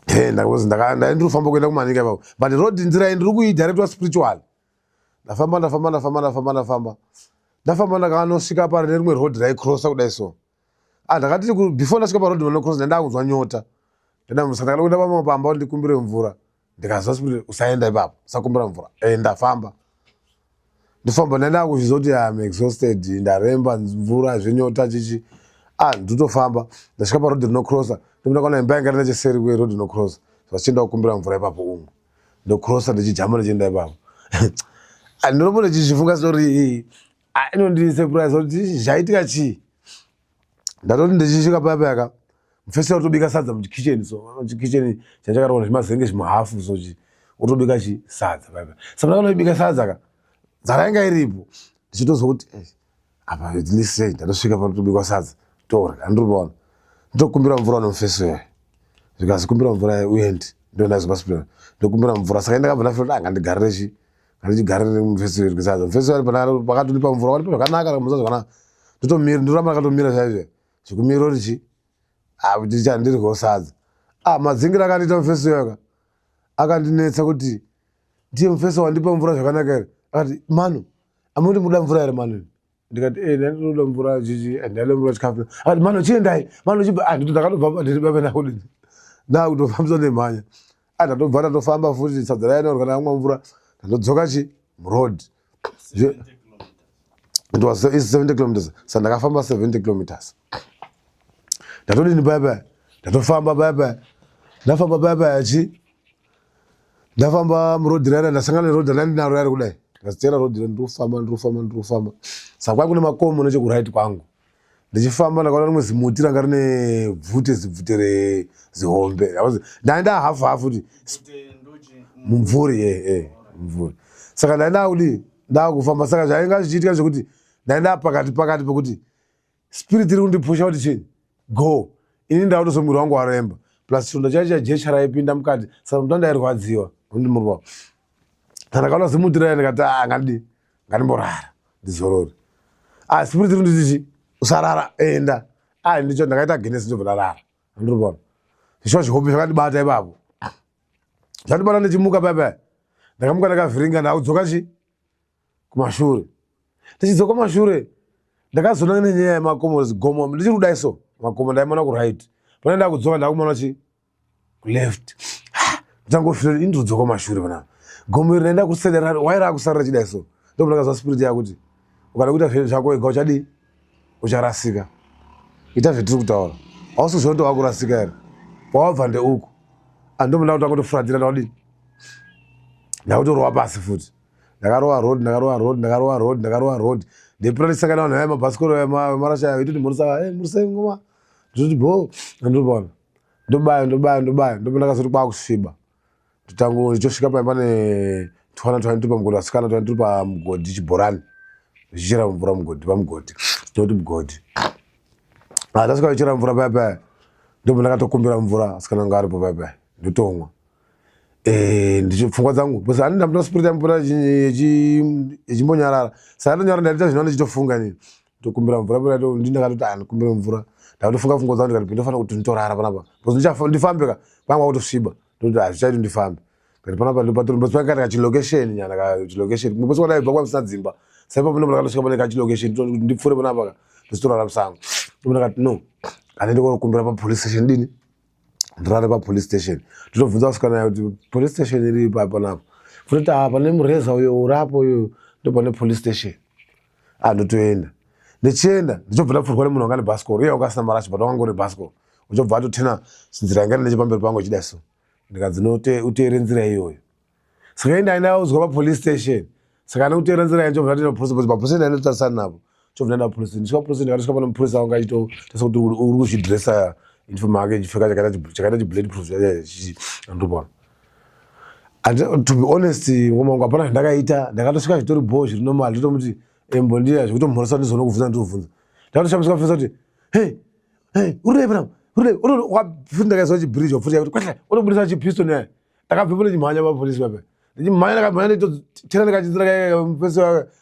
Speaker 1: eh, ndakandiri kufamba kuenda kumanika ipapo but road nzira iyi ndiri kuidirectwa spiritual ndafamba ndafamba ndafamba ndafamba ndafamba ndafamba ndakanosvika pari nerimwe road raicrossa kudai so Ah, ndakati before ndasvika paroad vanocross ndanda kunzwa nyota ndada saka ndakada kuenda pamwe pamba ndikumbire mvura ndikazwa spirit usaenda ipapo usakumbira mvura eh ndafamba ndifamba ndaenda kuzviziva kuti am exhausted ndaremba mvura zvenyota chichi ah ndotofamba ndasvika paroad rinocrossa ndomuda kuona imba yanga iri necheseri kweroad rinocrossa vachienda kukumbira mvura ipapo umwe ndocrossa ndichijamba ndichienda ipapo ah, ndinombona ndichizvifunga sori Ah, inondisurprise kuti zvaitika chii ndatoti ndichisvika paya paya ka mufesi utobika sadza muchikitchen so chikitchen chachakaroona zvimazenge zvimuhafu so chi utobika chi sadza paya paya saka ndakanoibika sadza ka nzara yanga iripo ndichitozwa kuti eh, apa at least sei ndatosvika panotobikwa sadza torya andiri kuona ndokumbira mvura nomufesi uya zvikazi kumbira mvura uende ndondazopa ndokumbira mvura saka ndakabva ndafira kuti angandigarire ah, chi handichigarire mufesi wedu sadza mufesi wedu pakatonipa mvura wanipa zvakanaka muza zvakanaka ndotomira ndoramba ndakatomira chaizvo zvekumira uri chi ah, ndiryawo sadza ah madzingira akandiita mufesi uyo akandinetsa kuti ndiye mufesi wandipa mvura zvakanaka here akati mano amuti muda mvura here mano ndikati eh ndinoda mvura chichi eh, ndaida mvura chikafu akati mano chiendai mano chibva ah ndito ndakatobva ndiri baba ndakudini ndakutofambisa nemhanya ah ndatobva ndatofamba futi sadza raya norya ndakamwa mvura ndandodzoka chi muroad it was 70 kilometers sa ndakafamba 70 kilometers ndatodini paya paya ndatofamba paya paya ndafamba paya paya chi ndafamba muroad rara ndasangana neroad randinaro rari kudai ndikazitera road ra ndirikufamba ndirikufamba ndirikufamba saka kwai kune makomo nechekuright kwangu ndichifamba ndakaona rimwe zimuti ranga rine bvute zibvute rezihombe ndaenda hafu hafu kuti mumvuri e eh, mumvuri saka ndaenda kudii ndakufamba saka zvainga zvichiitika zvekuti ndaenda pakati pakati pekuti spirit iri kundipusha kuti chii go ini ndakutozo mwiri wangu waremba plus chironda chaicho chajecha raipinda mukati saka muta ndairwadziwa ndimurwa ndakaona zimuti raya ndikati ah ngandidi ngandimborara ndizorore ah spirit iri kunditi chi usarara enda ah ndicho ndakaita genesi ndobva ndarara andiri kuona zvishuwa zvihope zvakandibata ipapo zvandibata ndichimuka paya paya ndakamuka ndakavhiringa ndakudzoka chi kumashure ndichidzoka kumashure ndakazonanga nenyaya yemakomo gomo ndichiri kudai so makomo ndaimona kuright pana ndakudzoka ndakumona chi kuleft ndangofira ini ndodzoka kumashure panapa gomo iri ndaenda kusedera wai rakusarira chidai so ndobva ndakazwa spirit yakuti ukada kuita zvako wega uchadii ucharasika. Ita zvetiri kutaura. Hausi kuziva kuti wakurasika here? Kwawabva ndeuku. Andomboda kutanga kutofuratira ndakadini? Ndakutorova pasi futi. Ndakarova road, ndakarova road, ndakarova road, ndakarova road. Ndepira ndisangana vanhu vaya mabhasikoro marasha ayo itoti mhorisa, hey, murisei ngoma. Ndototi bho, ndobona. Ndobaya, ndobaya, ndobaya. Ndopa ndakazoti kwakusviba. Ndotango ndichosvika paya pane twana twana tiri pamugodhi vasikana twana tiri pamugodhi chibhorani. Ndichichera mvura mugodhi pamugodhi. Tinoti mugodhi. Ah, tasvika kuchera mvura paya paya. Ndopa ndakatokumbira mvura asikana anga aripo paya paya. Ndotomwa. Eh, ndichipfungwa dzangu because handina ndambotora spirit yambopota ichimbonyarara. Saka ndonyarara ndaita zvino ndichitofunga inini. Ndokumbira mvura pera to ndakatoti ah ndikumbira mvura. Ndakatofunga pfungwa dzangu ndikati ndofanira kuti nditorara panapa. Because ndichafa ndifambe ka kwanga kutosviba. Ndoti hazvichaiti ndifambe. Ndikati panapa ndopatori because panga kachi location nyana ka chilocation. Because kwadaibva kwanga kusina dzimba. Saka ipapo ndipo ndakatosvika pane kachilocation ndoti ndipfuure panapa ka ndochitorara musango. Ndipo ndakati no. Handiende kokumbira pa police station dini. Ndirare pa police station. Ndotobvunza vasikana kuti police station iri ipapo panapa. Vototi ah pane mureza uyo urapo uyo ndopane police station. Ah ndotoenda. Ndichienda ndichobva ndapfurwa nemunhu wanga nebhasikoro. Iye wanga asina marashi but wanga uri bhasikoro. Uchobva atotena nzira yanga iri nechepamberi pangu ichida so. Ndikanzi no uteere nzira iyoyo. Saka ini ndainaudzwa papolice station. Saka ndikuteera nzira yacho ndobva ndatoenda papolice papolice station ndaindotarisana navo. Chobva ndaenda papolice station. Ndisvika papolice station ndakatosvika pane mupurisa wanga achitotarisa kuti uri kuzvidressa uniform yake ichipfeka chakaita chibullet proof andopona. And to be honest ngoma wangu hapana zvandakaita ndakatosvika zvitori bhoo zviri normal ndotomuti embondiya zvekutomhoresa ndizoona kubvunza ndikubvunza. Ndakatoshamisika kufesa kuti hey hey uri panapa uri futi ndakaiswa chibridge futi yakuti kwete unobudisa chipiston yaya ndakabvepo ndichimhanya papolisi pape ndichimhanya ndakamhanya nditotera ndikachinzira mupesi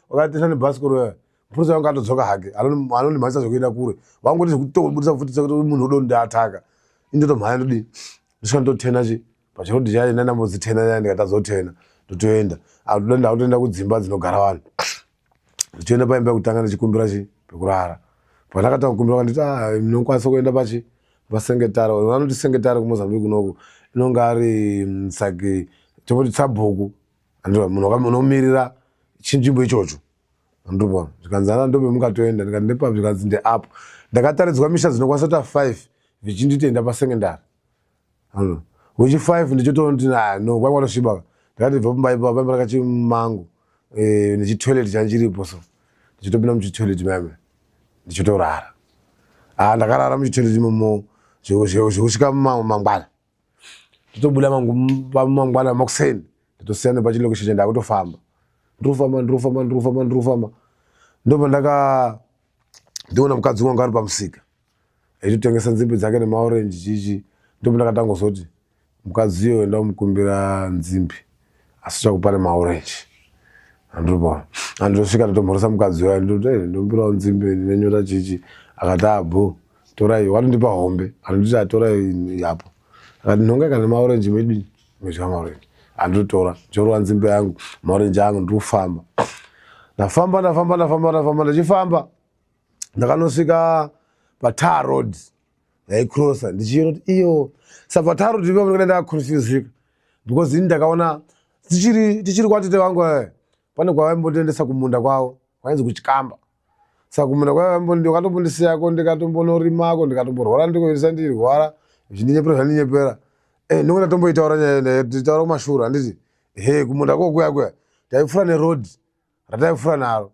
Speaker 1: wakatesa nebhasikoro yaya mupurisa wangu atodzoka hake anondimhanyisa zvekuenda kure wangoti zvekutobudisa futi sekuti munhu udondiataka indotomhanya ndodii ndosvika ndotena chi pachirodi chaye ndandambodzitena yaya ndikatazotena ndotoenda ndakutoenda kudzimba dzinogara vanhu ndichienda paimba yekutanga ndichikumbira chi pekurara pandakatanga kukumbira vakanditi ah munokwanisa kuenda pachi pasengetare vanoti sengetare kumozambique kunoku inonge ari saki tomboti sabhuku andiwa munhu unomirira chinzvimbo ichocho andobona zvikanzi ana ndobe mukatoenda ndikati ndepapi zvikanzi ndeapo ndakataridzwa misha dzinokwanisa kuita five vichinditi enda pasengedare Ano. Wechi 5 ndichotoona kuti ah no kwanga kwatosviba. Ndakati bva pamba ipapo pamba rakachimango eh nechitoilet chanchiripo so. Ndichitopinda muchitoilet mame. Ndichitorara. Ah ndakarara muchitoilet imomo zvekusvika mangwana. Nditobuda mangwana makuseni. Nditosiyana nepachilocation ndakutofamba. Ndirikufamba ndirikufamba ndirikufamba ndirikufamba. Ndobva ndaka ndiona mukadzi wangu ari pamusika. Achitotengesa nzimbe dzake nemaorenji chichi ndipo ndakatangozoti mukadzi iyoyo ndamukumbira nzimbe asi chakupa nemaorenji andiripo andosvika ndatomhoresa mukadzi uya ndoti ndombirawo nzimbe nenyota chichi akati abho ah, torai watondipa hombe anditi atorai apo akati nhonga kana maorenji medini medya maorenji anditotora ndichorova nzimbe yangu maorenji angu ndikufamba ndafamba ndafamba ndafamba ndafamba ndichifamba ndakanosvika patar road yaicrossa ndichiona kuti iyo sa patar road ipapo ndikada ndaconfusika because ini ndakaona tichiri tichiri kwatete vangu eh, pane kwavaimbotiendesa kumunda kwavo kwainzi kuchikamba saka kumunda kwavo wakatombondisiyako ndikatombonorimako ndikatomborwara ndikoisa ndirwara zvindinyepera zvandinyepera eh, ndingo ndatomboitaura nyaya nditaura kumashure handiti he kumunda kokuya kuya taipfuura neroad rataipfuura naro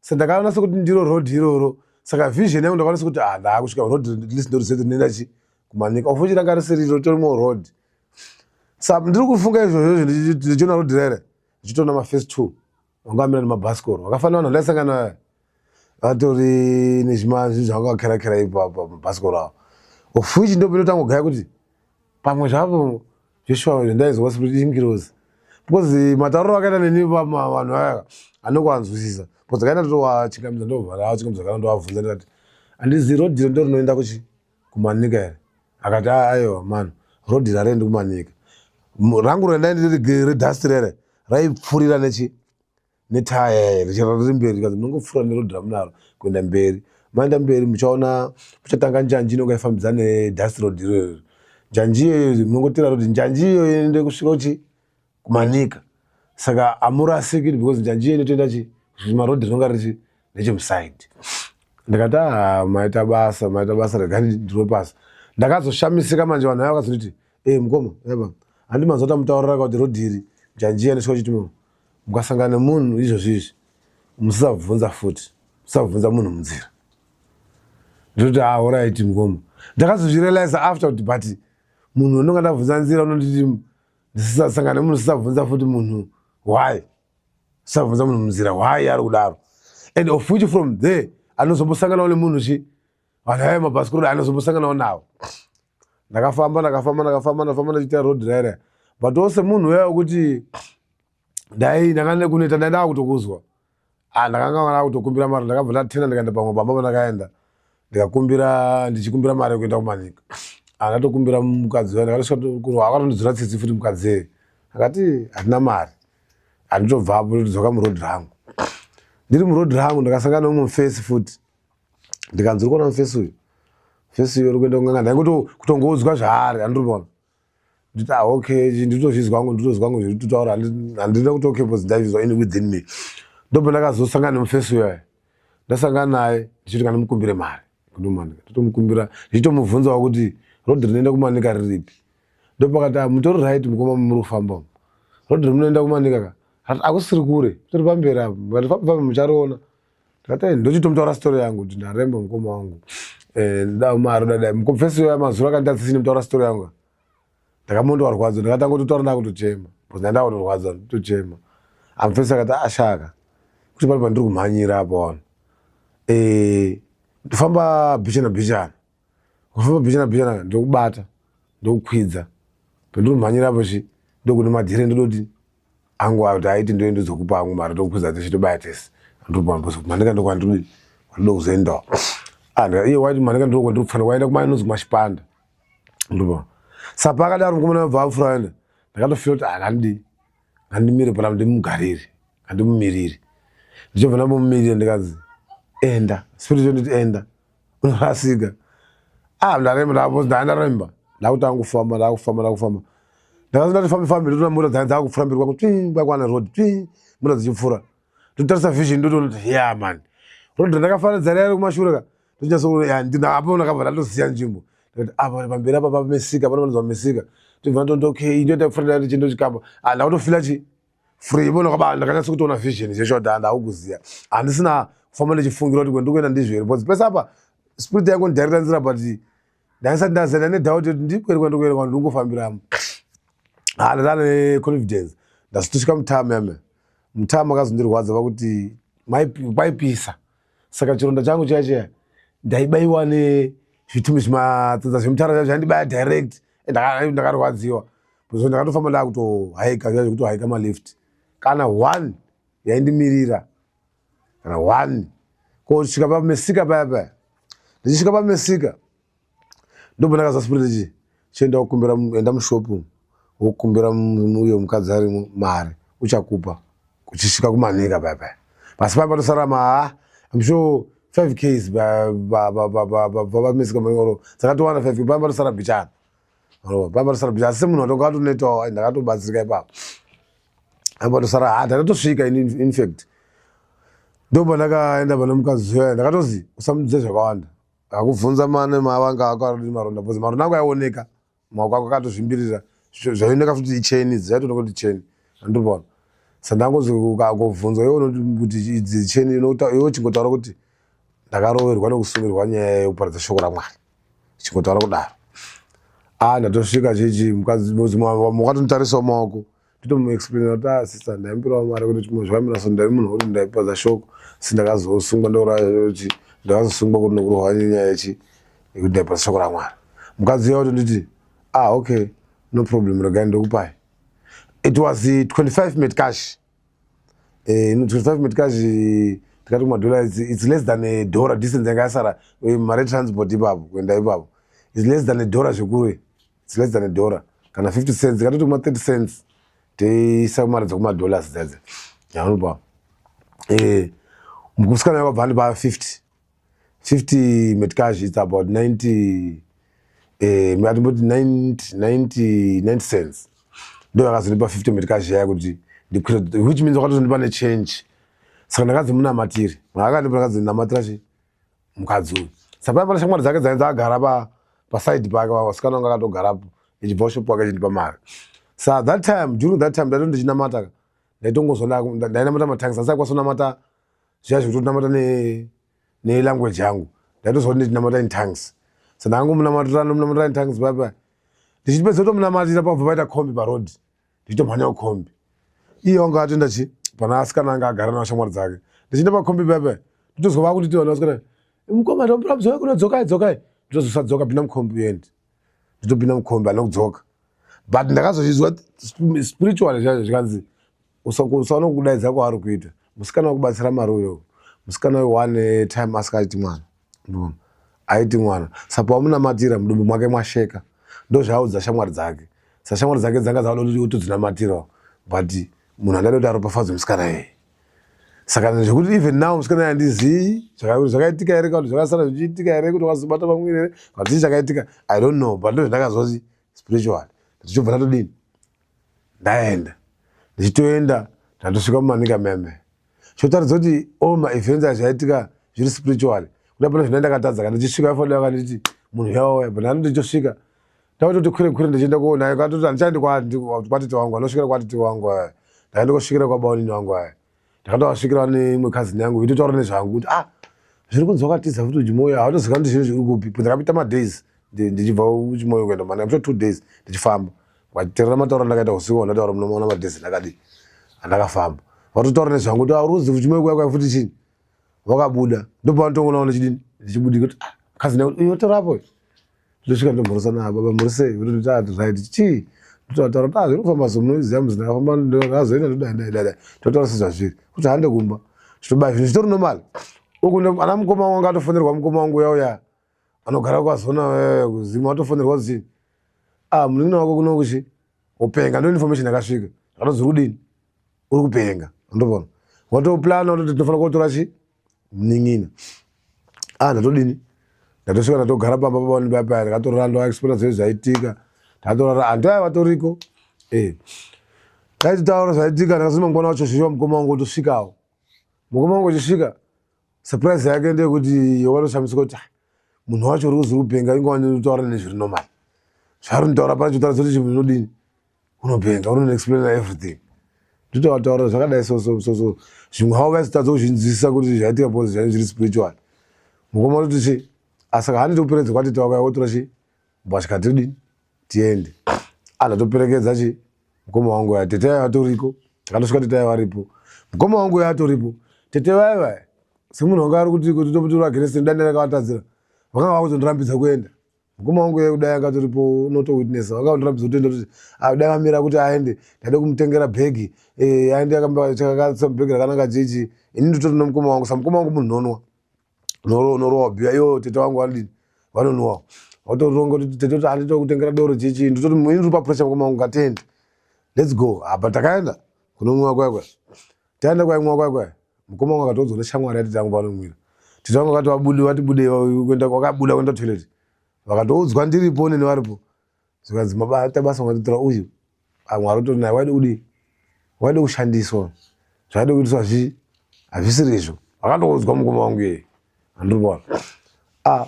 Speaker 1: so ndakaona sekuti ndiro road iroro saka vision yangu ndakaona sekuti ah ndaakusvika road at least ndoriziva kuti ndinoenda chi kumanika of which ranga risiri iro ritorimo road sa ndiri kufunga izvozvo ndichiona road rere ndichitoona mafirst two vanga vamira nemabhasikoro vakafanira vanhu vandaisangana naye vatori nezvimazvinhu zvavanga vakerakera ipapo mabhasikoro avo of which ndopinotanga kugaya kuti pamwe zvapo Joshua zvendaizwa sekuti ingirozi because matauriro akaita neni vanhu vaya anokuanzwisisa because kaenda ndotowachingamidza ndobva ndavachingamidza kana ndovabvunza ndikati handizi road iro ndorinoenda kuchi kumanika here akati ah, aiwa mani road iri hariendi kumanika rangu rendaindi redust rere raipfurira nechi netaya richirara riri mberi rikanzi munongopfuura nerodhi ramunaro kuenda mberi maenda mberi muchaona muchatanga njanji inonga ifambidzana nedust road iroyo njanji iyoyo munongotera rodhi njanji iyoyo inoende kusvika kuchi kumanika saka hamurasiki because njanji iyoyo inotoenda chi marodhi rinonga richi nechemusaidi. Ndikati ah, maita basa, maita basa, regai ndiro pasi. Ndakazoshamisika manje vanhu vaya vakazonditi, "Eh mukoma, yaba. Handi manzwa tamutaurira kuti road iri njanji yaniswa chitimo. Mukasangana nemunhu izvozvi izvi, musabvunza futi. Musabvunza munhu munzira." Ndinoti ah, alright mukoma. Ndakazozvirealize after kuti but munhu unonga ndabvunza nzira unonditi ndisasangana nemunhu usabvunza futi munhu why? Usabvunza munhu munzira why ari kudaro. And of which from there anozombosanganawo nemunhu chi vanhu vaya mabhasikoro anozombosanganawo navo. Ndakafamba ndakafamba ndakafamba ndakafamba ndichiita road raira but ose munhu uya wekuti dai ndanga nekuneta ndai ndakutokuzwa ah, ndakanga ndakutokumbira mari ndakabva ndatena ndikaenda pamwe pamba pandakaenda ndikakumbira ndichikumbira mari yekuenda kumanika ah, ndatokumbira mukadzi uya ndakatosvika akatondidzora tsitsi futi mukadzi eye akati handina mari handitobvapo ndodzoka muroad rangu ndiri muroad rangu ndakasangana neumwe mufesi futi ndikanzi uri kuona mufesi uyu mufesi uyu uri kuenda kunganga ndaingoto kutongoudzwa zvaari handiri kuona nditi ah okay nditozvizwa hangu nditozwa hangu zviri kutaura handina kuti okay because ndaizvizwa in within me ndobva ndakazosangana nemufesi uya ndasangana naye ndichiti kandimukumbire mari kundomanika ndotomukumbira ndichitomubvunzawo kuti road rinoenda kumanika riripi ndopakati ah, mutori right mukoma muri kufamba umu road rimunoenda kumanika ka akusiri kure tori pamberi apo mukati fambe fambe muchariona ndikati ndochitomutaura story yangu kuti ndaremba mukoma wangu eh, ndida mari dadai mukopfesi uya mazuro akanditasisi ndimutaura story yangu ndakamondowarwadzo ndakatanga kutotaura ndakutochema because ndanda kutorwadza ndotochema amfesi akati ashaka kuti pari pandiri kumhanyira apo waona eh, ndofamba bhichana bhichana kufamba bhichana bhichana ndokubata ndokukwidza pandiri kumhanyira apo chi ndokune madhire ndodoti angu ayo kuti aiti ndoe ndozokupa angu mari ndokukwidza tese tobaya tese ndobambozokumanika ndokwandiri kwandinoda kuzoendawo ah, iye waiti manika ndokwandiri kufanira waenda kumainonzi kumashipanda ndoba sapa akadaro mukomana wabva apfuura aenda ndakatofila kuti ah ngandidi ngandimire pana ndimugarire ngandimumirire ndichobva ndambomumirira ndikanzi enda spirit yonditi enda unorasika ah ndaremba ndaremba ndakutanga kufamba ndakufamba ndakufamba ndakazi ndati fambe fambe ndotoona mota dzanga dzakupfura mberi kwangu twi kwakwana road twi mota dzichipfura ndotarisa vision ndotoona kuti yeah man road randakafanidza riya rekumashure ka ndonyatsoapo ndakabva ndatoziya nzvimbo ndikati apa pamberi apa pamesika panofanirwa mesika ndobva ndatoona okay ndoita kupfura ndichienda chikamba ah ndakutofila chi free ivo ndakaba ndakanyatsa kutoona vision zvesho kuti handakukuziya handisina kufamba ndichifungira kuti kwendiri kuenda ndizvo here because pese apa spirit yangu ndidarira nzira but ndaisati ndaziva ndane doubt kuti ndikweri kwandiri kuenda kwandiri kungofambiramo ha ndandane confidence ndazotosvika mutama yame mutama akazondirwadza vakuti kwaipisa saka chironda changu chiya chiya ndaibaiwa nezvitumi zvimatsatsa zvemutara zvaindibaya direct ndakarwadziwa because ndakatofamba ndakutohaika zviya zvekutohaika malift kana one yaindimirira kana one kosvika pamesika paya paya ndichisvika pamesika ndobva ndakazwa spirit chi chienda kukumbira enda mushopu wokumbira uyo mukadzi arimo mari uchakupa kuchisvika kumanika paya paya pasi paya patosara maa I'm sure 5 ks vamesika manikoro dzakatowana 5 k paya patosara bichana paya patosara bichana asi semunhu watonga atonetawo ndakatobatsirika ipapo apatosara ha ndakatosvika in fact ndobva ndakaenda pane mukadzi uya ndakatozi usamudze zvakawanda akubvunza mane mavanga ako ari maronda because maronda angu aioneka maoko ako akatozvimbirira zvaioneka futi icheni idzi zvaitooneka kuti icheni andipona sa ndangozi ukakobvunzwa iwe unoti kuti idzi cheni iwe chingotaura kuti ndakaroverwa nekusungirwa nyaya yekuparidza shoko ramwari chingotaura kudaro a ah, ndatosvika chichi mukadzi wakatonditarisawo maoko ndotomuexplaina kuti ah sister ndaimbirawo mari kuti chimwe zvakamira so ndai munhu wekuti ndaipaza shoko si ndakazosungwa ndorachi ndakazosungwa kuti nokurohwa nenyaya yechi yekuti ndaipaza shoko ramwari mukadzi uya kutonditi ah okay no problem regai ndokupai it was 25 met cash eh, 25 met cash tikati kumadollar it's less than a dollar distance yanga yasara eh, mari transport ipapo kuenda ipapo it's less than a dollar zvekure it's less than a dollar kana 50 cents ikatoti kuma 30 cents teisa mari dzekumadollars dzadze yanopa eh, musikana yakabva andipa 50 50 metcash it's about 90 eh, atimboti 90 90 90 cents ndo yakazondipa 50 metcash yaya kuti ndikwire which means wakatozondipa nechange saka ndakadzi munamatiri maakandipa ndakadzi namatira chi Mukadzi uyu saka pane shamwari dzake dzainzi agara pa pasaidi pake, vasikana vanga akatogarapo ichibva kushopu wake ichindipa mari. Sa that time, during that time ndaito ndichinamata ka, ndaitongozwa ndainamata matangs, asi aikwanisa kunamata zviya zvekutonamata nelanguage yangu. Ndaitozwa kuti ndichinamata in tongues, sa ndakangomunamatira, ndomunamatira in tongues paipai. Ndichipedza kutomunamatira, pabva paita kombi paroad, ndichitomhanya kukombi. Iye wanga atoenda chi pana asikana anga agara navashamwari dzake. Ndichienda pakombi paipai, ndotozwa vakunditi vanhu vasikana, "Mukoma, ndomurabzoi kuno, dzokai, dzokai." Ndotozvisadzoka, pinda mukombi uende. Ndotopinda mukombi, handina kudzoka, but ndakazozvizwa spiritually zvacho, zvikanzi usaona kudaidza kwaari kuita musikana wekubatsira mari uyo. Musikana uyo one time asikaiti mwana, ndinoona aiti mwana, saka pamunamatira mudumbu mwake mwasheka. Ndo zvaaudza shamwari dzake. Sa shamwari dzake dzanga dzauda kuti utodzinamatirawo, but munhu andada kuti aropafadzwe musikana iyeye. Saka zvekuti even now musikana iye handizii zvakaitika here, kana kuti zvakasara zvichiitika here, kuti wakazobata pamwiri here, kana chii chakaitika, I don't know, but ndo zvandakazwa kuti spiritual. Ndichibva ndatodini, ndaenda. Ndichitoenda, ndatosvika mumanika meme, chotaridza kuti all maevents azvaitika zviri spiritual, kuda pana zvina ndakatadza. Kana ndichisvika vafanira vakanditi munhu yauya, but ndani ndichosvika ndakatoti kwire kwire, ndichienda kuona, katoti handichaendi kwatete wangu, anosvikira kwatete wangu aya. Ndakaenda kusvikira kwabaunini wangu aya, ndakatowasvikira neimwe cousin yangu itotaura nezvangu kuti, "Ah, zviri kunzi wakatiza futi uChimoio, hautozikana kuti zvinhu zviri kupi." Ndakapita madays ndichibva uChimoio kuenda Manica, ndapita 2 days ndichifamba. Vachiteerera matauro andakaita usiku wandataura, munomaona madays ndakadi andakafamba. Vatotaura nezvangu kuti uri kuzi uChimoio kuya kuya futi chini wakabuda. Ndopanotongonawo ndichidini, ndichibudika kuti, "Ah, cousin yangu iyo torapo." Ndosvika, ndomhorosana, "Baba, muri sei?" Vototi, "Ah, right." Chii, ndotaura kuti, "Ah, zviri kufamba so, munoziva muzi ndakafamba, ndakazoenda, ndodai dai dai." Totaura sezvazviri kuti hande kumba, zvitobaya zvinhu zvitori normal. Uku ana mukoma wangu anga atofonerwa, mukoma wangu uya uya anogara kwazona kuzima, atofonerwa kuti, "Ah, munin'ina wako kuno kuchi upenga." Ndo information yakasvika, zvakatozi uri kudini, uri kupenga. Andopona watoplana, watoti tinofanira kotora chi munin'ina. Ah, ndatodini, ndatosvika, ndatogara pamba pabaoni paya, ndakatorara, ndoexplaina zvese zvaitika. Ndatorara, hanti aya vatoriko, taititaura zvaitika. Ndakazoti mangwana wacho zviwa mukoma wangu otosvikawo. Mukoma wangu uchisvika, surprise yake ndeyekuti wakatoshamisika kuti, "Ah, munhu wacho uri kuzi kupenga, ingova taura nezviri normal zvaari kutaura pacho, taura kuti chinhu unodini, unopenga, unoexplaina everything." Nditotaura zvakadai so so so so, zvimwe havo vaisitadza kuzvinzwisisa kuti zvaitika because zvainge zviri spiritual. Mukoma toti chi asaka handiti kuperedza kwatete wako wotora chi mbatya, tidini, tiende. Ah, ndatoperekedza chi mukoma wangu ya, tete vaya vatoriko. Takatosvika, tete vaya varipo, mukoma wangu ya atoripo. Tete vaya vaya semunhu wanga ari kuti totora against dai ndakavatadzira, vakanga vakuzondirambidza kuenda. Mukoma wangu ye kudai angatoripo, unotowitnessa, vanga vandirambidza kutoenda, kuti, "Ah, dai vamira kuti aende, ndaida kumutengera bhegi, aende akatsa bhegi rakanaka." Chichi ini nditori nemukoma wangu, samukoma wangu munhu nonwa unorowa bhiya, iwo tete wangu vanodini, vanonwawo. Vatoronga kuti tete kuti handito kutengera doro chichi, nditoti ini ndiri papressure, mukoma wangu, ngatiende, let's go. Apa takaenda kunomwiwa kwaya kwaya, taenda kwaimwiwa kwaya kwaya. Mukoma wangu akatoudzwa neshamwari yatete yangu panomwira. Tete wangu akati vabude, vati bude kuenda, wakabuda kuenda toilet, vakatoudzwa ndiripo neni varipo, zvikanzi, "Mabata basa, mwatitora uyu." Ah, Mwari utori naye, waide kudii, waide kushandiswa, zvaide kuitiswa zvi hazvisiri izvo. Vakatoudzwa mukoma wangu iyeye, handiri kuona. Ah,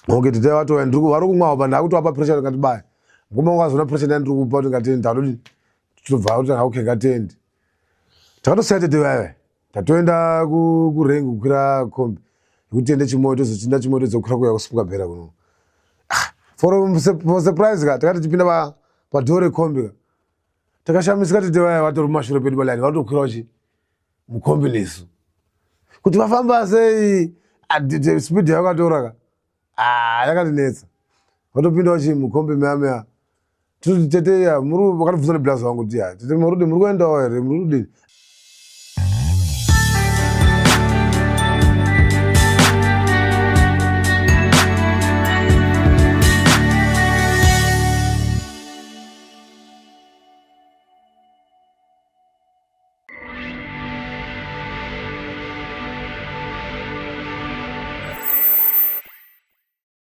Speaker 1: okay, tete vatouya, ndiri vari kumwawo pa, ndakutovapa pressure, ngati baya. Mukoma wangu azoona pressure ndandiri kupa kuti ngatiende, ndakatodini, totobva kuti, "Okay, ngatiende." Takatosiya tete vaya, tatoenda kurengi kukwira kombi yekuti tiende Chimoio, tozochinda Chimoio, tozokwira kuuya kusimuka bhera kuno. Ah, for surprise ka, takati tipinda padhoo rekombi ka, takashamisika, tete vaya vatori mumashure pedu palaini, vatokwira chi mukombi nesu. Kuti vafamba sei, speed yavakatora ka, ah, yakandinetsa. Vatopindawo chi mukombi meya meya, toti, "Tete, ya muri," vakatibvunza neblazi wangu kuti, "Ya tete, muri kudini, muri kuendawo here, muri kudini?"